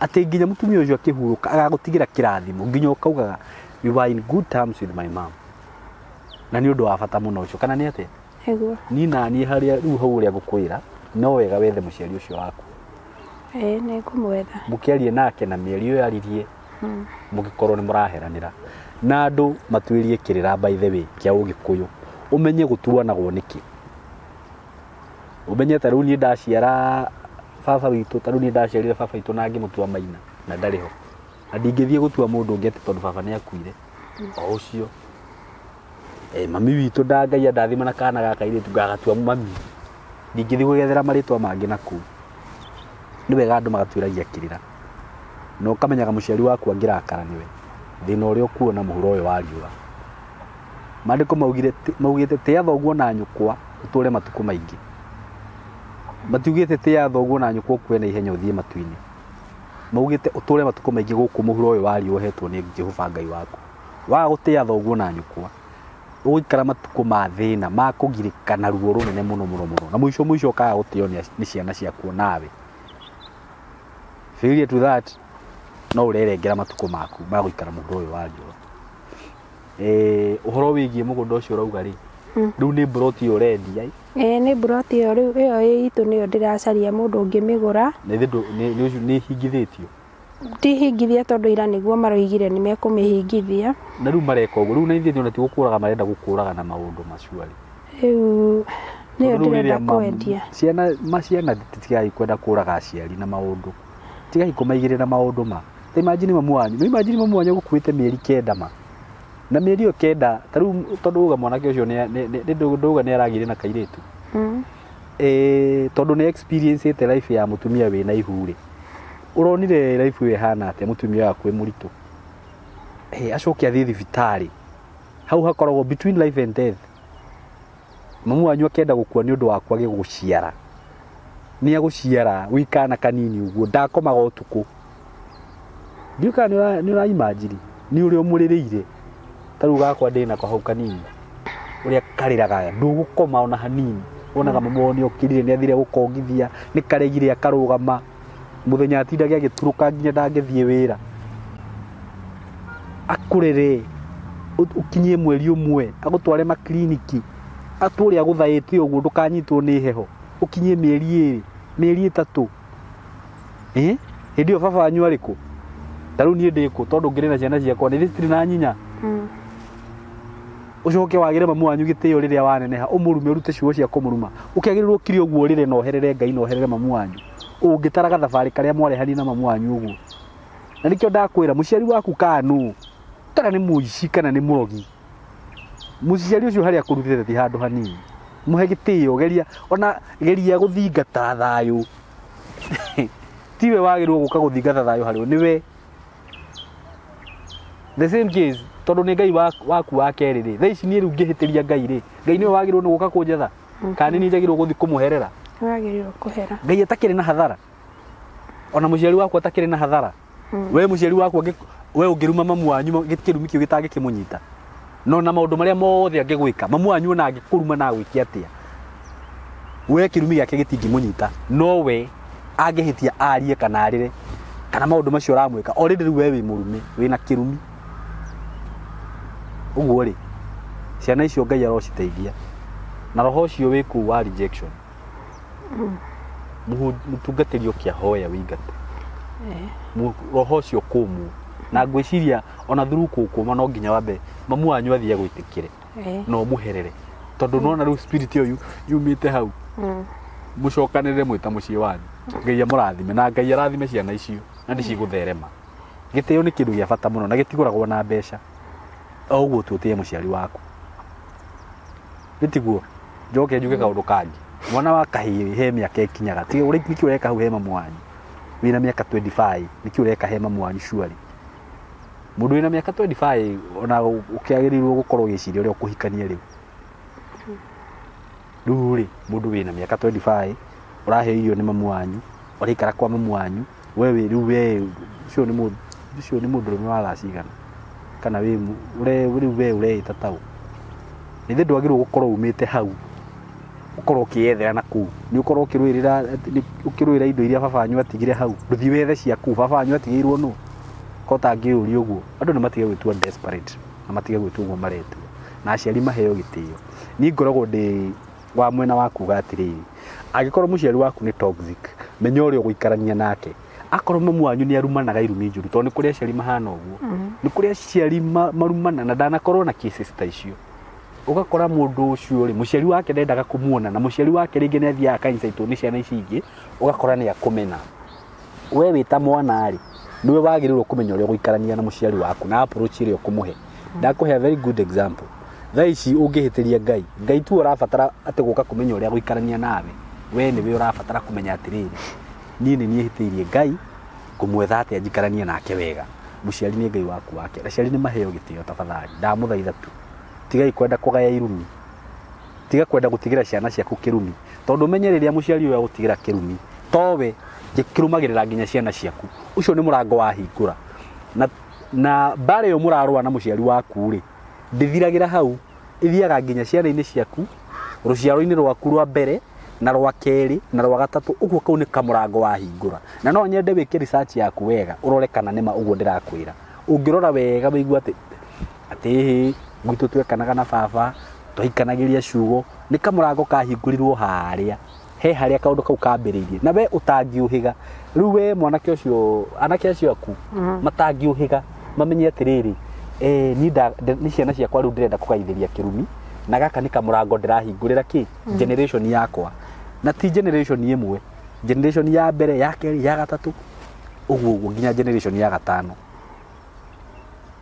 Atĩ nginya mũtumia ũcio akĩhurũka agagũtigĩra kĩrathimo, nginya ũkaugaga we were in good terms with my mom. Na nĩ ũndũ wa bata mũno ũcio, kana nĩ atĩa? Nĩguo. Niĩ na niĩ harĩa rĩu hau ũrĩa ngũkwĩra, no wega wethe mũciari ũcio waku. Ĩĩ, nĩ ngũmwetha. Mũkĩarie nake na mĩario ĩyo aririe, mũgĩkorwo nĩ mũraheranĩra. Na andũ matuĩrie kĩrĩra by the way kĩa ũgĩkũyũ. Ũmenye gũtuanagwo nĩkĩ. Ũmenye ta rĩu niĩ ndaciara baba witũ, ta rĩu niĩ ndaciarire baba witũ na ngĩmũtua Maina na ndarĩ ho. Na ndingĩthiĩ gũtua mũndũ ũngĩ atĩ tondũ baba nĩ akuire. O ũcio. Mami witũ ndangai andathima na kana gaka kairĩtu ngagatua mami. Ndingĩthiĩ gwĩgethera marĩtwa mangĩ na kũu. Nĩ wega andũ magatuĩragia kĩrĩra. Na ũkamenyaga mũciari waku angĩrakara nĩwe. Thĩna ũrĩa ũkuona mũhuro ũyũ wa riũa. Maandĩko maugĩte tĩa thoguo na nyũkwa ũtũre matukũ maingĩ. Matiugĩte tĩa thoguo na nyũkwa ũkue na ihenya ũthiĩ matu-inĩ. Maugĩte ũtũre matukũ maingĩ gũkũ mũhuro ũyũ wa riũa ũhetwo nĩ Jehova Ngai waku. Waga gũtĩa thoguo na nyũkwa, ũgũikara matukũ ma thĩna, ma kũgirĩka na ruo rũnene mũno mũno mũno. Na mũico mũico ũkaga gũtĩo nĩ ciana ciaku nawe. Failure to that, no ũrerengera matukũ maku ma gũikara mũhuro ũyũ wa riũa. Ũhoro wĩgiĩ mũgũnda ũcio ũrauga rĩ, rĩu nĩ mburoti ĩyo ũrendia? Ĩĩ, nĩ mburoti ĩyo rĩu ĩyo ĩ itũ nĩyo ndĩracaria mũndũ ũngĩmĩgũra. Nĩ hingithĩtio? Tihingithie tondũ ira nĩguo maroigire nĩ mekũmĩhingithia. Na rĩu mareka ũguo, rĩu na ithuĩ ona ti gũkũraga marenda gũkũraga na maũndũ macio rĩ. Rĩu nĩyo ndĩrenda kwendia. Ciana maciana tigai kwenda kũraga aciari na maũndũ. Tigai kũmaigĩrĩra maũndũ ma. Ta imagine mamu wanyu, no imagine mamu wanyu agũkuĩte mĩeri 9 ma. Na mĩeri ĩyo 9, ta rĩu tondũ uga mwanake ũcio nĩ ndauga nĩ aragĩire na kairĩtu. Tondũ nĩ experience ĩte life ya mũtumia wĩna ihu rĩ. Ũronire life ĩyo ĩhana atĩa mũtumia waku wĩ mũritũ? Acoke athiĩ thibitarĩ. Hau hakoragwo between life and death. Mamu wanyu akĩenda gũkua nĩ ũndũ waku agĩgũciara. Nĩ agũciara wĩ kana kanini ũguo, ndakomaga ũtukũ. Ndiũĩ kana nĩ ũra imagine, nĩ ũrĩa ũmũrĩrĩire. Ta rĩu gakwa ndĩnako hau kanini. Ũrĩa karĩraga, ndũgũkoma ona hanini. Wonaga mamu wao nĩ okĩrire, nĩ athire gũkongithia, nĩ karegire akarũgama. Mũthenya atindage agĩturũka nginya ndangĩthiĩ wĩra. Akũrere, ũkinyie mweri ũmwe, agũtware makiriniki, atũre agũthaĩte ũguo ndũkanyitwo nĩ heho, ũkinyie mĩeri 2, mĩeri 3. Hĩndĩ ĩyo baba wanyu arĩ kũ? Ta rĩu niĩ ndĩ kũ tondũ ngĩrĩ na ciana ciakwa, nĩ citirĩ na nyinya. Ũcoke wagĩre mamu wanyu gĩtĩo rĩrĩa waneneha, ũmũrume ũrute ciugo cia kũmũruma. Ũkĩagĩrĩrwo ũkire ũguo ũrĩre na ũherere Ngai na ũherere mamu wanyu. Ũngĩtara gathabarĩ karĩa mwarehania na mamu wanyu ũguo. Na nĩkĩo ndakwĩra mũciari waku kanu kana nĩ mũici kana nĩ mũrogi, mũciari ũcio harĩa akũrutĩte ti handũ hanini. Mũhe gĩtĩo, geria ona geria gũthingata thayũ. Tiwe wagĩrĩirwo gũka gũthingata thayũ harĩ we, nĩwe. The same case, tondũ nĩ Ngai waku wa kerĩ rĩ, thaa ici niĩ rĩu ngĩhĩtĩria Ngai rĩ, Ngai nĩwe wagĩrĩirwo nĩ gũka kũnjetha, kana nĩ niĩ njagĩrĩirwo gũthiĩ kũmũherera? Wagĩrĩirwo kũhera. Ngai atakĩrĩ na hathara, ona mũciari waku atakĩrĩ na hathara. We mũciari waku we ũngĩruma mamu wanyu kĩrumi kĩu gĩtangĩkĩmũnyita, no na maũndũ marĩa mothe angĩgwĩka, mamu wanyu ona angĩkũruma na agwĩke atĩa, we kĩrumi gĩake gĩtingĩmũnyita, no we angĩhĩtia arie kana arĩre kana maũndũ macio ũramwĩka already rĩu we wĩ mũrume wĩna kĩrumi. Ũguo rĩ, ciana icio Ngai arociteithia na roho ũcio wĩ kũu wa rejection. Mũtungatĩri ũkĩahoya wĩingate roho ũcio kũmwo, na ngwĩciria ona through kũkũma no nginya wambe mamu wanyu athiĩ agwĩtĩkĩre na ũmũherere, tondũ nona rĩu spirit ĩyo yumĩte hau. Mũcokanĩrĩre mwĩ ta mũciĩ wanyu. Ngai amũrathime na Ngai arathime ciana icio na ndĩcigũtherema. Gĩtĩo nĩ kĩndũ gĩa bata mũno na gĩtigũragwo na mbeca. O ũguo tu ũtĩe mũciari waku. Nĩ tiguo? Njoke njuge kaũndũ kangĩ. Mwana wa kahĩĩ he mĩaka ĩkinyaga, tiga nĩkĩ ũreka hau he mamu wanyu? Wĩna mĩaka 25, nĩkĩ ũreka he mamu wanyu surely? Mũndũ wĩna mĩaka 25 ona ũkĩagĩrĩirwo gũkorwo ũgĩciria ũrĩa ũkũhikania rĩu. Rĩu rĩ, mũndũ wĩna mĩaka 25 ũraheo irio nĩ mamu wanyu, ũraikara kwa mamu wanyu, we wĩ rĩu we ũcio nĩ mũndũ, ũcio nĩ mũndũrũme wa thaa cigana? Kana wĩ rĩu we ũreĩta taũ? Nĩ ndwagĩrĩirwo gũkorwo umĩte hau ũkorwo ũkĩyethera na kũu, nĩ ũkorwo ũkĩrũĩra indo iria baba wanyu atigire hau, ndũthiĩ wethe ciaku, baba wanyu atigĩirwo nũ? Ko tangĩũria ũguo, andũ nĩ matige gwĩtua desperate na matige gwĩtua ũguo maretua, na aciari maheo gĩtĩo. Niĩ ngoragwo ndĩ wa mwena wa kuga atĩrĩrĩ, angĩkorwo mũciari waku nĩ toxic, menya ũrĩa ũgũikarania nake. Akorwo mamu wanyu nĩ arumanaga irumi njũru, tondũ nĩ kũrĩ aciari mahana ũguo, nĩ kũrĩ aciari marumana, na ndanakorwo na cases ta icio. Ũgakora mũndũ ũcio rĩ, mũciari wake ndendaga kũmuona, na mũciari wake rĩngĩ nĩ athiaga akaincaitwo nĩ ciana ici ingĩ, ũgakora nĩ akũmena. We wĩ ta mwana rĩ, nĩwe wagĩrĩirwo kũmenya ũrĩa ũgũikarania na mũciari waku na approach ĩrĩa ũkũmũhe. Ndakũhe a very good example. Thaa ici ũngĩhĩtĩria Ngai, Ngai tu ũrabatara atĩ gũka kũmenya ũrĩa gũikarania nawe. We nĩwe ũrabatara kũmenya atĩrĩrĩ, niĩ nĩ niĩ hĩtĩirie Ngai, ngũmwetha atĩa njikaranie nake wega. Mũciari nĩ Ngai waku wake. Aciari nĩ maheo gĩtĩo tafadhali, ndamũthaitha tu. Tigai kwenda kũgaya irumi, tiga kwenda gũtigĩra ciana ciaku kĩrumi, tondũ ũmenye rĩrĩa mũciari ũyũ agũtigĩra kĩrumi, towe kĩrũmagĩrĩra nginya ciana ciaku. Ũcio nĩ mũrango wahingũra. Na mbara ĩyo mũrarũa na mũciari waku rĩ, ndĩthiragĩra hau, ĩthiaga nginya ciana-inĩ ciaku, rũciaro-inĩ rwaku rwa mbere na rwa kerĩ na rwa gatatũ. Ũguo kau nĩ kamũrango wahingũra. Na no nyende wĩke research yaku wega, ũrore kana nĩma ũguo ndĩrakwĩra. Ũngĩrora wega wĩigue atĩ ĩhĩ gwitũ twekanaga na baba, twaikanagĩria ciugo, nĩ kamũrango kahingũrirwo harĩa, he harĩa kaũndũ kau kambĩrĩirie, na we ũtangĩũhĩga. Rĩu we mwanake ũcio, anake acio aku matangĩũhĩga, mamenye atĩrĩrĩ, niĩ nĩ ciana ciakwa rĩu ndĩrenda kũgaithĩria kĩrumi, na gaka nĩ kamũrango ndĩrahingũrĩra kĩ generation yakwa, na ti generation ĩmwe, generation ya mbere, ya kerĩ, ya gatatũ, ũguo ũguo nginya generation ya gatano.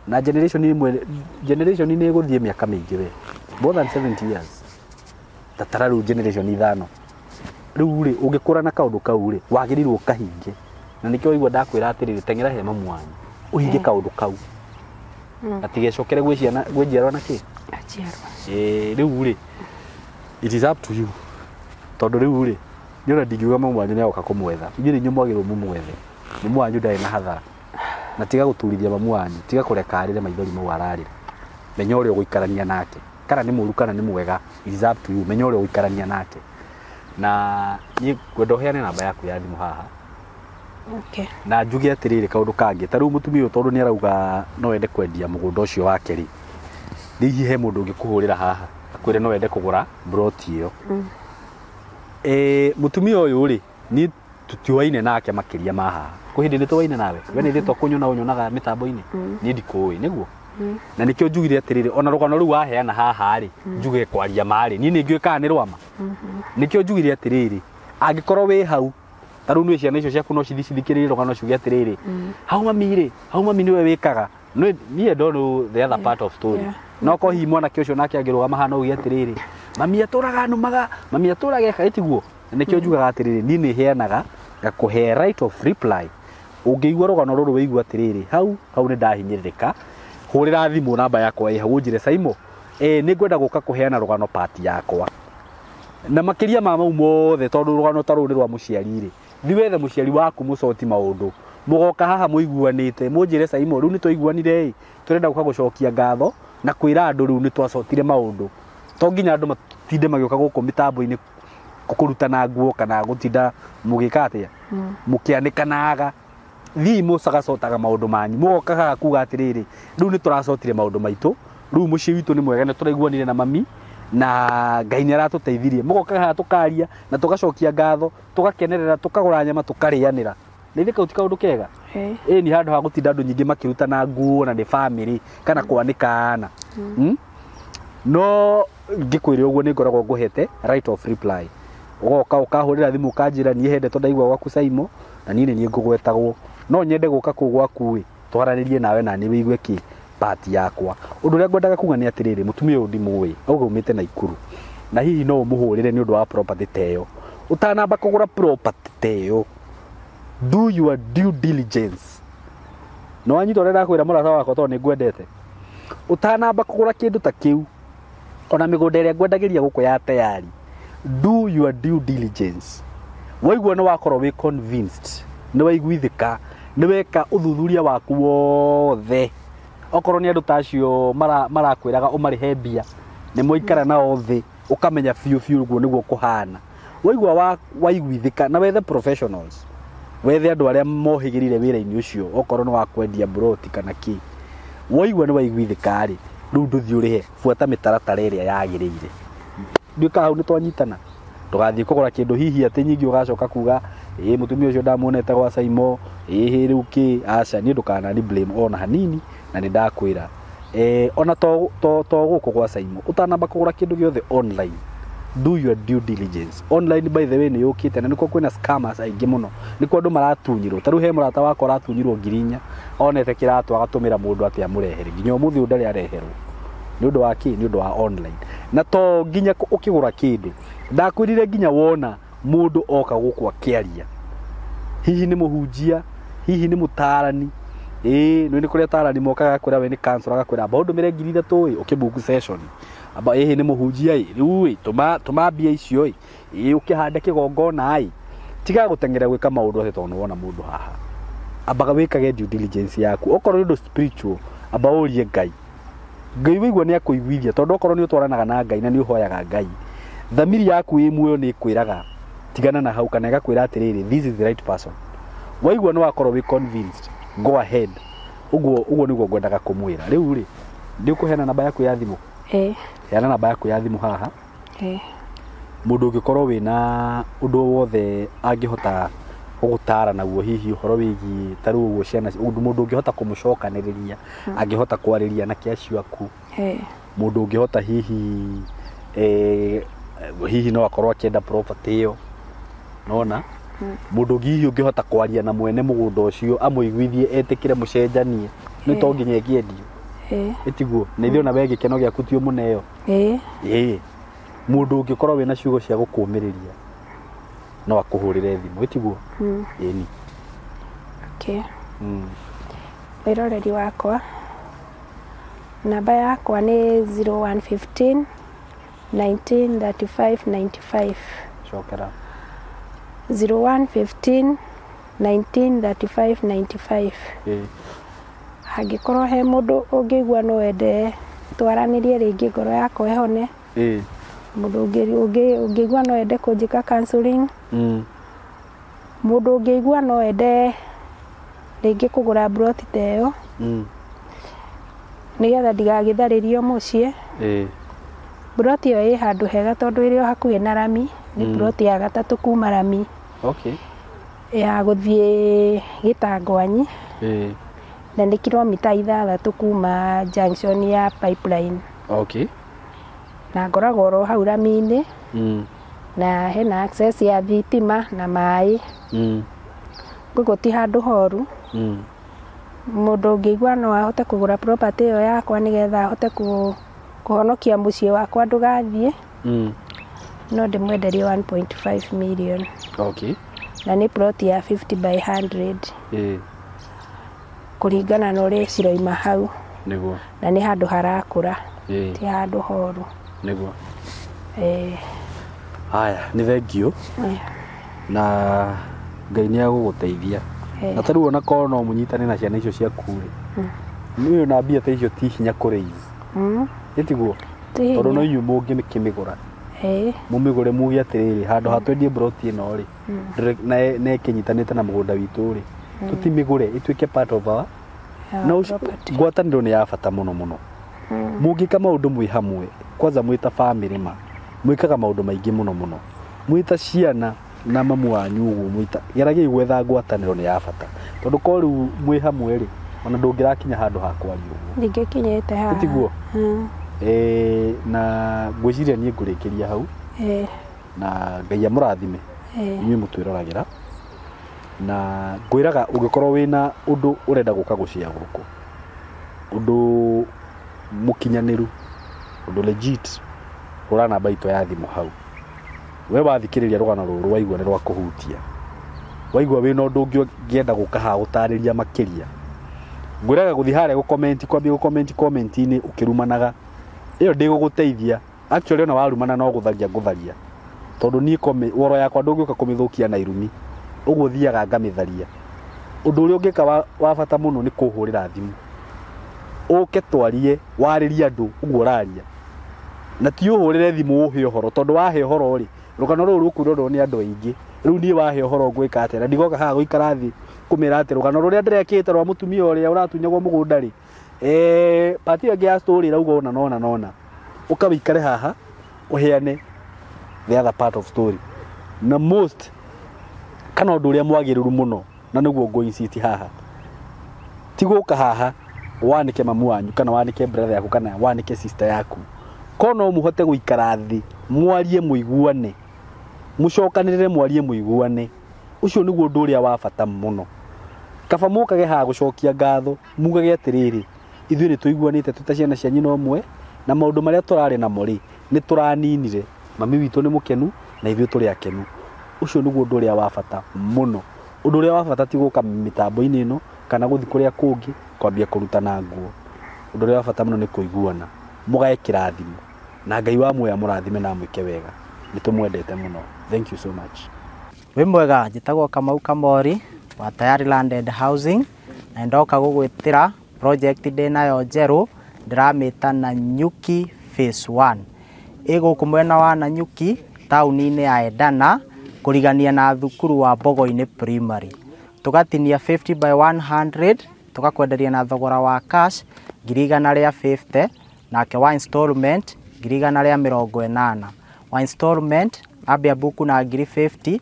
Na generation ĩmwe, generation nĩ ĩgũthiĩ mĩaka mĩingĩ we, more than 70 years. Tatara rĩu generation ithano. Rĩu rĩ, ũngĩkũra na kaũndũ kau rĩ, wagĩrĩirwo ũkahinge. Na nĩkĩo waigua ndakwĩra atĩrĩrĩ, teng'era he mamu wanyu, ũhinge kaũndũ kau. Gatigecokere gwĩ ciana, gwĩ njiarwa na kĩ? Njiarwa. Rĩu rĩ, it is up to you. Tondũ rĩu rĩ, niĩ ona ndingiuga mamu wanyu nĩ agoka kũmwetha. Inyuĩ nĩ inyuĩ mwagĩrĩirwo mũmwethe. Mamu wanyu ndarĩ na hathara. Na tiga gũturithia mamu wanyu, tiga kũreka arĩre maithori mau ararĩra. Menya ũrĩa ũgũikarania nake. Kana nĩ mũũru kana nĩ mwega, it is up to you. Menya ũrĩa ũgũikarania nake. Na niĩ ngwenda ũheane namba yaku ya thimũ haha. Okay. Na njuge atĩrĩrĩ kaũndũ kangĩ, ta rĩu mũtumia ũyũ tondũ nĩ arauga no ende kwendia mũgũnda ũcio wake rĩ, hihi he mũndũ ũngĩkũhũrĩra haha akwĩre no ende kũgũra plot ĩyo. Mũtumia ũyũ rĩ, niĩ tũtiũaine nake makĩria ma haha. Kwĩ hĩndĩ nĩ tũaine nawe? We nĩ ithuĩ tũkũnyona ũnyonaga mĩtambo-inĩ? Niĩ ndikũĩ, nĩguo? Na nĩkĩo njugire atĩrĩrĩ, ona rũgano rũu waheana haha rĩ, njuge kwaria ma rĩ, niĩ nĩ ngĩũĩ kana nĩ rwama. Nĩkĩo njugire atĩrĩrĩ, angĩkorwo wĩ hau Ta rĩu nĩ ciana icio ciaku no cithi cithikĩrĩrie rũgano ciuge atĩrĩrĩ, hau mami rĩ, hau mami nĩwe wĩkaga. Niĩ don't know the other part of story. No ko hihi mwanake ũcio nake angĩrũgama haha no uge atĩrĩrĩ, mami atũraga anumaga, mami atũraga eka, ĩtiguo. Na nĩkĩo njugaga atĩrĩrĩ, niĩ nĩ heanaga ngakũhe right of reply. Ũngĩigua rũgano rũrũ wĩigua atĩrĩrĩ, hau hau nĩ ndahinyĩrĩrĩka, hũrĩra thimũ namba yakwa ĩ hau ũnjĩre Saimo, nĩ ngwenda gũka kũheana rũgano part yakwa. Na makĩria ma mau mothe, tondũ rũgano ta rũrũ nĩ rwa mũciari rĩ, thi wethe mũciari waku mũcoti maũndũ, mũgoka haha mũiguanĩte, mũnjĩre Saimo, rĩu nĩ twaiguanire ĩ, tũrenda gũka gũcokia ngatho na kwĩra andũ rĩu nĩ twacotire maũndũ. To nginya andũ matinde magĩũka gũkũ mĩtambo-inĩ kũrutana nguo kana gũtinda mũgĩka atĩa, mũkĩanĩkanaga. Thiĩ mũcagacotaga maũndũ manyu, mũgoka haha kuga atĩrĩrĩ, rĩu nĩ tũracotire maũndũ maitũ, rĩu mũciĩ witũ nĩ mwega, nĩ tũraiguanire na mami na Ngai nĩ aratũteithirie. Mũgoka haha tũkaria na tũgacokia ngatho, tũgakenerera, tũkagũra nyama, tũkarĩanĩra. Na ithe kau ti kaũndũ kega? Ĩ ni handũ ha gũtinda andũ nyingĩ makĩrutana nguo na nĩ family kana kwanĩkana. No ngĩkwĩre ũguo nĩ ngoragwo ngũhete right of reply. Ũgoka ũkahũrĩra thimũ ũkanjĩra niĩ he ndeto ndaigua gwaku Saimo, na niĩ nĩ niĩ ngũgwetagwo. No nyende gũka kũu gwaku ĩ, twaranĩrie nawe na niĩ wĩigue kĩ part yakwa. Ũndũ ũrĩa ngwendaga kuga nĩ atĩrĩrĩ, mũtumia ũyũ ndimũĩ, auga umĩte Naikuru. Na hihi no ũmũhũrĩre nĩ ũndũ wa property ta ĩyo. Ũtanamba kũgũra property ta ĩyo, do your due diligence. No wanyita ũrĩa ndakwĩra mũrata wakwa tondũ nĩ ngwendete. Ũtanamba kũgũra kĩndũ ta kĩu, ona mĩgũnda ĩrĩa ngwendagĩria gũkũ ya tayari, do your due diligence. Waigua nĩ wakorwo wĩ convinced, nĩ waiguithĩka, nĩ weka ũthuthuria waku wothe. Okorwo nĩ andũ ta acio marakwĩraga ũmarĩhe mbia, nĩ mwaikara nao thĩ, ũkamenya biũ biũ ũguo nĩguo kũhana. Waigua waiguithĩka na wethe professionals, wethe andũ arĩa mohĩgĩrĩire wĩra-inĩ ũcio, okorwo nĩ wa kwendia broti kana kĩ. Waigua nĩ waiguithĩka rĩ, rĩu ndũthiĩ ũrĩhe, buata mĩtaratara ĩrĩa yagĩrĩire. Nduĩka hau nĩ twanyitana. Ndũgathiĩ kũgũra kĩndũ hihi atĩ nyingĩ ũgacoka kuga ĩ mũtumia ũcio ndamuonete gwa Saimo, ĩ rĩu kĩ, aca niĩ ndũkanani blame ona hanini, na nĩ ndakwĩra. Ona to gũkũ gwa Saimo, ũtanamba kũgũra kĩndũ gĩothe online, do your due diligence. Online by the way nĩ yũkĩte na nĩkuo kwĩna scammers aingĩ mũno, nĩkuo andũ maratunyirwo. Ta rĩu he mũrata wakwa aratunyirwo 4,000, onete kĩratũ agatũmĩra mũndũ atĩ amũrehere, nginya ũmũthĩ ũyũ ndarĩ areherwo. Nĩ ũndũ wa kĩ? Nĩ ũndũ wa online. Na to nginya ũkĩgũra kĩndũ, ndakwĩrire nginya wona mũndũ oka gũkũ akĩaria, hihi nĩ mũhunjia, hihi nĩ mũtaarani, ĩ nĩ kũrĩa atarani mokaga agakwĩra we nĩ counselor, agakwĩra amba ũndũmĩre 3,000 ĩ ũkĩbook session, amba ĩhĩ nĩ mũhunjia ĩ rĩu ĩ tũma mbia icio ĩ, ĩ ũkĩhande kĩgongona ĩ. Tiga gũteng'era gwĩka maũndũ atĩ tondũ nĩwona mũndũ haha. Ambaga wĩkage due diligence yaku. Okorwo nĩ ũndũ spiritual, amba ũrie Ngai. Ngai waigua nĩ akũiguithia, tondũ okorwo nĩ ũtwaranaga na Ngai na nĩ ũhoyaga Ngai, thamiri yaku ĩ muoyo nĩ ĩkwĩraga tigana na hau, kana ĩgakwĩra atĩrĩrĩ, this is the right person. Waigua nĩ wakorwo wĩ convinced, go ahead. Ũguo ũguo nĩguo ngwendaga kũmwĩra. Rĩu rĩ, nĩ ũkũheana namba yaku ya thimũ? Ĩ. Heana namba yaku ya thimũ haha. Ĩ. Mũndũ ũngĩkorwo wĩna ũndũ wothe angĩhota gũgũtara naguo, hihi ũhoro wĩgiĩ ta rĩu ũguo ciana, mũndũ ũngĩhota kũmũcokanĩrĩria, angĩhota kwarĩria anake acio aku, mũndũ ũngĩhota hihi hihi no akorwo akĩenda property ĩyo, nona mũndũ ũngĩ hihi ũngĩhota kwaria na mwene mũgũnda ũcio amũiguithie etĩkĩre mũcenjanie, nĩ to nginya ĩkĩendio. Ĩtiguo na ithuĩ ona we gĩkeno gĩaku ti ũmũneo. Ĩ mũndũ ũngĩkorwo wĩna ciugo cia gũkũmĩrĩria no akũhũrĩre thimũ, ĩtiguo? Ĩni. Okay. Mwĩroreri wakwa, namba yakwa nĩ 0115 19 35 95. Cokera. 0115 19 35 95. Hangĩkorwo he mũndũ ũngĩigua no ende twaranĩrie rĩngĩ ngoro yakwa ĩhone, mũndũ ũngĩigua no ende kũnjĩka counseling, mũndũ ũngĩigua no ende rĩngĩ kũgũra broti ta ĩyo, nĩgetha ndigagĩtharĩrio mũciĩ. Broti ĩyo ĩ handũ hega tondũ ĩrĩ o hakuhĩ na rami, nĩ broti ya gatatũ kuma rami. Ya gũthiĩ Gĩtangwanyi. Na nĩ kilomita 6 kuma junction ya pipeline. Na ngoragwo oro hau rami-inĩ. Na hena access ya thitima na maĩ. Koguo ti handũ horu. Mũndũ ũngĩigua no ahote kũgũra property ĩyo yakwa nĩgetha ahote kũhonokia mũciĩ wakwa ndũgathiĩ. No ndĩmwenderie 1.5 million. Okay. Na nĩ plot ya 50 by 100. Kũringana na ũrĩa ciroima hau. Nĩguo. Na nĩ handũ harakũra. Ti handũ horu. Nĩguo. Haya, nĩ thengiũ. Na Ngai nĩ agũgũteithia. Na ta rĩu ona korwo no mũnyitane na ciana icio ciaku rĩ, nĩ ũyũ na mbia ta icio ti hinya kũ raise. Ĩtiguo? Tondũ no inyuĩ mũngĩkĩmĩgũra. Mũmĩgũre muge atĩrĩrĩ, handũ ha twendie broti ĩno rĩ, na ĩkĩnyitanĩte na mũgũnda witũ rĩ, tũtimĩgũre ĩtuĩke part of our na ngwatanĩro nĩ ya bata mũno mũno. Mũngĩka maũndũ mwĩ hamwe, kwanza mwĩ ta family ma, mwĩkaga maũndũ maingĩ mũno mũno. Mwĩ ta ciana na mamu wanyu ũguo mwĩ ta, geragiai gwetha ngwatanĩro nĩ ya bata. Tondũ korwo rĩu mwĩ hamwe rĩ, ona ndũngĩrakinya handũ ha kwaria ũguo. Ndingĩkinyĩte haha. Tiguo? Na ngwĩciria niĩ ngũrĩkĩria hau. Na Ngai amũrathime. Inyuĩ mũtwĩroragĩra. Na ngwĩraga ũngĩkorwo wĩna ũndũ ũrenda gũka gũcia gũkũ, ũndũ mũkinyanĩru, ũndũ legit, hũra namba itũ ya thimũ hau. We wathikĩrĩria rũgano rũrũ waigua nĩ rwa kũhutia, waigua wĩna ũndũ ũngĩ ũngĩenda gũka haha gũtarĩria makĩria, ngwĩraga gũthiĩ harĩa gũcomment, kwambia gũcomment comment-inĩ ũkĩrumanaga, ĩyo ndĩgũgũteithia. Actually ona warumana no gũtharia ngũtharia, tondũ niĩ woro yakwa ndũngĩũka kũmĩthũkia na irumi, ũguo thiaga ngamĩtharia. Ũndũ ũrĩa ũngĩka wa bata mũno nĩ kũhũrĩra thimũ, ũke twarie, warĩrie andũ ũguo ũraria, na ti ũhũrĩre thimũ ũhe ũhoro, tondũ wahe ũhoro rĩ, rũgano rũrũ rũkwĩrorwo nĩ andũ aingĩ. Rĩu niĩ wahe ũhoro ngwĩka atĩa? Na ndigoka haha gũikara thĩ kũmĩra atĩ rũgano rũrĩa ndĩrekĩte rwa mũtumia ũrĩa ũratunyagwo mũgũnda rĩ, part ĩyo ĩngĩ ya story ĩrauga ũna na ũna na ũna. Ũka wĩikare haha ũheane the other part of story. Na most kana ũndũ ũrĩa mwagĩrĩru mũno na nĩguo ngũ insist haha, ti gũka haha wanĩke mamu wanyu kana wanĩke brother yaku kana wanĩke sister yaku. Ko no mũhote gũikara thĩ mwarie mũiguane, mũcokanĩrĩre mwarie mũiguane, ũcio nĩguo ũndũ ũrĩa wa bata mũno. Kaba mũkage haha gũcokia ngatho, mugage atĩrĩrĩ, ithuĩ nĩ tũiguanĩte twĩ ta ciana cia nyina ũmwe, na maũndũ marĩa tũrarĩ namo rĩ, nĩ tũraninire. Mami witũ nĩ mũkenu na ithuĩ tũrĩ akenu. Ũcio nĩguo ũndũ ũrĩa wa bata mũno. Ũndũ ũrĩa wa bata ti gũka mĩtambo-inĩ ĩno kana gũthiĩ kũrĩa kũngĩ kwambia kũrutana nguo. Ũndũ ũrĩa wa bata mũno nĩ kũiguana, mũgae kĩrathimo, na Ngai wa muoyo amũrathime na amwĩke wega. Nĩ tũmwendete mũno. Thank you so much. Wĩ mwega, njĩtagwo Kamau Kamori wa Tayari Land and Housing, na ndoka gũgwĩtĩra project ndĩnayo njerũ, ndĩramĩta Nanyuki Phase 1. Ĩ gũkũ mwena wa Nanyuki taũni-inĩ ya Edana, kũrigania na thukuru wa Mbogo-inĩ Primary. Tũgatinia 50 by 100, tũgakwenderia na thogora wa cash 150,000, nake wa installment 180,000. Wa installment ambia buku na 50,000,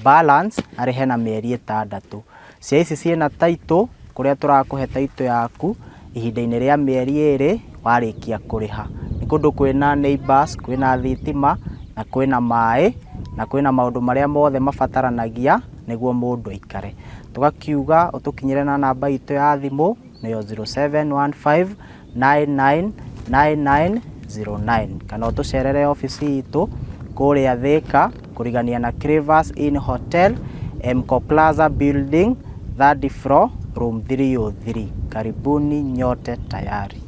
balance arĩhe na mĩeri 6. Cia ici ciĩna title, kũrĩa tũrakũhe title yaku ihinda-inĩ rĩa mĩeri 2 warĩkia kũrĩha. Nĩ kũndũ kwĩna neighbors, kwĩna thitima na kwĩna maĩ na kwĩna maũndũ marĩa mothe mabataranagia nĩguo mũndũ aikare. Tũgakiuga ũtũkinyĩre na namba itũ ya thimũ nĩyo 0715999909, kana ũtũcerere obici itũ kũrĩa Thika kũrigania na Cravers Inn Hotel, Mco Plaza Building, 3rd floor, room 303. Karibuni nyote tayari.